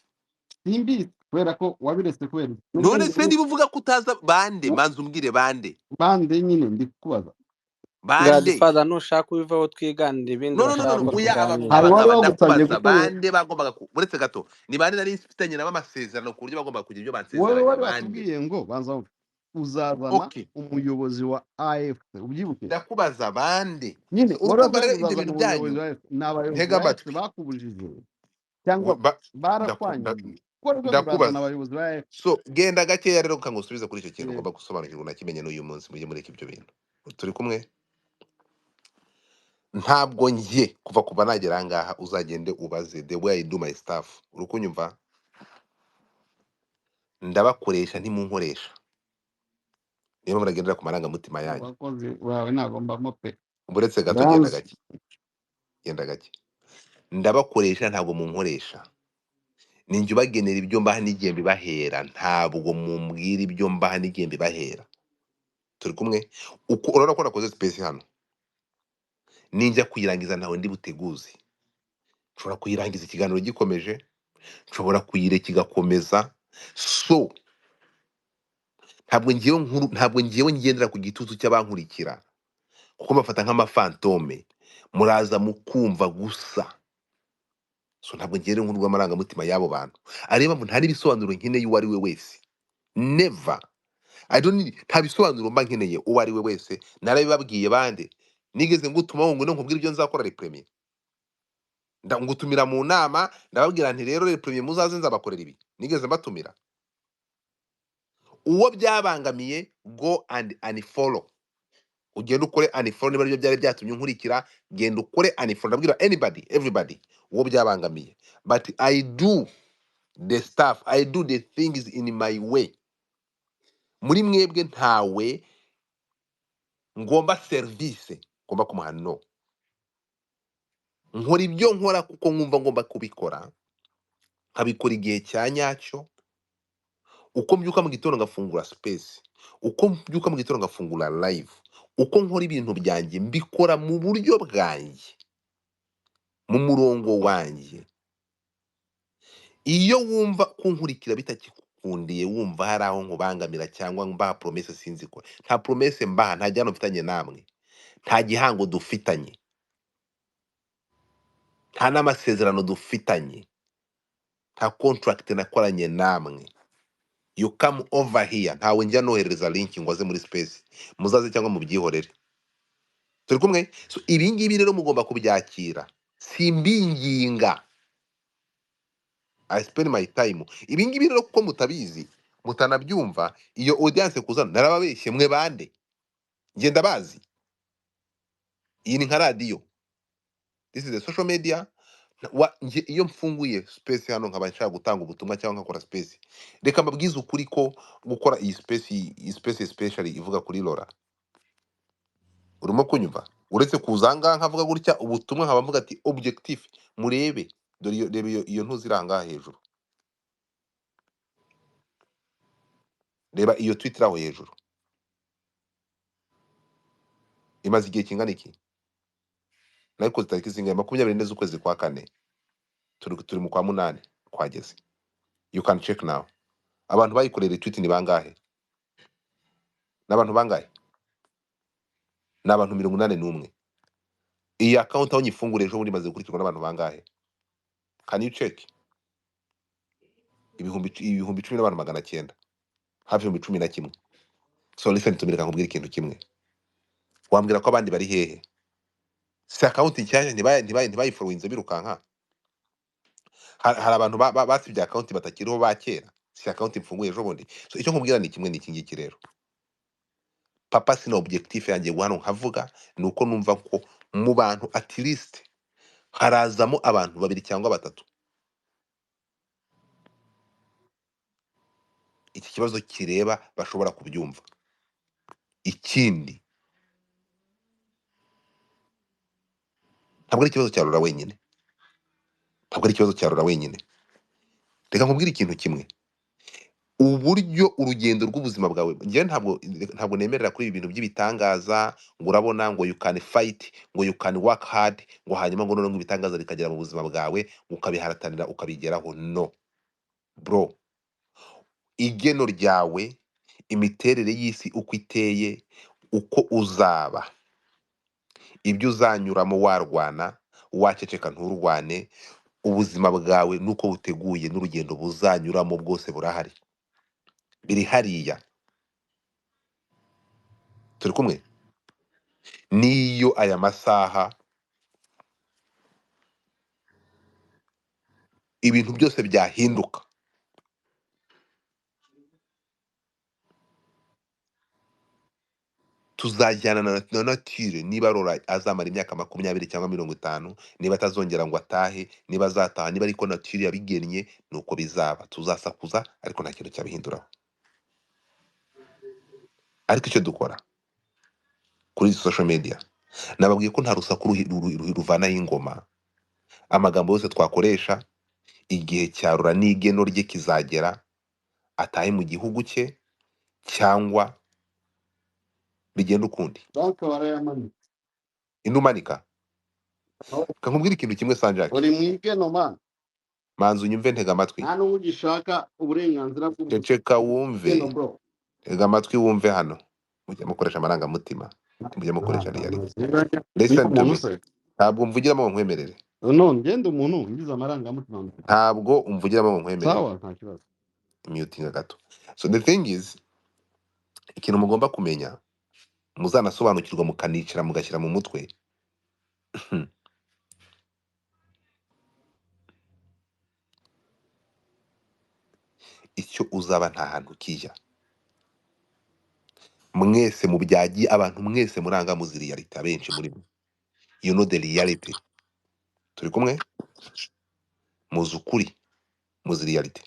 Simbizi kubera ko wabiretse kubera iki? None N'ubundi se niba uvuga ko utaza bande, manza umbwire bande. Bande nyine ndi kukubaza. Bande. Godfather, nushaka ubiveho twiganire ibindi No, no, no, no, bashaka no, ko oya, aba tuganira. Hari aba uwari aba wagusabye ndakubaza gukorera bande bagombaga uretse gato, ni bande nari mfitanye nabo amasezerano ku buryo bagombaga kugira ibyo wowe bansezeranya? wari Bande. watubwiye ngo banza wumve, uzazana Okay, umuyobozi wa AFC ubyibuke. Ndakubaza bande. Nyine So wari urukumva watubwiye rero ibyo uzazana bintu umuyobozi byanyu wa AFC, ni abayobozi ntega ba AFC amatwi. bakubujije cyangwa barakwangiye kuko rwose urazana Ndakubaza. abayobozi ba AFC. So genda gakeya rero kangusubize kuri icyo kintu Yego. ugomba gusobanukirwa nakimenye n'uyu munsi, mujye mureka ibyo bintu turi kumwe. Ntabwo njye kuva nagera ahangaha uzagende ubaze the way I do my stuff, uri kunyumva? Ndabakoresha ntimunkoresha, niyo muragendera ku marangamutima yanyu. Abakozi bawe ntabwo mbamo pe. Uretse gato, genda Uranzi gake, genda gake. Ndabakoresha ntabwo munkoresha, ninjye ubagenera ibyo mbaha n'igihe mbibahera, ntabwo mumbwira ibyo mbaha n'igihe mbibahera. Turi kumwe? Uko urabona ko nakoze space hano, ninjya kuyirangiza ntawe ndi buteguze. Nshobora kuyirangiza ikiganiro gikomeje, nshobora kuyireka igakomeza. So ntabwo ngewe nkuru, ntabwo ngewe ngendera ku gitutu cy'abankurikira, kuko bafata nk'amafantome, muraza mukumva gusa. So ntabwo ngewe nkuru rw'amarangamutima y'abo bantu, ariyo mpamvu nta n'ibisobanuro nkeneye uwo ari we wese. Never, I don't need, nta bisobanuro mba nkeneye uwo ari we wese. Narabibabwiye bande, nigeze ngutuma ngo nkubwire ibyo nzakora repremier, ngutumira mu nama ndababwira nti rero repremier muzaze nzabakorera ibi, nigeze mbatumira. Uwo byabangamiye go and unfollow, ugende ukore unfollow niba aribyo byari byatumye unkurikira, genda ukore unfollow. Ndabwira anybody, everybody uwo byabangamiye, but I do the stuff, I do the things in my way. Muri mwebwe ntawe ngomba service ngomba kumuha, no nkora ibyo nkora kuko nkumva ngomba kubikora, nkabikora igihe cya nyacyo. Uko mbyuka mu gitondo ngafungura space, uko mbyuka mu gitondo ngafungura live, uko nkora ibintu byanjye mbikora mu buryo bwanjye, mu murongo wanjye. Iyo wumva kunkurikira bitakikukundiye, wumva hari aho nkubangamira cyangwa mbaha promesse sinzi ko nta promesse mbaha, nta gihano mfitanye namwe, nta gihango dufitanye, nta n'amasezerano dufitanye, nta contract nakoranye namwe. You come over here, ntawe njya noherereza link ngo aze muri space, muzaze cyangwa mubyihorere. Turi kumwe? So ibi ngibi rero mugomba kubyakira, simbinginga, I spend my time. Ibi ngibi rero kuko mutabizi mutanabyumva, iyo audience kuzana narababeshye mwe bande, ngenda bazi. Iyi ni nka radiyo, this is a social media. Njye iyo mfunguye space hano nkaba nshaka gutanga ubutumwa cyangwa nkakora space, reka mbabwize ukuri ko gukora iyi space, iyi space especially ivuga kuri Lora, urimo kunyumva, uretse kuza aha ngaha nkavuga gutya ubutumwa nkaba mvuga ati objectif, murebe dore iyo, reba iyo ntuzi iri aha ngaha hejuru, reba iyo tweet iri aho hejuru imaze igihe kingana iki? Nayikoze tariki zingahe? 24 z'ukwezi kwa kane, turi mu kwa munani kwageze. You can check now. Abantu bayikorera retweet ni bangahe? N'abantu bangahe? Ni abantu 81. Iyi account aho nyifungura ejo bundi imaze gukurikirwa n'abantu bangahe? Can you check? 10,900 n'abantu, hafi 11,000. So listen to me, reka nkubwire ikintu kimwe. Wambwira ko abandi bari hehe? Si account nshyashya ntibayifollowinze birukanka. Hari abantu basibye account batakiriho ba kera. Si account mfunguye ejo bundi. So icyo nkubwira ni kimwe, ni iki ngiki rero. Papa, sina objectif yanjye hano nkavuga ni uko numva ko mu bantu at least harazamo abantu babiri cyangwa batatu iki kibazo kireba bashobora kubyumva. Ikindi, ntabwo ari ikibazo cya Rura wenyine, ntabwo ari ikibazo cya Rura wenyine. Reka nkubwire ikintu kimwe, uburyo urugendo rw'ubuzima bwawe, njyewe ntabwo nemerera kuri ibi bintu by'ibitangaza ngo urabona ngo you can fight, ngo you can work hard, ngo hanyuma ngo noneho ngo ibitangaza bikagera mu buzima bwawe ukabihatanira ukabigeraho. No bro, igeno ryawe, imiterere y'isi uko iteye, uko uzaba, ibyo uzanyuramo warwana, waceceka nturwane, ubuzima bwawe nuko buteguye n'urugendo buzanyuramo bwose burahari, biri hariya. Turi kumwe? Niyo aya masaha ibintu byose byahinduka, tuzajyana na nature. Niba Rora azamara imyaka 20 cyangwa 50, niba atazongera ngo atahe, niba azataha, niba ariko nature yabigennye, nuko bizaba. Tuzasakuza ariko nta kintu cyabihinduraho. Ariko icyo dukora kuri social media, nababwiye ko nta rusaku ruvanaho ingoma. Amagambo yose twakoresha, igihe cya Rora n'igeno rye kizagera, atahe mu gihugu cye cyangwa bigenda ukundi. Donc warayamanitse. Inumanika. Kankubwira ikintu kimwe Sanjaki, Uri mu igeno man, manzi unyumve, ntega amatwi, nta n'ubu ugishaka uburenganzira ceceka wumve, bw'igeno bro. tega amatwi wumve. Hano mujye mukoresha amarangamutima, mujye mukoresha reality. Listen to Umuntu me, se ntabwo mvugiramo ngo nkwemerere, no ngende umuntu ngize amarangamutima ntabwo umvugiramo ngo nkwemerere, sawa, nta kibazo. mutinga gato. So the thing is, ikintu mugomba kumenya, muzanasobanukirwa mukanicara mugashyira mu mutwe, icyo uzaba nta hantu kijya. Mwese mu byagiye, abantu mwese muranga muzi reality, abenshi muri mwe you know the reality. Turi kumwe? Muzi ukuri, muzi reality.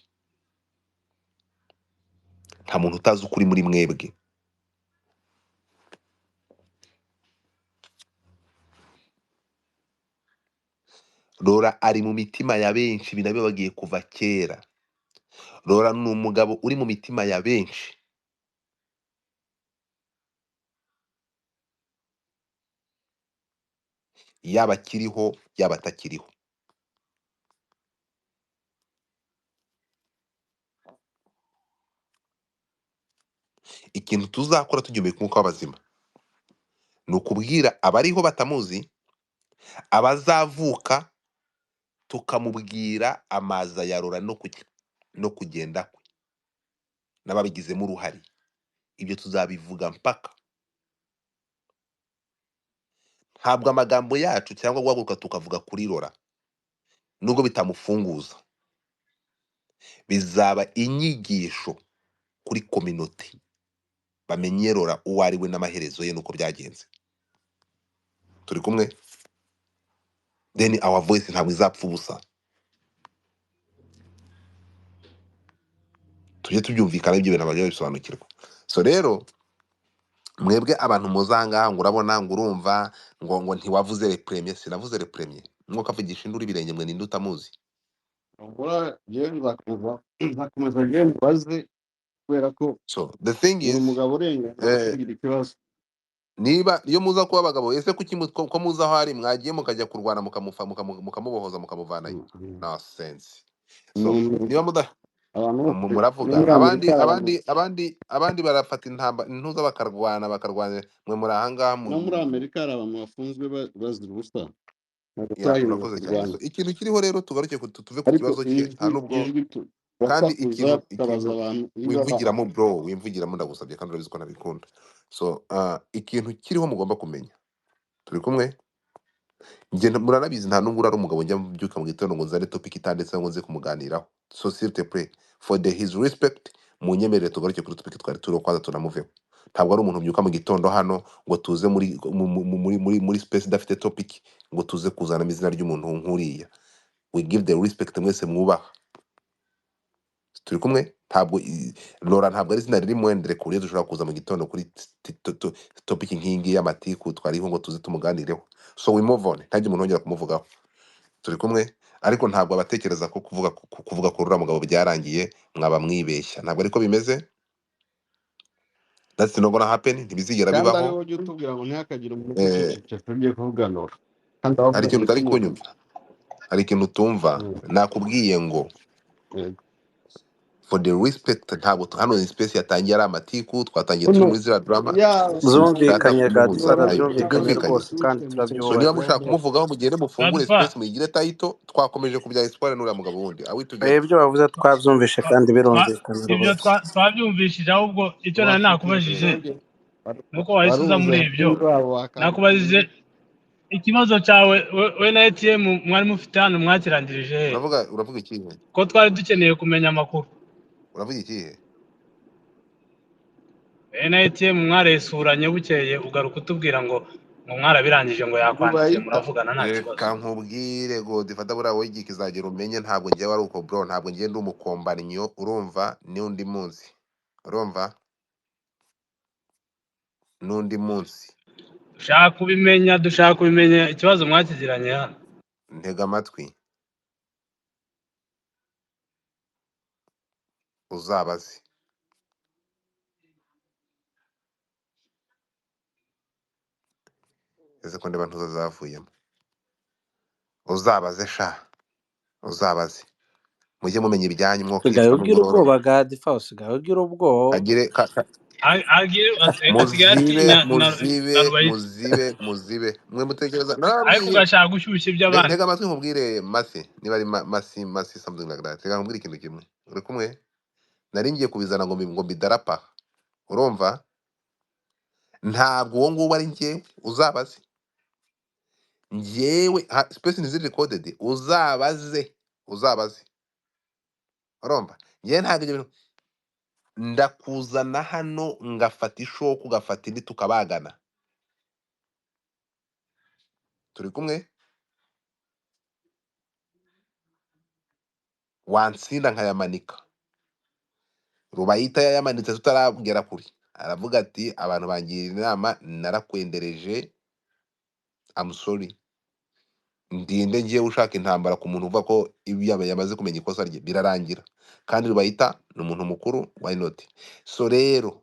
Nta muntu utazi ukuri muri mwebwe. Rora ari mu mitima ya benshi, binabibagiye kuva kera. Rora ni umugabo uri mu mitima ya benshi. Yaba akiriho, yaba atakiriho. Ikintu tuzakora tugihumeka umwuka w'abazima ni ukubwira abariho batamuzi, abazavuka tukamubwira amaza ya Rora no kugenda kwe n'ababigizemo uruhare. Ibyo tuzabivuga mpaka. Ntabwo amagambo yacu cyangwa guhaguruka tukavuga kuri Rora, nubwo bitamufunguza, bizaba inyigisho kuri community, bamenye Rora uwo ari we n'amaherezo ye nuko byagenze. Turi kumwe? Then our voice ntabwo izapfa ubusa. Tujye tubyumvikana ibyo bintu abantu babisobanukirwa. So rero mwebwe abantu muzangaha ngo urabona ngo urumva ngo ntiwavuze le premier, sinavuze le premier. Mwuka avugisha induru ibirenge mwe ninde utamuzi? Ubura njyewe nzakomeza njyewe mubaze kubera ko So the thing buri is mugabo urengana eh, kugira ikibazo. niba iyo muza kuba abagabo, ese kuki ko muza aho ari mwagiye mukajya kurwana mukamubohoza mukamuvanayo? Nonsense. So niba muda Abantu bose no muravuga muri abandi Amerika hari abantu abandi abandi abandi barafata intamba intuza bakarwana mwe muri ahangaha no muri Amerika hari abantu bafunzwe bazira ubusa ntabwo ya twahinduka urakoze cyane. kurwana So ikintu kiriho rero tugaruke tuve ku ariko kibazo cye ijwi nta nubwo ijwi kandi turasakuza ikintu tukabaza ikintu abantu niba wimvugiramo bro, wimvugiramo ndagusabye kandi urabizi ko ntabikunda. So ikintu kiriho mugomba kumenya, turi kumwe njye muranabizi nta nubwo urari umugabo njya mbyuka mu gitondo ngo nzane topic itanditse ngo nze kumuganiraho. So s'il te plaît for the his respect munyemerere tugaruke kuri topic twari turiho kwanza tunamuveho. Ntabwo ari umuntu ubyuka mu gitondo hano ngo tuze muri muri muri muri space idafite topic ngo tuze kuzanamo izina ry'umuntu nk'uriya. We give the respect mwese mwubaha. Turi kumwe ntabwo Laura ntabwo ari izina riri mwendere ku buryo dushobora kuza mu gitondo kuri topic nk'iyi ngiyi y'amatiku twariho ngo tuze tumuganireho. So we move on, ntajya umuntu wongera kumuvugaho. Turi kumwe ariko ntabwo abatekereza ko kuvuga kuvuga kuri uriya mugabo byarangiye mwaba mwibeshya, ntabwo ariko bimeze. That's not gonna happen, ntibizigera kandi ari bibaho. wowe ujya utubwira ngo ntihakagire umuntu Eh, uceceka ugiye kuvuganura kandi hari abavuga ikintu utari kumuvuga. kunyumva, hari ikintu utumva. Nakubwiye ngo Yego. for the respect ntabwo hano ni space yatangiye ari amatiku, twatangiye turi Buno muri ziriya drama, ya sinshaka Zumvikanye kumuhuza Godfather, nayo, byumvikanye tubyumvikanye. rwose kandi So niba turabyubashye. mushaka kumuvugaho mugende mufungure Godfa space muyigire title. Twakomeje kubya Espoir n'uriya mugabo wundi. Are we together? Ibyo bavuze twabyumvishe kandi birumvikana ibyo rwose. twabyumvishije ahubwo icyo nari wafite nakubajije nuko wahise uza baruza muri ibyo wabo wakanga nakubajije ikibazo cyawe we na ATM mwari mufite hano mwakirangirije he? Uravuga ikihe? Ko twari dukeneye kumenya amakuru. Uravuga ikihe? We na ATM mwaresuranye bukeye ugaruka utubwira ngo mwarabirangije ngo yakwandikiye Rubayita muravugana nta kibazo. Reka nkubwire Godfather buriya wowe igihe kizagera umenye ntabwo ngewe ari uko bro, ntabwo ngewe ndi umukombanyo, urumva n'undi munsi, urumva n'undi munsi. Dushaka kubimenya ikibazo mwakigiranye hano. Ntega amatwi uzabaze. Ese ko ndeba ntuza zavuyemo, uzabaze sha, uzabaze mujye mumenya ibyanyu Usigaye mwokicwa ugira n'uburoro. ubwoba Godfather, usigaye ugira ubwoba. Agire Asigaye muzibe atinya na muzibe Rubayita muzibe muzibe mwe mutekereza ariko narababwiye. ugashaka gushyushya iby'abandi. Ntega amatwi nkubwire masi niba ari masi masi something like that. Reka nkubwire ikintu kimwe, uri kumwe nari ngiye kubizana ngo ngo mbidarapa, urumva ntabwo uwo nguwo ari njyewe, uzabaze njyewe space ntiziri recorded, uzabaze uzabaze, urumva njyewe ntabwo ibyo bintu ndakuzana hano ngafata ishoka ugafata indi tukabagana. Turi kumwe wansinda nkayamanika. Rubayita yayamanitse tutaragera kure, aravuga ati abantu bangira inama narakwendereje, I'm sorry, ndinde ngiye ushaka intambara ku muntu uvuga ko ibi yamaze kumenya ikosa rye birarangira. Kandi Rubayita ni umuntu mukuru, why not? So rero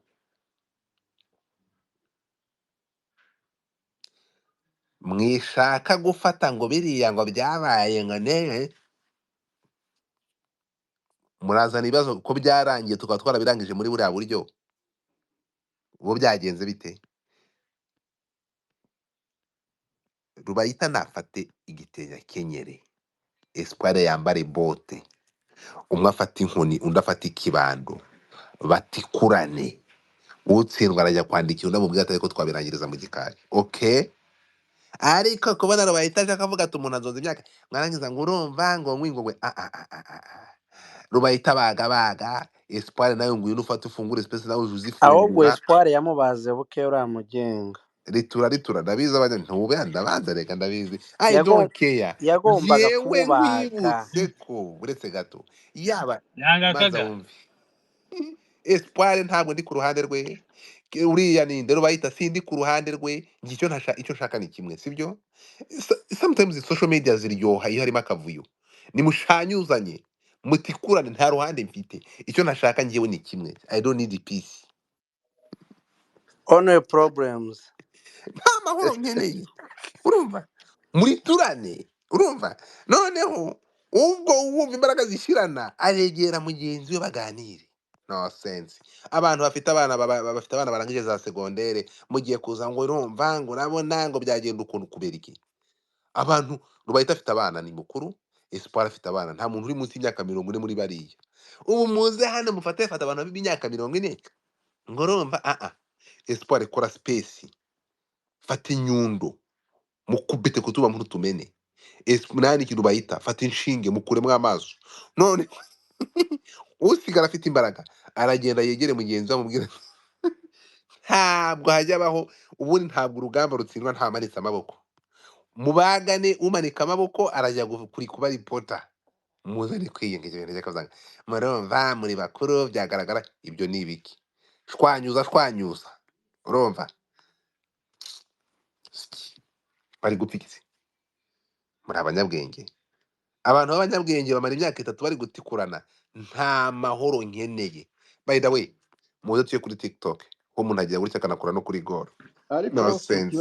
mwishaka gufata ngo biriya ngo byabaye ngo ne murazana ibibazo ko byarangiye tukaba twarabirangije muri buriya buryo, ubu byagenze bite? Rubayita nafate igitenge akenyere, Espoir yambare bote, umwe afata inkoni undi afata ikibando, batikurane, utsindwa arajya kwandikira undi amubwira ati ariko twabirangiriza mu gikari. Okay, ariko kubona Rubayita aje akavuga ati umuntu azonze imyaka, mwarangiza ngo urumva ngo ngwingwe Rubayita baga baga, Espoir nawe ngwino ufate ufungure space nawe Ahubwo uzifungura. Espoir yamubaze buke uriya mugenga. Ritura ritura, ndabizi abanya ntube ndabanza, reka ndabizi. I Yago- don't care. Yagombaga Njyewe kumubaga. nkwibutse ko uretse gato yaba Nyanga banza kaga. wumve. Espoir ntabwo ndi ku ruhande rwe. Uriya ni Rubayita, sindi ku ruhande rwe. Njye icyo icyo nshaka ni kimwe, sibyo? Sometimes social media ziryoha iyo harimo akavuyo, nimushanyuzanye mutikurane, nta ruhande mfite. Icyo ntashaka njyewe ni kimwe, I don't need peace. Only problems. Nta mahoro nkeneye, urumva? Muriturane, urumva? Noneho ubwo wumva imbaraga zishirana, aregera mugenzi we baganire. No sense. Abantu bafite abana bafite abana barangije za segondere, mugiye kuza ngo urumva ngo urabona ngo byagenda ukuntu, kubera iki? Abantu Rubayita afite abana, ni mukuru. Espoir afite abana, nta muntu uri munsi y'imyaka 40 muri bariya. Ubu muze hano mufate fata abantu b'imyaka 40 ngo urumva Espoir kora space, fata inyundo mukubite kutuba muri tumene. Nani ikintu bayita, fata inshinge mukuremo amaso. None usigara afite imbaraga aragenda yegere mugenzi we amubwira ntabwo hajya abaho. Ubundi ntabwo urugamba rutsindwa ntamanitse amaboko. Mubagane, umanika amaboko arajya kuri kuba ripota. Muzane kwiyunga ibyo bintu by'akazanga, murumva muri bakuru byagaragara. Ibyo ni ibiki? Shwanyuza shwanyuza, urumva bari gupfa iki? Muri abanyabwenge, abantu b'abanyabwenge bamara imyaka 3 bari gutikurana. Nta mahoro nkeneye. By the way, muze tuye kuri TikTok ho umuntu agira gutya akanakora no kuri goro. Ariko No sense.